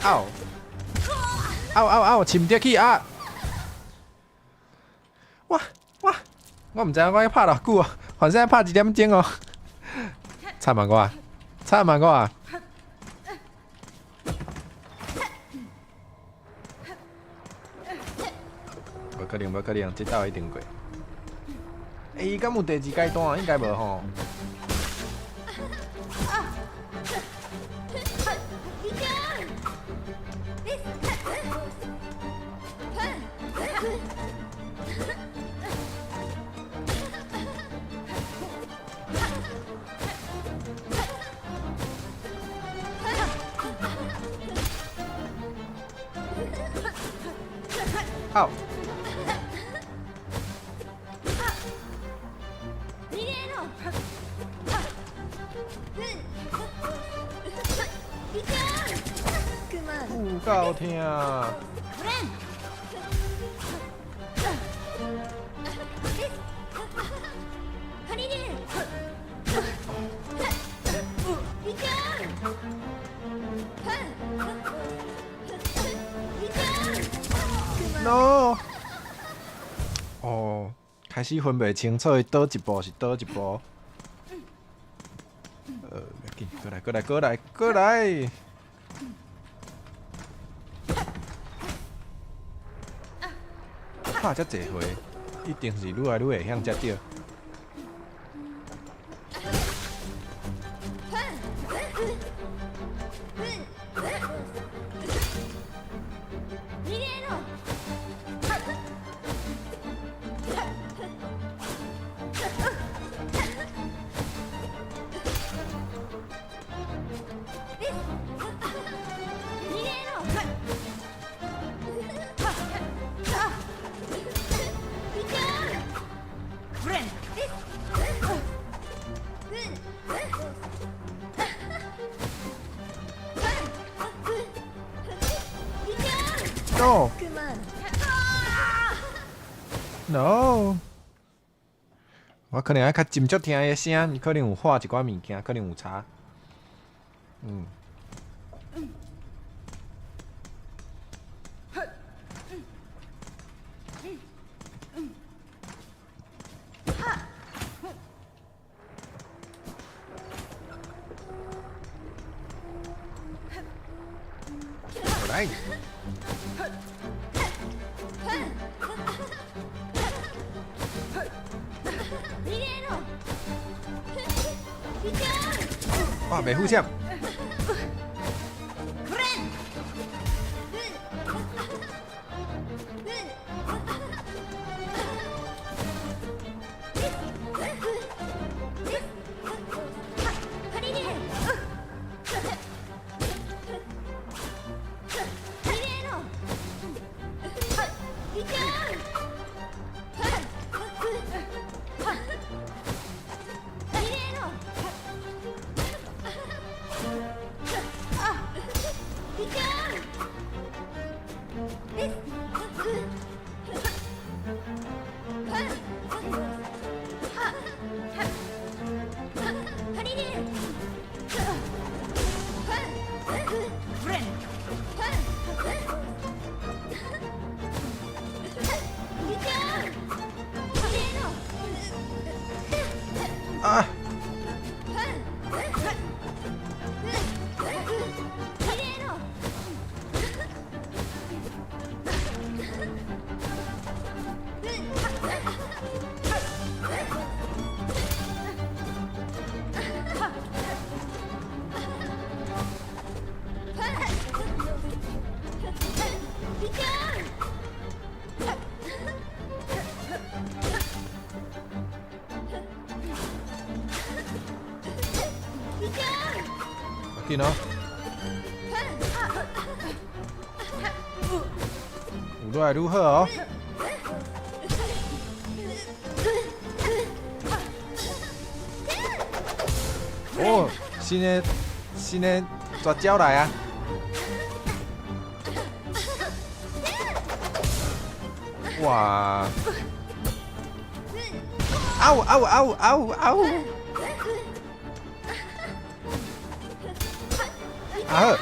嗷！嗷嗷嗷！飼毋著去啊！哇哇！我毋知影我欲拍偌久啊，反正欲拍一點鐘哦。慘啊我！慘啊我！無可能，無可能，這鬥一定過。欸，伊敢有第二階段？應該無吼。嗷！有夠疼！No！哦，開始分袂清楚，伊倒一步是倒一步。欲緊，過來，過來，過來，過來！拍遮濟回，一定是愈來愈會曉才對。No 그만. No，我可能愛較斟酌聽伊的聲，伊可能有畫一寡物件，可能有差。來。 미래로. 哇，袂付闪。 브랜. 啊！緊哦！有愈來愈好哦。哦，新的絕招來啊！哇！嗷嗷嗷嗷嗷！啊好！啊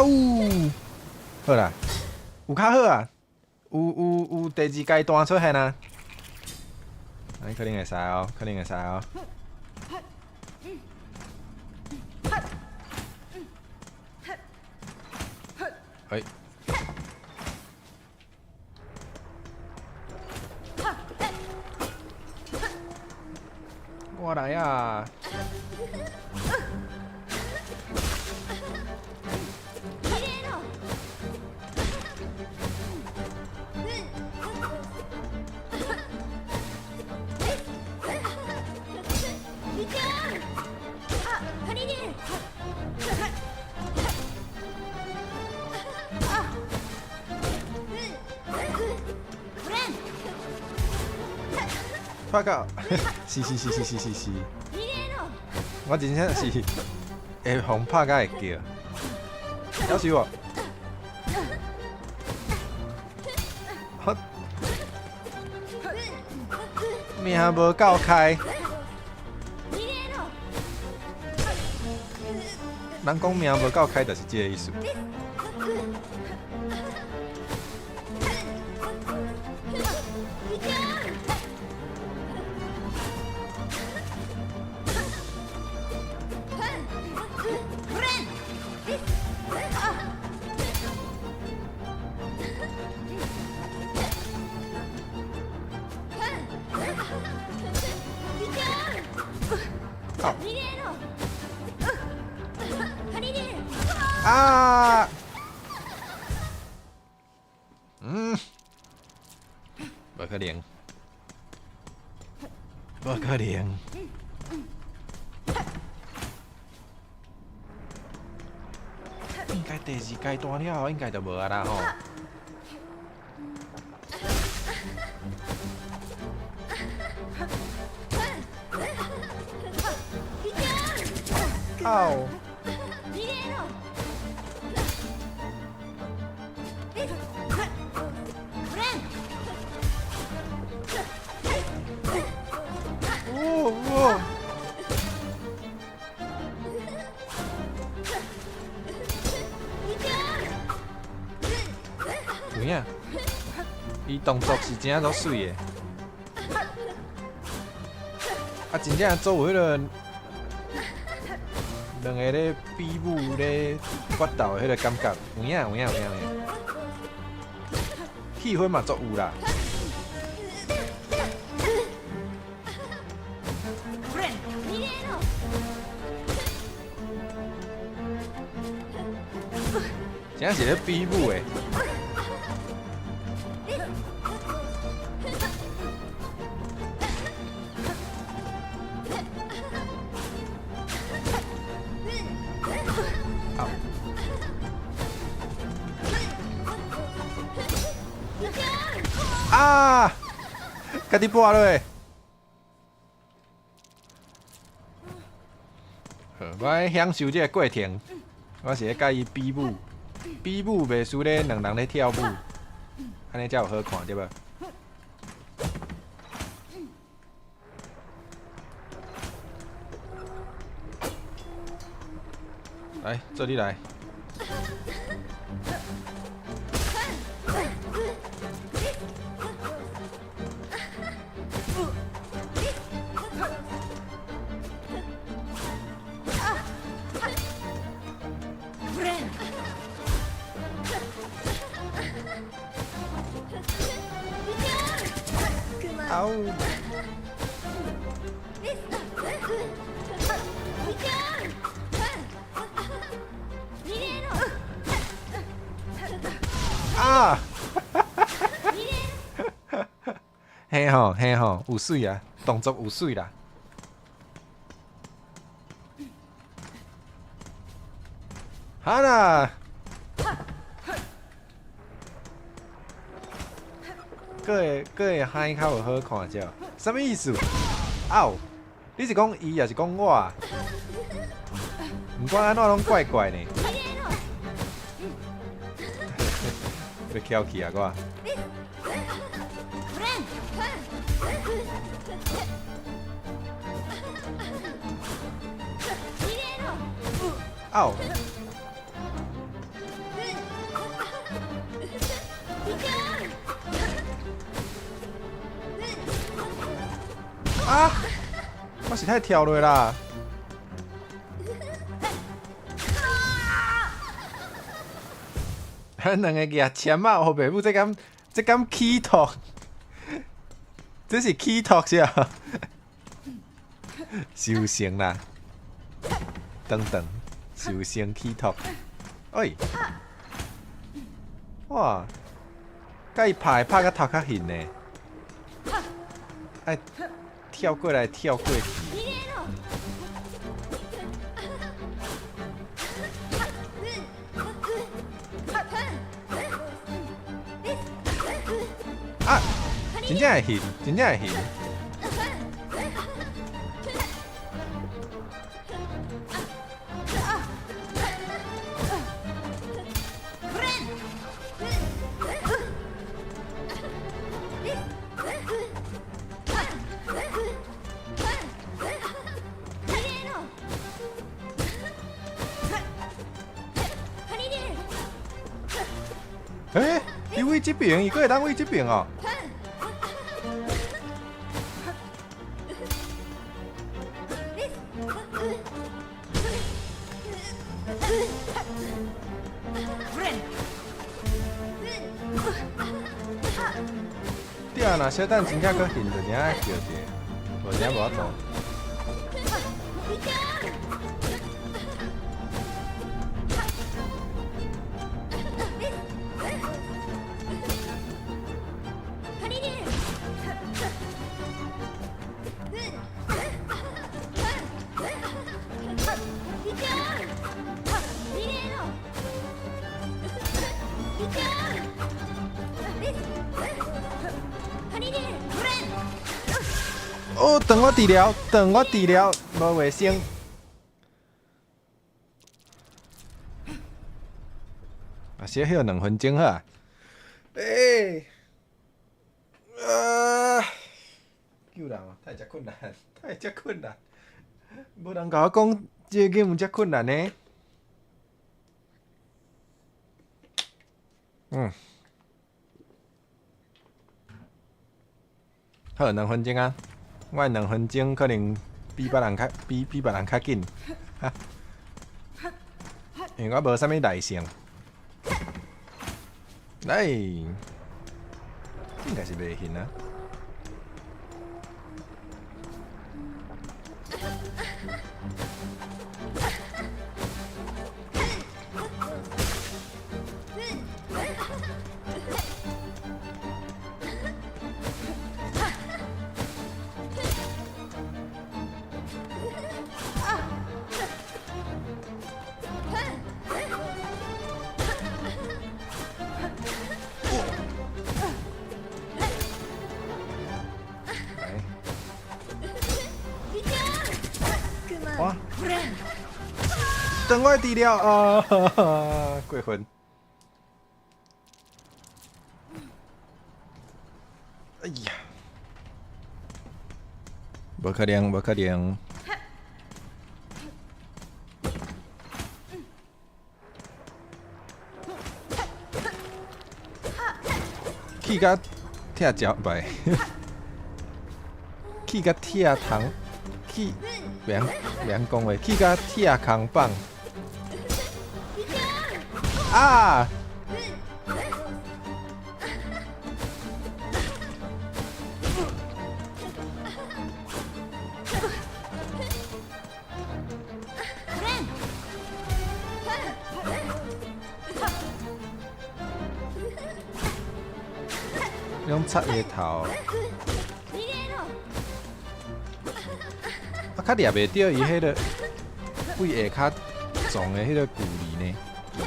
嗚！好啦，有較好啊，有第二階段出現啊，按呢可能會使哦，可能會使哦。哎。我來啊！發覺，是是是是是是是，我真正是會予拍甲會叫，夭壽我，好，命無夠開，人講命無夠開，就是這個意思。好。啊！無可能，無可能。應該第二階段了後，應該就無啊啦吼。嗷！哦哦！有影，伊動作是真正足媠的，啊，真正做有彼个兩个咧比武咧決鬥的彼个感覺，有影有影有影有影，氣氛嘛足有啦。真正是咧比武的。啊！家己跋落。好，我愛享受這個過程。我是咧佮伊比武，比武袂輸咧兩人咧跳舞，按呢才有好看，對無？來，做你來。嗷！啊！嘿吼嘿吼，有媠啊，動作有媠啦。好啦，閣會閣會嗨較有好看者，啥物意思？嗷！你是講伊，抑是講我？毋管按怎攏怪怪呢。欲翹起啊我！嗷！啊！我是太跳落啦！咱兩个舉籤仔，予爸母，這敢這敢起托？這是起托是啊？受成啦！等等，受成起托。哎！哇！共伊拍會拍甲頭殼眩呢！愛跳過來跳過去。啊！真正會眩，真正會眩。欸，伊位這邊，伊閣會當位這邊哦。對啊，若小等真正閣眩，就真愛叫一下，無真無法度。哦，斷我治療，斷我治療，無衛生。啊，小歇2分鐘好啊。欸，啊，救人哦，太遮困難，太遮困難。無人共我講，這個 game 遮困難呢。好，兩分鐘啊！我的兩分鐘可能比別人較，比別人較緊，哈。因為我無啥物耐性。來，應該是袂行啊。來，哇！等我治療啊！過分！哎呀，無可能，無可能！去甲拆腳擺，去甲拆窗，去袂曉袂曉講話，去甲拆空放。啊！用插伊的頭，啊，較掠袂著伊彼个位下跤撞的彼个距離呢？距離。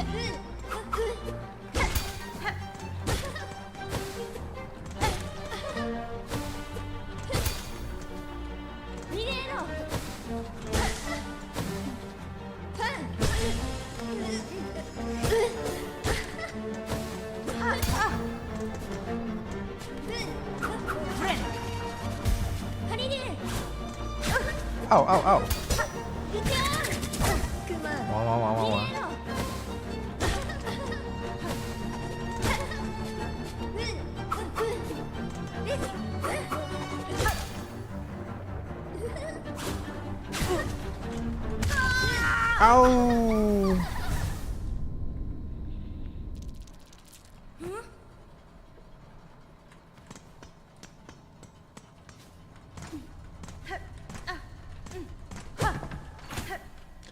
嗷嗷嗷！哇哇哇哇哇！嗷！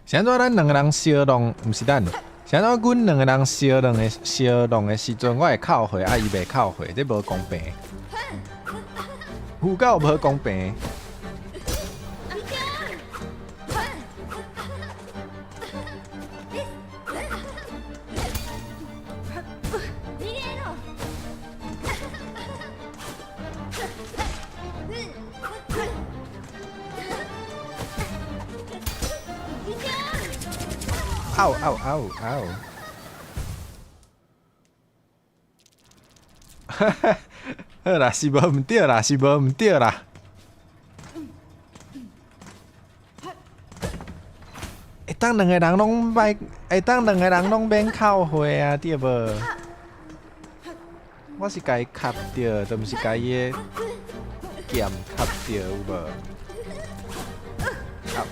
是按怎咱兩个人相弄，毋是咱，是按怎阮兩个人相弄的相弄的時陣，我會扣血，啊伊袂扣血，這無公平，有夠無公平。嗷嗷嗷嗷！哈哈，好啦，是無毋對啦，是無毋對啦。會當兩個人攏歹，會當兩個人攏免扣血啊，對無？我是共伊磕著，都毋是共伊的劍磕著，有無？啊！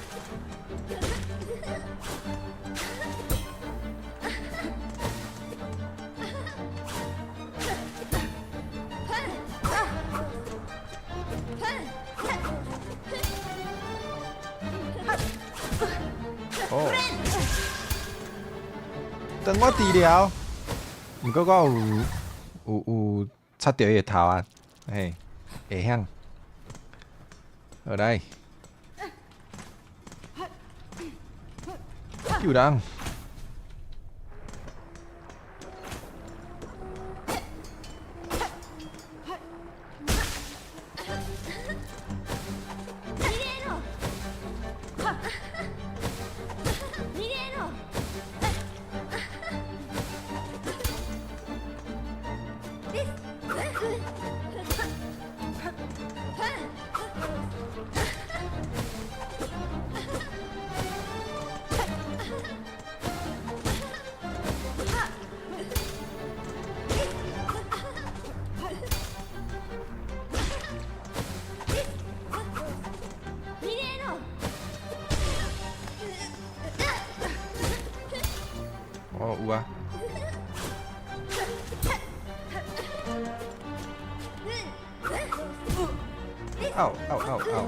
哦，等我治療，毋過我有插著伊的頭啊，嘿，會曉。好來，救人。嗷嗷嗷嗷！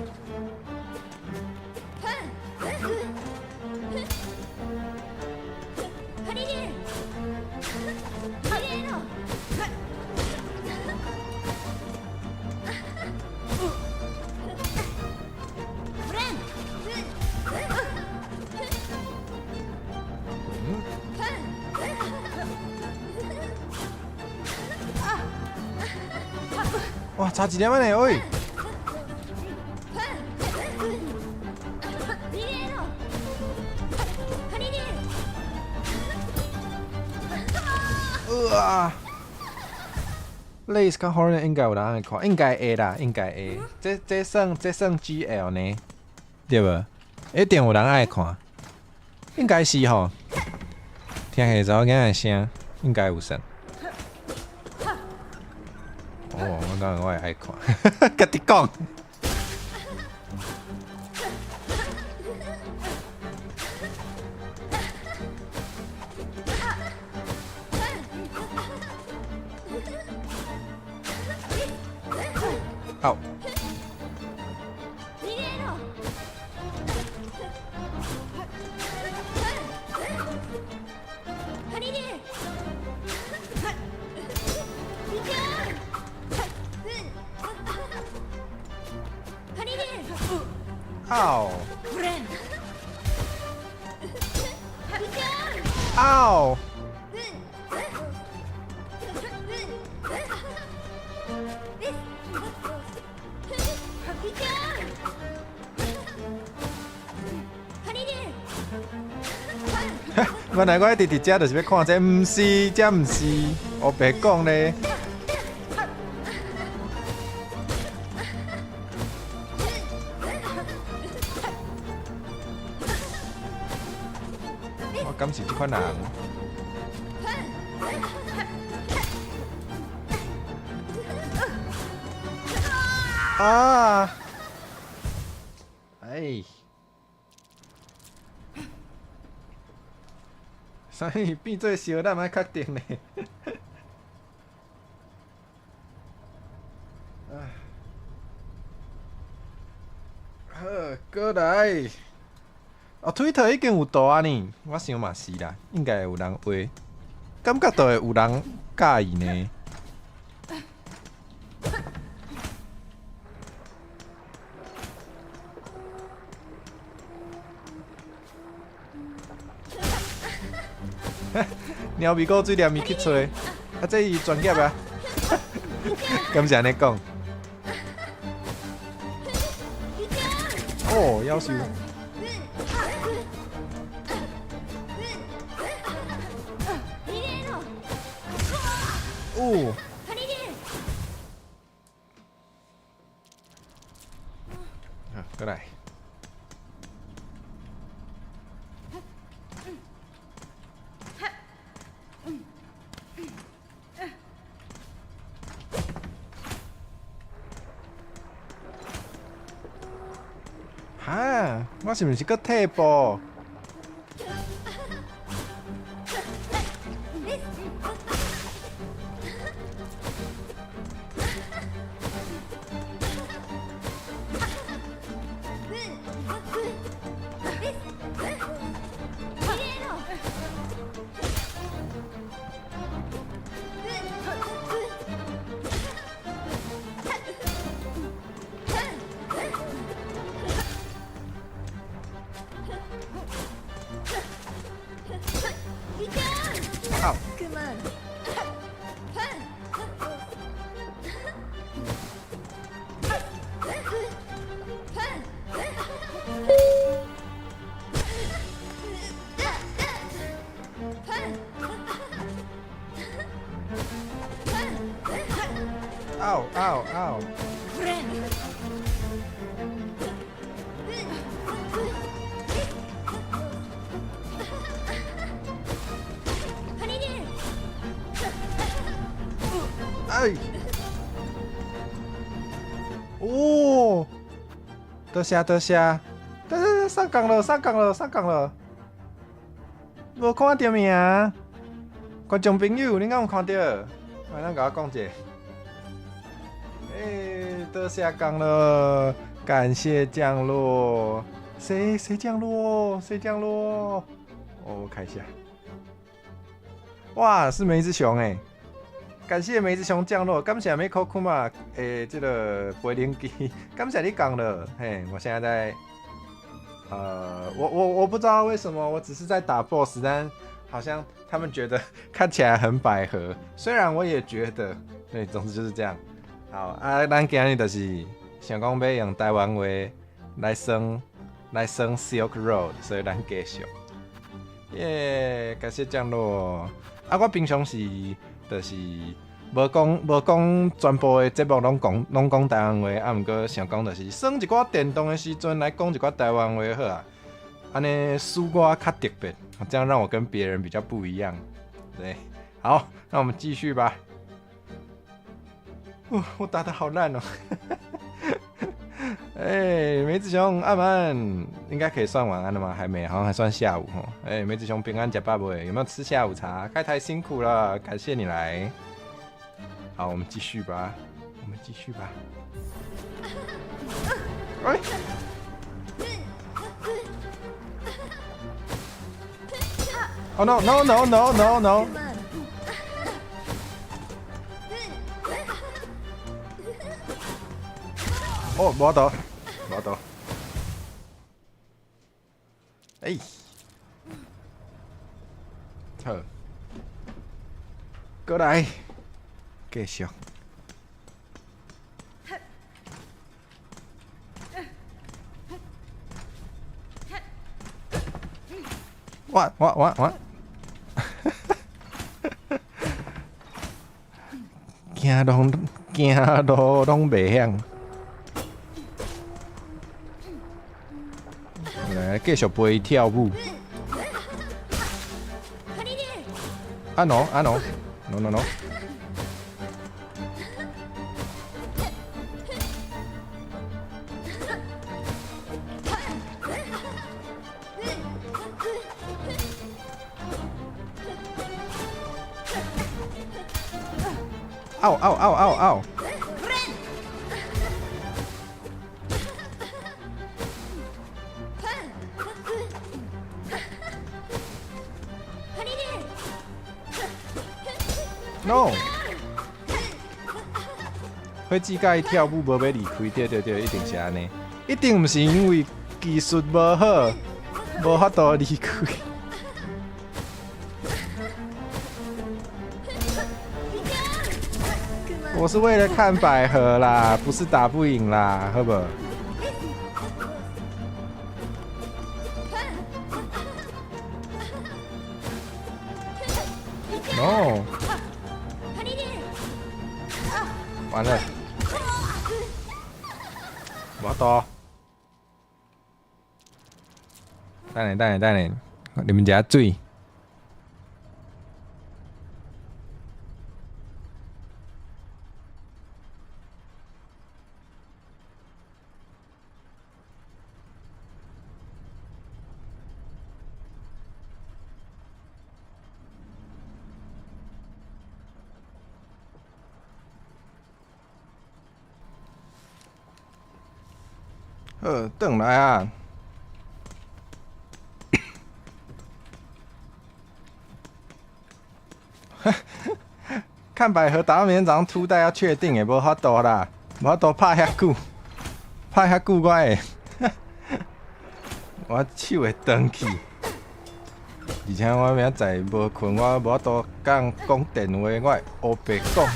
哇，差一點仔呢，喂！哇！Lace 佮 Hornet 應該有人愛看，應該會啦，應該會。這算 GL 呢？對無？一定有人愛看，應該是吼。聽下查某囝的聲，應該有算。哦，我感覺我會愛看，家己講。好。嗷！嗷！原來我一直佇遮就是欲看這，毋是，這毋是，烏白講咧。我敢是這款人？啊！哎！啥物變做燒咱愛確定呢？唉，好，過來。哦，推特已經有圖啊呢，我想嘛是啦，應該會有人畫，感覺都會有人佮意呢。貓咪狗水連伊去揣，啊，這伊專業啊，敢是按呢講？哦，夭壽。哦。好，過來。哈，我是毋是閣退步？嗷嗷嗷！哎！哦！多謝多謝，等等上崗了上崗了上崗了，無看著名，觀眾朋友，恁敢有看著？來，咱共我講者。欸，都下岗了，感谢降落。谁谁降落？谁降落？哦，我看一下。哇，是梅子熊哎！感谢梅子熊降落，感謝梅可库嘛，欸，這个飛行機，感謝你降落。嘿，我現在在，我不知道為什麼，我只是在打 BOSS，但好像他們覺得看起來很百合，雖然我也覺得，對，總之就是這樣。好啊，咱今日就是想講欲用台灣話來算 Silk Road，所以咱繼續。耶，感謝降落。啊，我平常時就是無講全部的節目攏講台灣話，啊，毋過想講就是耍一寡電動的時陣來講一寡台灣話好啊，按呢使我較特別，這樣讓我跟別人比較不一樣。對，好，那我們繼續吧。哦，我打得好爛哦。哎，梅子熊阿曼應該可以算晚安了嗎？還沒，好像還算下午哦。哎，梅子熊平安呷飽未？有沒有吃下午茶？開台辛苦了，感謝你來。好，我們繼續吧，我們繼續吧。哎，Oh no no no no no no！哦，無得，無得。哎，好，過來，繼續。哇哇哇哇！行路行路攏袂曉。來，繼續陪伊跳舞。啊 no 啊 no no no no！嗷嗷嗷嗷嗷！No！火子佮伊跳舞無欲離開，對對對，一定是按呢，一定毋是因為技術無好，無法度離開。我是為了看百合啦，不是打不贏啦，好不好？No！完了，無多。等下等下等下，啉一下水。好，轉來啊！看百合打到明天早上禿帶要確定的，無法度啦，無法度拍遐久，拍遐久我會，我手會斷去。而且我明仔載無睏，我無法度共人講電話，我會烏白講，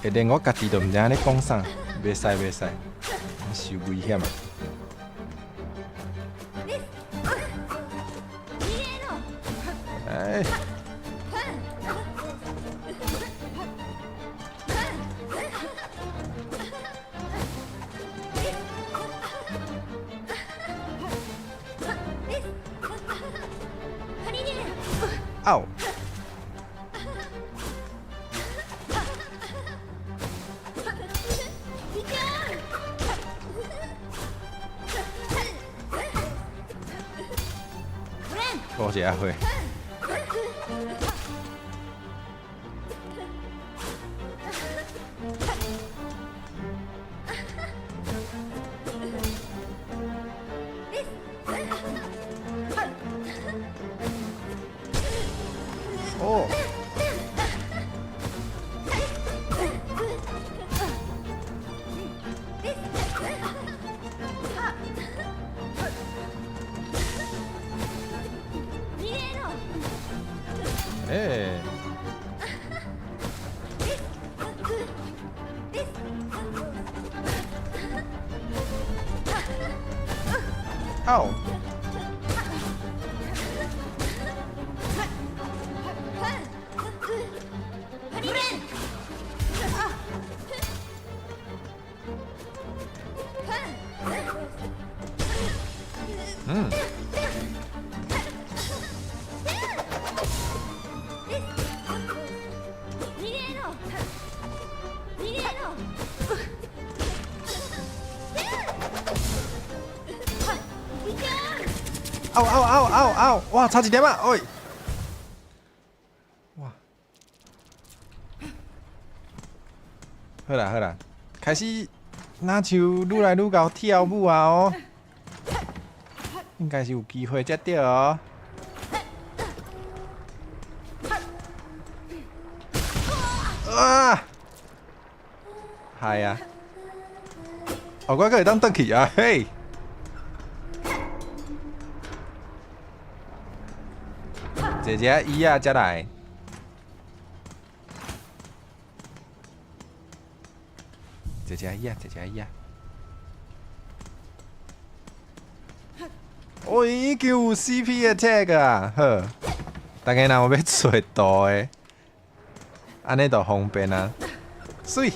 會連我家己都毋知影咧講啥，袂使袂使，傷危險啊！哎。嗷！多謝阿輝。欸。嗷！嗯。嗷嗷嗷嗷嗷！哇，差一點啊！喂，哇，好啦好啦，開始若像愈來愈𠢕跳舞啊哦，應該是有機會才對哦。啊！係啊，哦，我閣會當轉去啊，嘿！坐這椅仔才來，坐這椅仔，坐這椅仔。哦，已經有 CP attack 啊！好，大家若有欲揣圖的，按呢就方便啊。媠。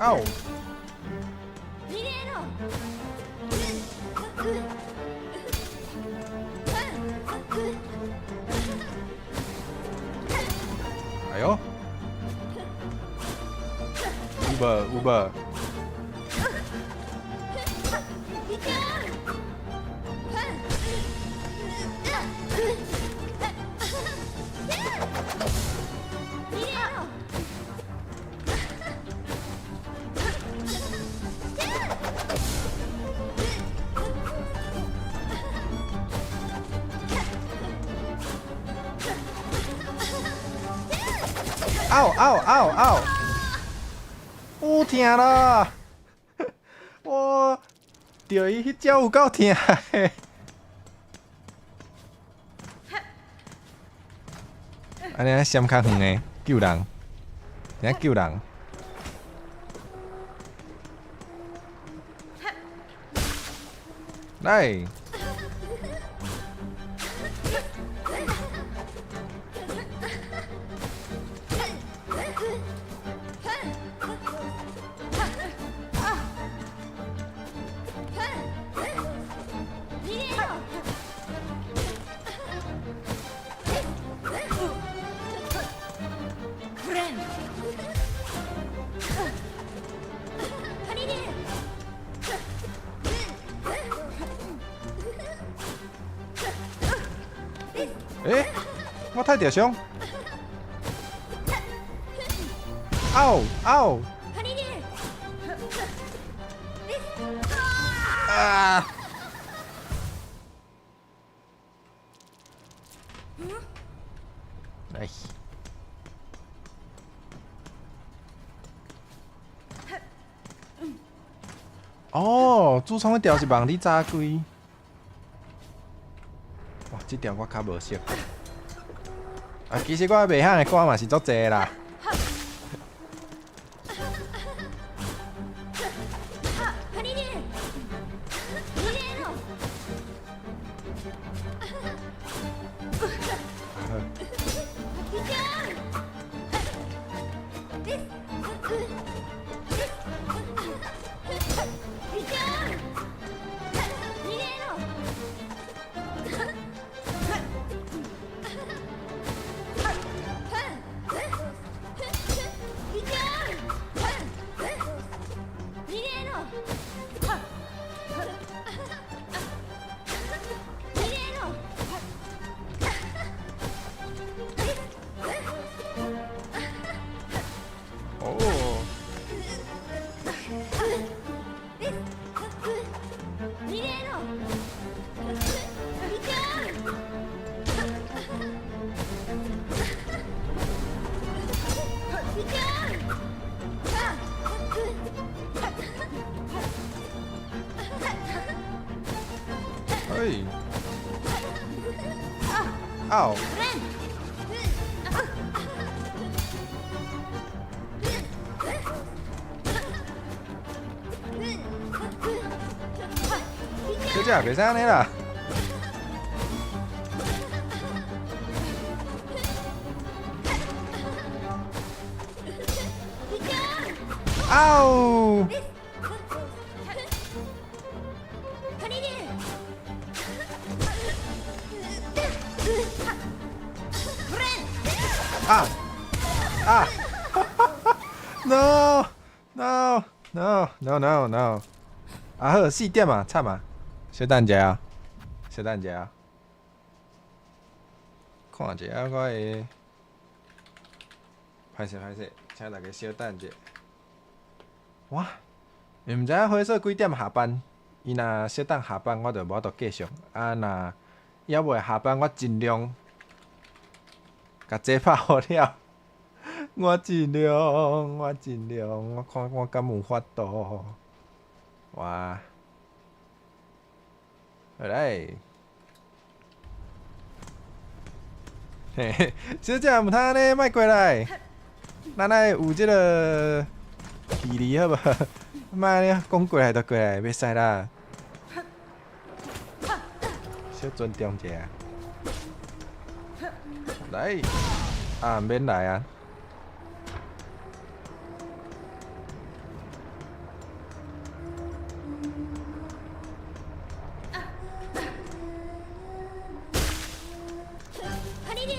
嗷！哎喲，有無有無？嗷嗷嗷嗷！有疼啦！我著伊彼招有夠疼的。按呢閃較遠的救人，等下救人。來。欸，我踢著傷。嗷嗷！啊！來。哦，主創彼條是網裡炸開。哇，這條我較無熟。啊，其實我袂曉的歌嘛是足濟啦。嗷！小姐，袂使按呢啦！嗷！啊啊！No no no no no no！啊好，4點啊，慘啊！小等一下啊，小等一下啊，看一下我的，歹勢歹勢，請大家小等一下。哇，毋知影火說幾點下班？伊若小等下班，我就無法度繼續。啊，若猶未下班，我盡量共這拍好了。我盡量，我盡量，我看我敢有法度。哇！好來，嘿嘿，小姐毋通按呢，莫過來。咱愛有這个距離好無？莫按呢講過來就過來，袂使啦。小尊重一下。來，啊，毋免來啊。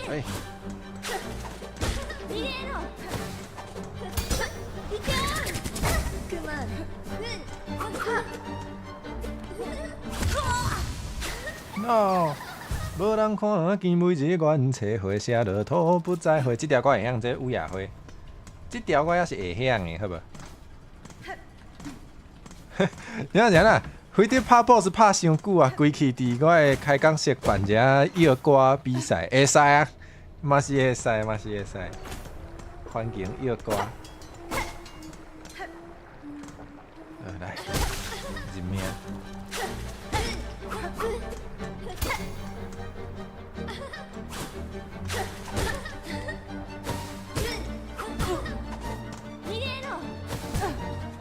哎。No，無人看見每日願找花，寫落土不再回。這條我會曉，這烏鴉花，這條我也是會曉的，好無？怎樣啦？非得拍 boss 拍傷久啊！規氣佇我的開講室辦一下搖歌比賽，會使啊，嘛是會使，嘛是會使。歡迎搖歌。來，認命。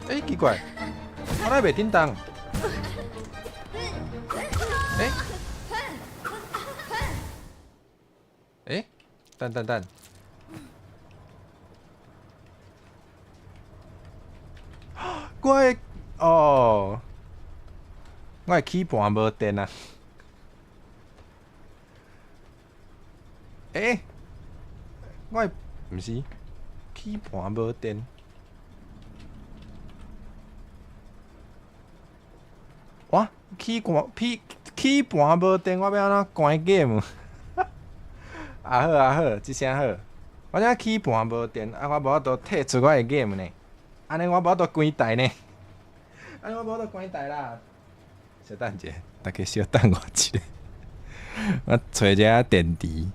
欸，奇怪，我哪袂叮當？欸？欸？等等等。我的哦，我的起盤無電啊！欸？我的毋是起盤無電。哇！起盤起起盤無電，我欲按怎關 game？啊好啊好，這聲好。我這起盤無電，啊我無法度退出我的 game 呢。按呢我無法度關台呢。按呢我無法度關台啦。小等一下，大家小等我一下。我揣一下電池。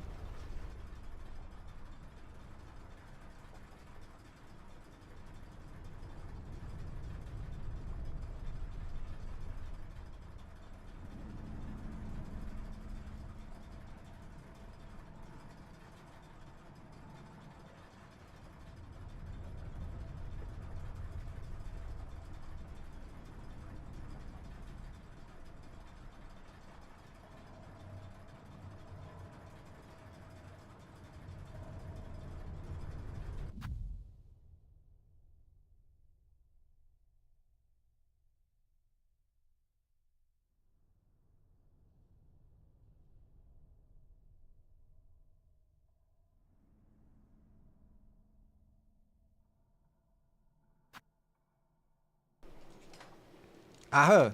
啊好，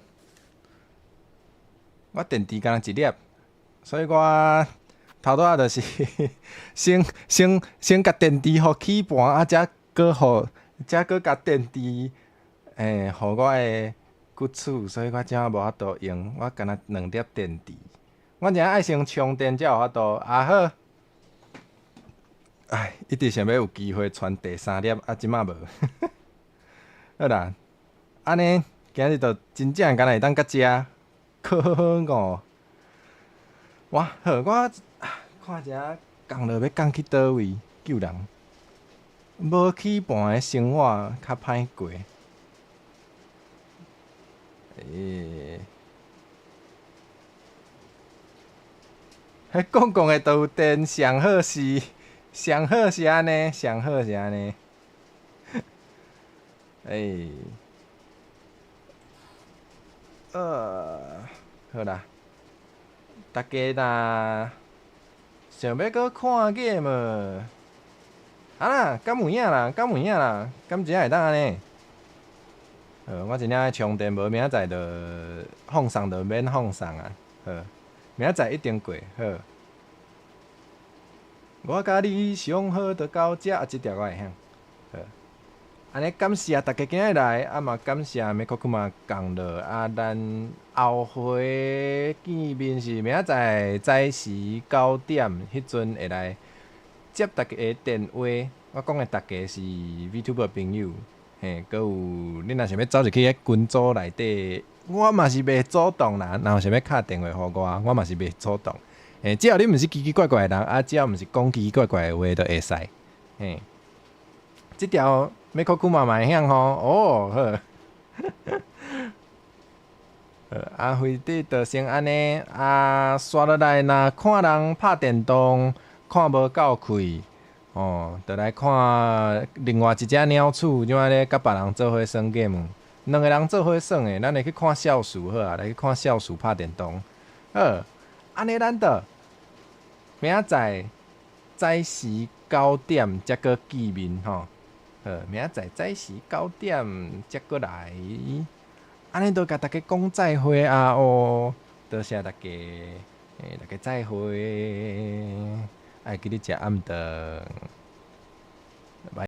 我電池敢若一粒，所以我頭拄仔就是先先先共電池予起盤，啊，才閣予才閣共電池，欸，予我的骨刺，所以我才無法度用。我敢若兩粒電池，我這愛先充電才有法度。啊好，唉，一直想欲有機會傳第三粒，啊，這馬無。好啦，按呢。今日就真正敢若會當到遮，可五。哇，好，我看一下降落欲降去佗位救人，無起盤的生活較歹過。欸，彼講講的都有電，上好是上好是按呢，上好是按呢。欸，好啦，大家若想欲閣看 game，啊啦，敢有影啦，敢有影啦，敢真正會當按呢？我真正愛充電，無明仔載就放送就免放送啊。好，明仔載一定過。好，我佮你上好就到遮，啊，這條我會曉。好，按呢感謝大家今日來，啊嘛感謝美國嘛降落，啊，咱後回見面是明仔載早時9點，彼陣會來接大家的電話。我講的大家是 VTuber 朋友。嘿，閣有你若想欲走入去彼群組內底，我嘛是袂阻擋啦。若有想欲敲電話予我，我嘛是袂阻擋。嘿，只要你毋是奇奇怪怪的人，啊，只要毋是講奇奇怪怪的話，就會使。嘿，這條美國庫嘛嘛會曉吼，哦，好。好，啊，飛碟就先按呢，啊，煞落來若看人拍電動，看無夠氣。哦，就來看另外一隻鳥鼠，怎啊咧佮別人做伙耍 game。兩个人做伙耍的，咱會去看笑鼠好啊，來去看笑鼠拍電動。好，按呢咱就明仔載早時9點才閣見面吼。好，明仔載早時九點才閣來。按呢就共大家講再會啊哦，多謝大家，欸，大家再會。愛記得食暗頓。